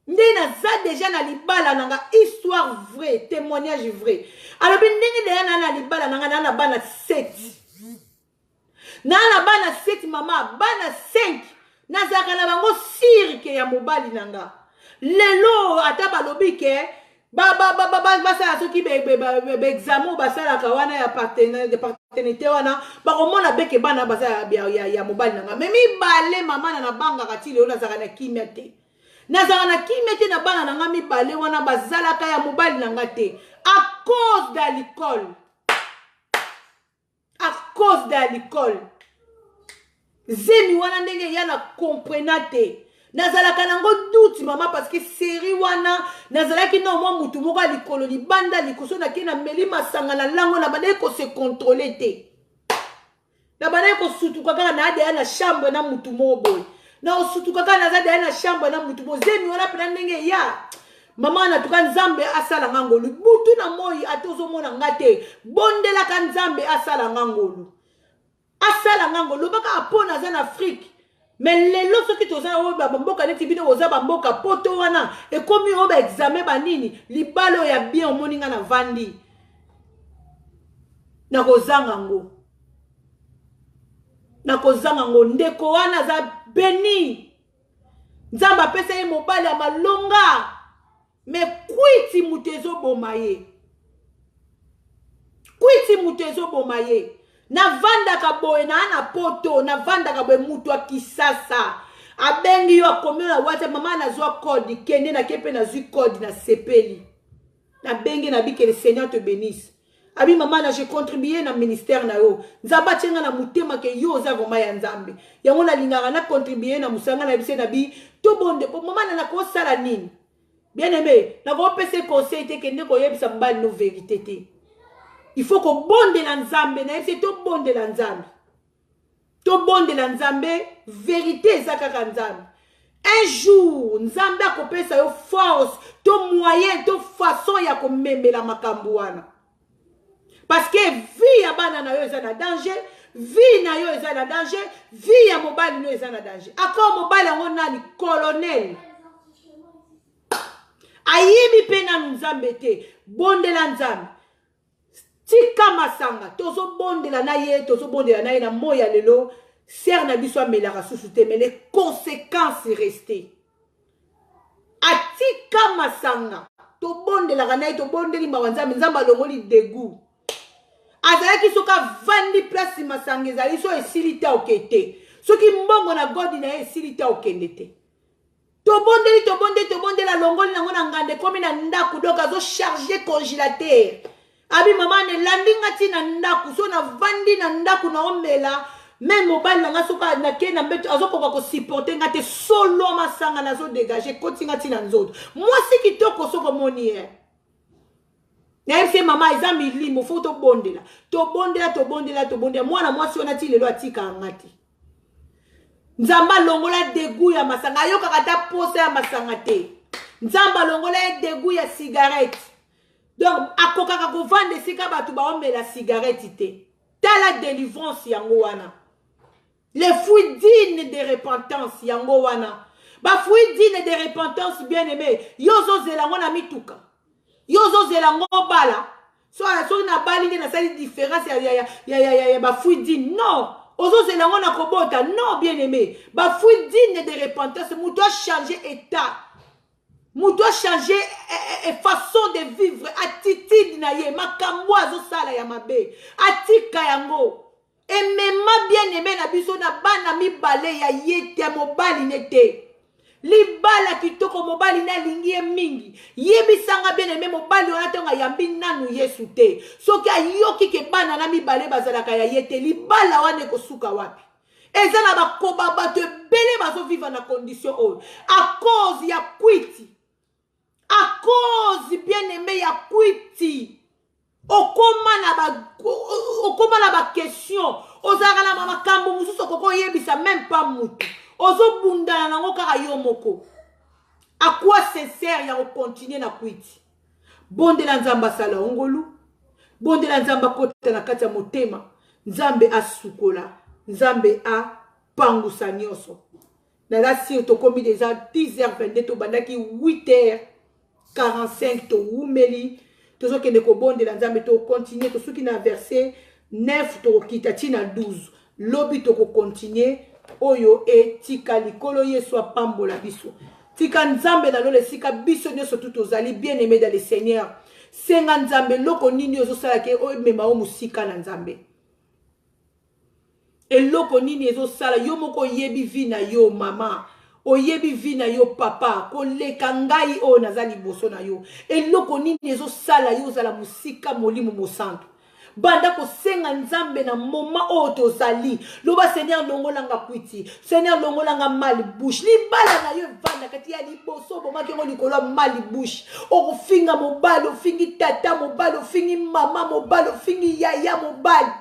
nde naza deja na libala na nga histoire vraie témoignage vrai alobi ndenge deya na na libala na nga na na bana 7 na na bana 7 mama bana 5 nazalaka na bango sirke ya mobali na nga lelo ata balobi ke basala soki baexamen basalaka wana ya paternité wana bakomona beke bana baza ya mobali na nga me mibale mama na nabangaka ti lelo nazalaka na kimia te nazalaka na kimia te na bana na nga mibale wana bazalaka ya mobali na nga te à cause d'alcool à cause d'alcool zemi wana ndenge eya na comprena te nazalaka nango doute mama parce que série wana nazalaki na mwa mutu moko ya likolo libanda likoso nake nameli masanga na lango na bandaki kose contrôle te na bandaki kosutuka kaka na adeya na chambre na mutu moko boye na osutuka kaka naza deya na chambre na mutu bozemi wana mpena ndenge eya mama na tuka nzambe asala nga ngolu butu na moi ata ozomona nga te bondelaka nzambe asala nga ngolu asala nga ngolu lobaka mpo naza na afrike. Mais lelo soki toza oyo bamboka neti bino boza bamboka poto wana ekomi oyo baexamen banini libala oyo ya bien omoni nga navandi nakozanga ngo nakozanga ngo ndeko wana aza beni nzambe apesa ye mobali ya malonga me kwiti moto ezoboma ye kwiti moto ezoboma ye navandaka boye naa na poto navandaka boye moto ya kisasa abengi yo akomi na whatsapp mama nazwa code kende nake mpe nazwi code nasepeli nabenge na bike le seigneur te bénisse abi mama na je contribue na ministère na yo nzambe atie nga na motema ke yo oza vraiment ya nzambe yango nalingaka na contribue na mosala nga na yebise na bi tobonde po mama na nakosala nini bien aimé nakopesa conseil te kende koyebisa mobali no verité te il faut kobondela nzambe nayebise tobondela nzambe tobondela nzambe verité eza kaka nzambe un jour nzambe akopesa yo force to moyen to façon ya komemela makambo wana parce que vie ya bana na yo eza na danger vie na yo eza na danger vie ya mobali no eza na danger akor mobali yango nani colonel ayebi mpe nanu nzambe te bondela nzambe tika masanga tozobondela na ye tozobondela na ye na moi ya lelo sere na biso amelaka susu te mais les conséquences reste atika masanga tobondelaka na ye tobondeli mawa nzambe nzambe alongoli degout azalaki soki avandi place masanga ezali so esili te oke te soki mbongo na godi na ye esili te okende te tobondeli tobondeli tobondeli alongoli nango na nganda ekomi na ndako donc azocharge congélateur abi mama nelandi nga ti na ndako so navandi na ndako naomela meme mobali na nga soki nake na mbeto azokoka kosupporte nga te solo masanga nazodegage ekoti nga ti na nzoto mwasi kitoko soki omoni ye nayebisi ye mama eza milimo fo tobondela tobondela tobondela tobondela mwana mwasi wana ti lelo atikaka nga te nzambe alongola degu ya masanga ayokaka ata posa ya masanga te nzambe alongola ye degu ya cigarette donc akokaka kovanda esika bato baomela cigarette te tala délivrance yango wana les fruits dignes de repentance yango wana bafruit digne de repentance bien aimé yo ozozela yango na mituka yo ozozela yango obala soki nabali nde nasali différence ya, ya, ya, ya, ya, ya, ya bafruit digne non ozozela yango na kobota non bien aimé bafruit digne de repentance moto achange état moto achange eh, eh, eh, façon de vivre attitude na ye makambo azosala ya mabe atika yango emema bien aime na biso na bana mibale ya ye te mobali ne te libala kitoko mobali ne alingi ye mingi yebisanga bien aime mobali wana ntango ayambi nanu yesu te soki ayoki ke bana na mibale bazalaka ya ye te libala wana ekosuka wapi eza na bakoba bato ebele bazoviva na condition oyo a cause ya kwiti a cause bien aime ya kwiti okoma na ba okoma na ba question ozalaka na makambo mosusu okoki oyebisa meme pas mutu ozobundana nango kaka yo moko akwa sincere ya kokontinue na kwiti bondela nzambe asala yo ngolu bondela nzambe akota na kati ya motema nzambe asukola nzambe apangusa nyonso naza sur tokomi deja 10h22 tobandaki 8h45 towumeli tozokende kobondela nzambe tokontinue tosuki na verset 9 tokokita ti na 12 lobi tokokontinue oyo etikali nkolo yesu apambola biso tika nzambe na lola esika biso nyonso tu tozali bien aimé dans le seigneur senga nzambe eloko nini ozosala ke omema yo mosika na nzambe eloko nini ezosala yo moko oyebi vie na yo mama oyebi vie na yo papa koleka ngai oyo naza liboso na yo eloko nini ezosala yo ozala mosika molimo mosantu banda kosenga nzambe na moma oyo tozali loba seigneur longolanga kwiti seigneur longolanga mali bouche libala na yo evandaka ti ya liboso obomaki yango likolo ya mali bouche okofinga mobali ofingi tata mobali ofingi mama mobali ofingi yaya mobali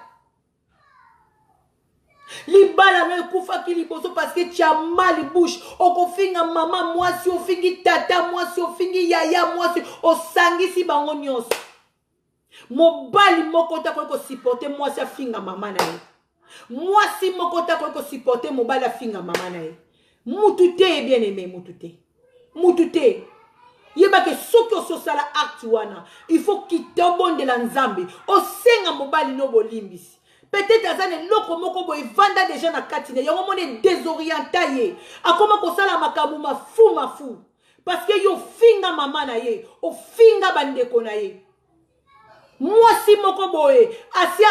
libala no ekufaki liboso parceke tia mali bouche okofinga mama mwasi ofingi tata mwasi ofingi yaya mwasi osangisi bango nyonso mobali moko te akoki kosupporte mwasi afinga mama na ye. Mwasi moko te akoki kosupporte mobali afinga mama na ye. Mutu te, bien aimé, mutu te. Mutu te. Yeba ke soki ososala acte wana, il faut kita obondela Nzambe, osenga mobali no bolimbisi. Peut-être aza na eloko moko boye evanda deja na kati na yango, moni desorienta ye, akoma kosala makambo mafu mafu parce que yo ofinga mama na ye, ofinga bandeko na ye. Mwasi moko boye asi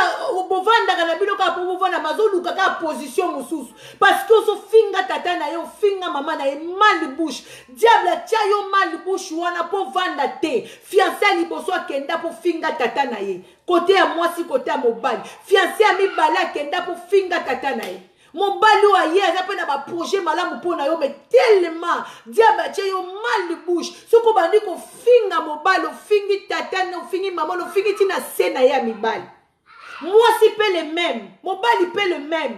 bovandaka na bino kaka po bovanda, bazoluka kaka position mosusu parce que ozofinga tata na ye, ofinga mama na ye, mal bouche. Diable atia yo mal bouche wana po vanda te. Fiancé ya liboso akenda po finga tata na ye, kote ya mwasi, kote ya mobali. Fiancé ya mibale akenda po finga tata na ye. Mobali oyo aye aza mpe na baprojet malamu mpo na yo, mais tellement diable atie yo mal bouche, soki obandi kofinga mobali, ofingi tata na, ofingi mama na, ofingi ntina se na ye ya mibali. Mwasi mpe le même, mobali mpe le même,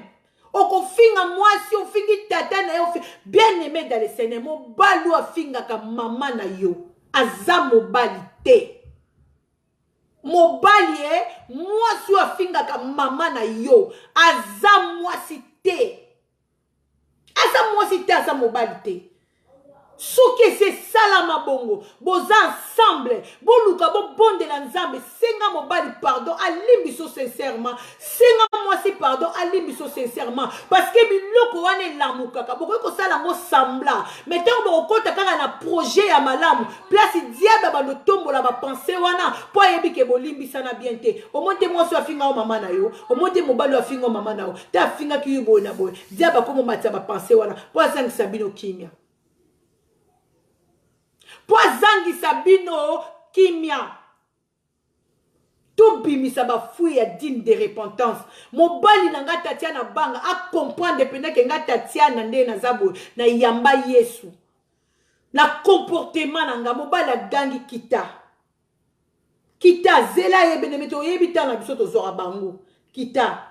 okofinga mwasi, ofingi tata na ye. Bien aimé dans le Seigneur, mobali oyo afingaka mama na yo aza mobali te. Mobali e mwasi oyo afingaka mama na yo aza mwasi te, aza mwasi te, aza mobali te. Soki esi esalama bongo, boza ensemble, boluka bobondela Nzambe, senga mobali pardon, alimbiso sincèrement, senga mwasi pardon, alimbiso sincèrement, parce que biloko wana elamukaka. Bokoki kosala yango semblant, mais ntango bokokɔta kaka na projet ya malamu, place diable bando tombola bapense wana mpo ayebi ke bolimbisana bien te. Omoni te mwasi oyo afinga yo mama na yo, omoni te mobali oyo afinga yo mama na yo te, afingaki yo boye na boye. Diable akomomatisa bapense wana mpo azangisa bino kimia, mpo azangisa bino kimia. Tobimisa bafruit ya dîme de repentance. Mobali na nga Tatiana Banga acomprendre mpenza ke nga Tatiana nde naza boye, nayamba Yesu na comportement na nga. Mobali agangi, kita, kita, zela ye beneme te, oyebi ntango na biso tozwaka bango. Kita,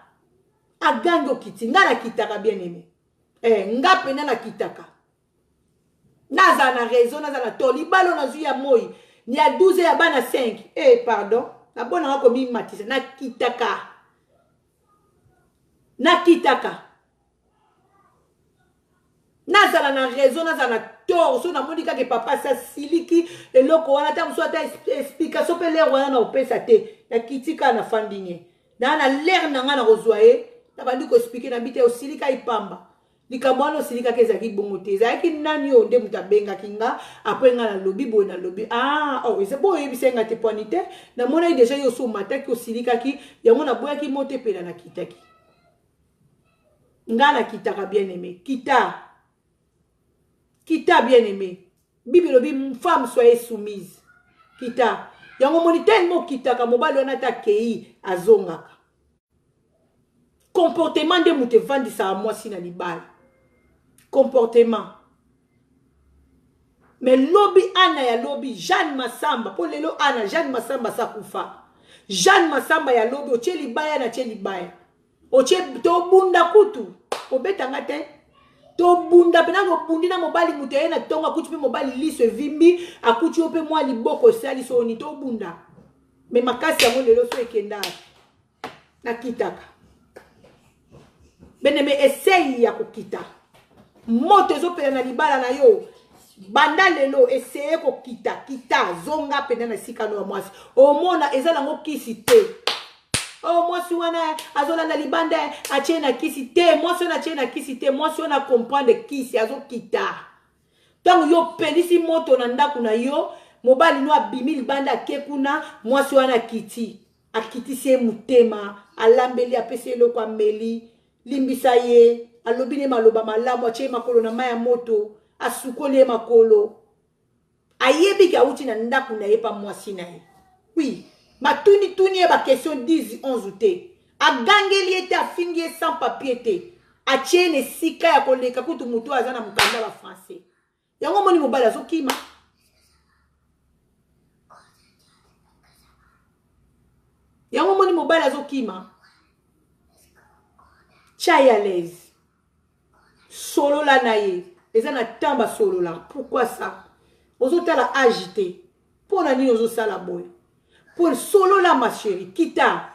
agangi, okiti. Nga nakitaka, bien aimé, nga mpenza nakitaka. Nazala na raison, nazala na to libala oyo nazwi ya moi ya 12 ya bana 5, pardon, nabonanga komimatisa. Nakitaka, nakitaka. Nazala na raison, nazala na tort, so namoni kaka papa asi asiliki eloko wana, ata mosusu ata explication mpe lere wana na kopesa te, nakiti kaka, nafandi nye naa na lere na ngai, nakozwa ye, nabandi koexpliquer na bi te, osilika ipamba, likambo wana osilikaki ezalaki bongo te, ezalaki nani oyo nde moto abengaki nga, après nga nalobi boye, nalobi ah oh, eza boyo, oyebisaki nga te pwani te, namonaki deja yo oso omataki, osilikaki, yango naboyaki moto epela, nakitaki. Nga nakitaka, bien aimé, kita, kita, bien aimé. Bible elobi: "Femme, soyez soumise." Kita yango, moni tellement okitaka, mobali wana ata akei, azongaka. Comportement nde moto evandisaka mwasi na libala, comportement. Mais lobi ana ya lobi Jeanne Masamba, mpo lelo ana Jeanne Masamba sakufa. Jeanne Masamba ya lobi, otie libaya na tie libaya, otie tobunda kutu, obetanga te, tobunda mpena, kobundi na mobali. Moto aye na ntongo, akuti mpe mobali liso evimbi, akuti yo mpe mwa liboko esali soni, tobunda. Mais makasi yango lelo so ekenda, nakitaka beneme. Esei ya kokita, moto ezopela na libala na yo, banda lelo eseye kokita. Kita, zonga mpenza na esika no ya mwasi. Omona eza nango kisi te. Oh, mwasi wana azolanda libanda, atie na kisi te. Mwasi wana atie na kisi te. Mwasi wana comprendre kisi, azokita. Ntango yo opelisi moto na ndako na yo, mobali no abimi libanda, ake kuna, mwasi wana akiti, akitisi ye motema, alambeli, apesi eloko ameli, limbisa ye, alobi ne maloba malamu, atie makolo na mai ya moto, asukoli ye makolo. Ayebi ke awuti na ndako na ye pa mwasi na ye. Oui, batuni-tuni ye baquestion 10 11 te, agangeli ye te, afingi ye sans papier te, atie ye na esika ya koleka kutu motu aza na mokanda bafrançais. Yango omoni mobali azokima. Yango omoni mobali azokima. Tia ye à l'aise, solola na ye. Eza na temps basolola. Pourquoi ça? Ozotala age te, mpo na nini ozosala boye? Mpo solola, ma chérie, kita.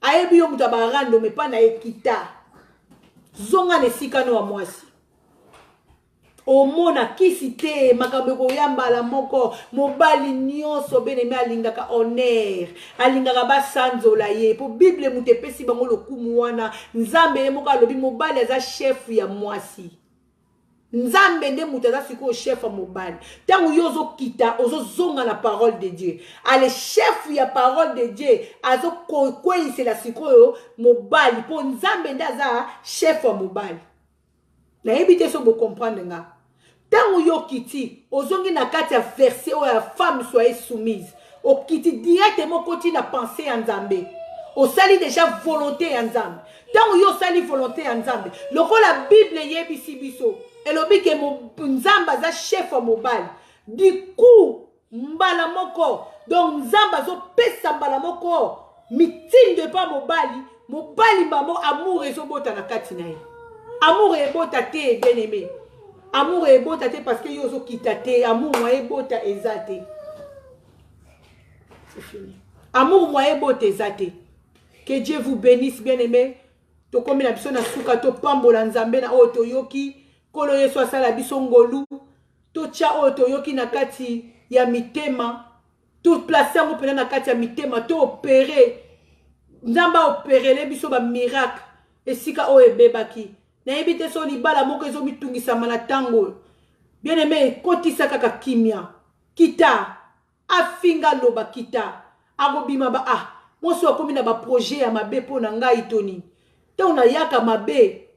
Ayebi yo moto ya barando me pa na ye kita. Zonga na esika no ya mwasi. Omona kisi te makambo ekoya mbala moko. Mobali nyonso bien-aimé alingaka honneur, alingaka basanzola ye po Bible moto epesi bango lokumu wana. Nzambe ye moko alobi mobali aza chef ya mwasi. Nzambe nde moto aza sikoyo chef ya mobali. Ntango yo ozokita, ozozonga na parole de Dieu. Ale chef ya parole de Dieu azokweyisela sikoyo mobali po Nzambe nde aza chef ya mobali. Nayebi te so bo comprendre nga. Ntango yo okiti, ozongi na kati ya verset oyo ya femme soyez soumise. Okiti directement okoti na pensée ya Nzambe. Osali déjà volonté ya Nzambe. Ntango yo osali volonté ya Nzambe, lokola Bible eyebisi biso, elobi ke Nzambe aza chef ya mobali. Du coup, mbala moko, donc Nzambe azopesa mbala moko mitindo epa mobali, mobali mamo amour ezobota na kati na ye. Amour ebota te, bien-aimé. Amour ebota te parce que yo ozokita te, amour mwa ebota eza te. C'est fini. Amour mwa ebota eza te. Que Dieu vous bénisse, bien-aimé. Tokomi na biso na suka, topambola Nzambe na oyo toyoki. Nkolo Yesu asala biso ngolu. Totia oyo toyoki na kati ya mitema. To place yango mpena na kati ya mitema, to opere. Nzambe aoperele biso ba miracle esika oyo ebebaki. Nayebi te so libala moko ezomitungisama na ntango oyo. Bien-aimé, ekotisa kaka kimia. Kita. Afinga loba kita. Akobima ba ah mwasi oyo akomi na ba projet ya mabe mpo na ngai to nini. Ntango nayaka mabe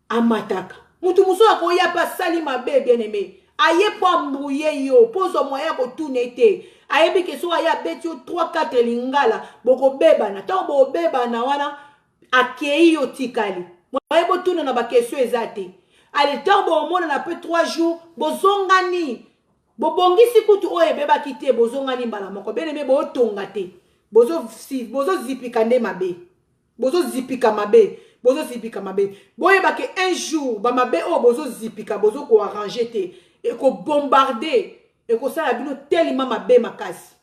amataka. Mutu mosusu akoya mpe asali mabe, bien-aimé. Aye mpo ambrouye yo, mpo ozwa moyen ya kotuna ye te. Ayebi ke soki aye abeti yo 3 4 lingala, bokobebana. Ntango bokobebana wana akei yo tikali. Moyen botuna na ba question eza te. Ale ntango bokomonana mpe 3 jours, bozongani. Bobongisi kutu oyo ebebaki te, bozongani mbala moko. Bien-aimé, botonga te. Bozozipika nde mabe. Bozozipika mabe. Bozozipika mabe. Boyeba ke un jour, ba mabe oyo bozozipika, bozo ko arranger te. Eko bombarder, ekosala bino tellement mabe makasi.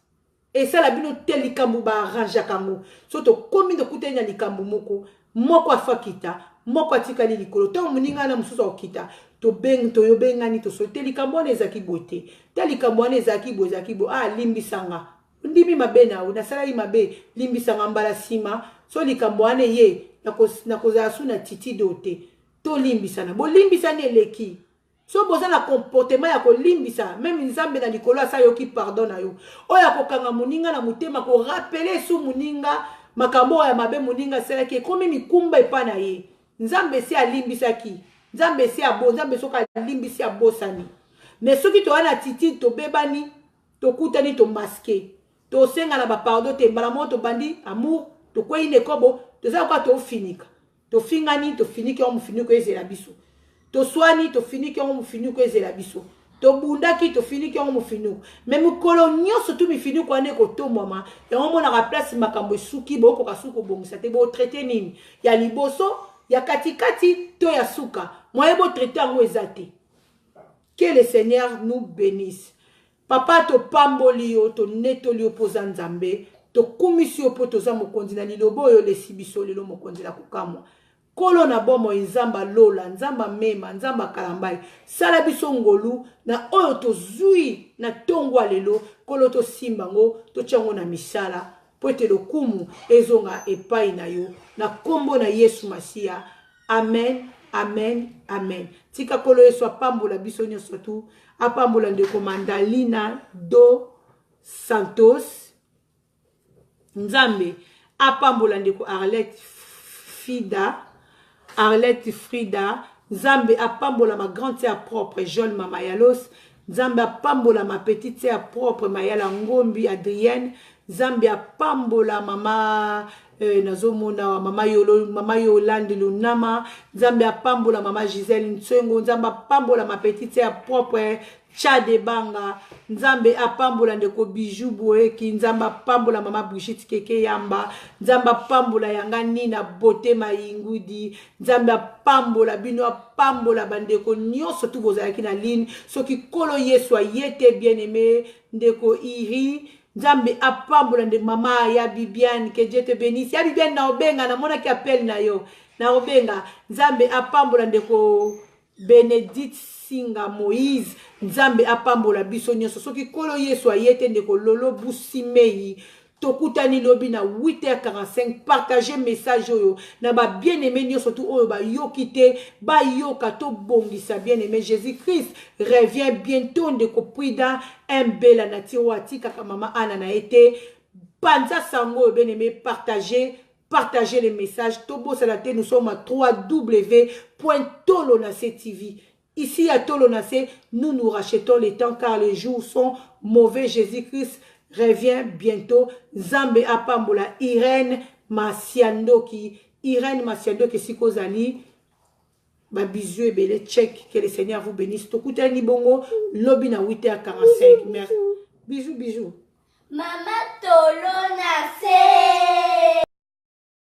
Esala bino te likambo ba arrangeaka yango. So tokomi tokutani na likambo moko, moko afakita, moko atikali likolo. Ntango moninga na mosusu akokita, tobengi, toyobengani, tosoli te likambo wana ezalaki boye te. Te likambo wana ezalaki boye, ezalaki boye. Ah, limbisa nga. Ndimi mabe na yo, nasalaki mabe, limbisa nga mbala nsima. So likambo wana eye, nakozala su na attitude oyo te. Tolimbisana. Bolimbisani eleki. So boza na comportement ya kolimbisa, meme Nzambe na likolo asa yoki pardon na yo. Oyo akokanga moninga na motema, ko rappeler su moninga makambo oyo ya mabe moninga asalaki, ekomi mikumba epa na ye. Nzambe esi alimbisaki. Nzambe esi abo, Nzambe soki alimbisi abosani. Mais soki toza na attitude tobebani, tokutani to masquer. Tosenga na ba pardon te, mbala moko tobandi amour, tokwei na ekobo, toza lokola tofinika. Tofingani, tofiniki yango mofiniko ezela biso. Toswani, tofiniki yango mofiniko ezela biso. Tobundaki, tofiniki yango mofiniko. Mais mokolo nyonso tu mifiniko wana ekotombwama, yango omonaka place makambo esuki, bokoka suki kobongisa te, botraite nini? Ya liboso, ya katikati to ya suka? Moyen botraite yango eza te. Que le Seigneur nous bénisse. Papa, topamboli yo, tonetoli yo mpo oza Nzambe, tokumisi yo mpo toza mokonzi na liloba oyo olesi biso lelo, mokonzi na kokamwa. Nkolo na bomoi, Nzambe alola, Nzambe amema, Nzambe akalambai, sala biso ngolu na oyo tozwi na ntongo ya lelo. Nkolo, tosimba yango, totia yango na misala mpo ete lokumu ezonga epai na yo, na nkombo na Yesu Masiya. Amen, amen, amen. Tika Nkolo Yesu apambola biso nyonso tu, apambola ndeko Mandalina do Santos. Nzambe apambola ndeko Arlette Fida, Arlette Frida. Nzambe apambola ma grande sœur propre Jeune Mama Yalos. Nzambe apambola ma petite sœur propre Mayala Ngombi Adrienne. Nzambe apambola mama nazomona mama Yolo, mama Yolande Lunama. Nzambe apambola mama Gisèle Ntsengo. Nzambe apambola ma petite sœur propre Tchade Banga. Nzambe apambola ndeko Bijou Boeki. Nzambe apambola mama Brigitte Keke Yamba. Nzambe apambola yanga Nina Beauté Mayingudi. Nzambe apambola bino, apambola bandeko nyonso tu bozalaki na ligne. Soki Nkolo Yesu aye te, bien-aimé ndeko Iri. Nzambe apambola nde mama ya Bibiane, que Dieu te bénisse. Ya Bibiane na obenga, namonaki appel na yo. Na obenga. Nzambe apambola ndeko Benedicte Singa Moïse. Nzambe apambola biso nyonso. Soki Nkolo Yesu aye te ndeko Lolo Busimei tokutani lobi na 8h45. Partage message oyo na ba bien-aimé nyonso tu oyo bayoki te, bayoka, tobongisa bien-aimé. Jésus-Christ revient bientôt. Ndeko Prida Mbela na tiro atikaka mama Ana na ye te. Panza sango oyo, bien-aimé, partager, partagez les messages. Tobosana te, nous sommes à www.tolonase tv. Ici à Tolonase, nous nous rachetons les temps car les jours sont mauvais. Jésus-Christ revient bientôt. Nzambe apambola Irène Masiandoki. Irène Masiandoki sikozali. Ba bisous ebele check, que le Seigneur vous bénisse. Tokutani bongo lobi na 8h45. Merci. Bisous, bisous. Mama Tolo na se.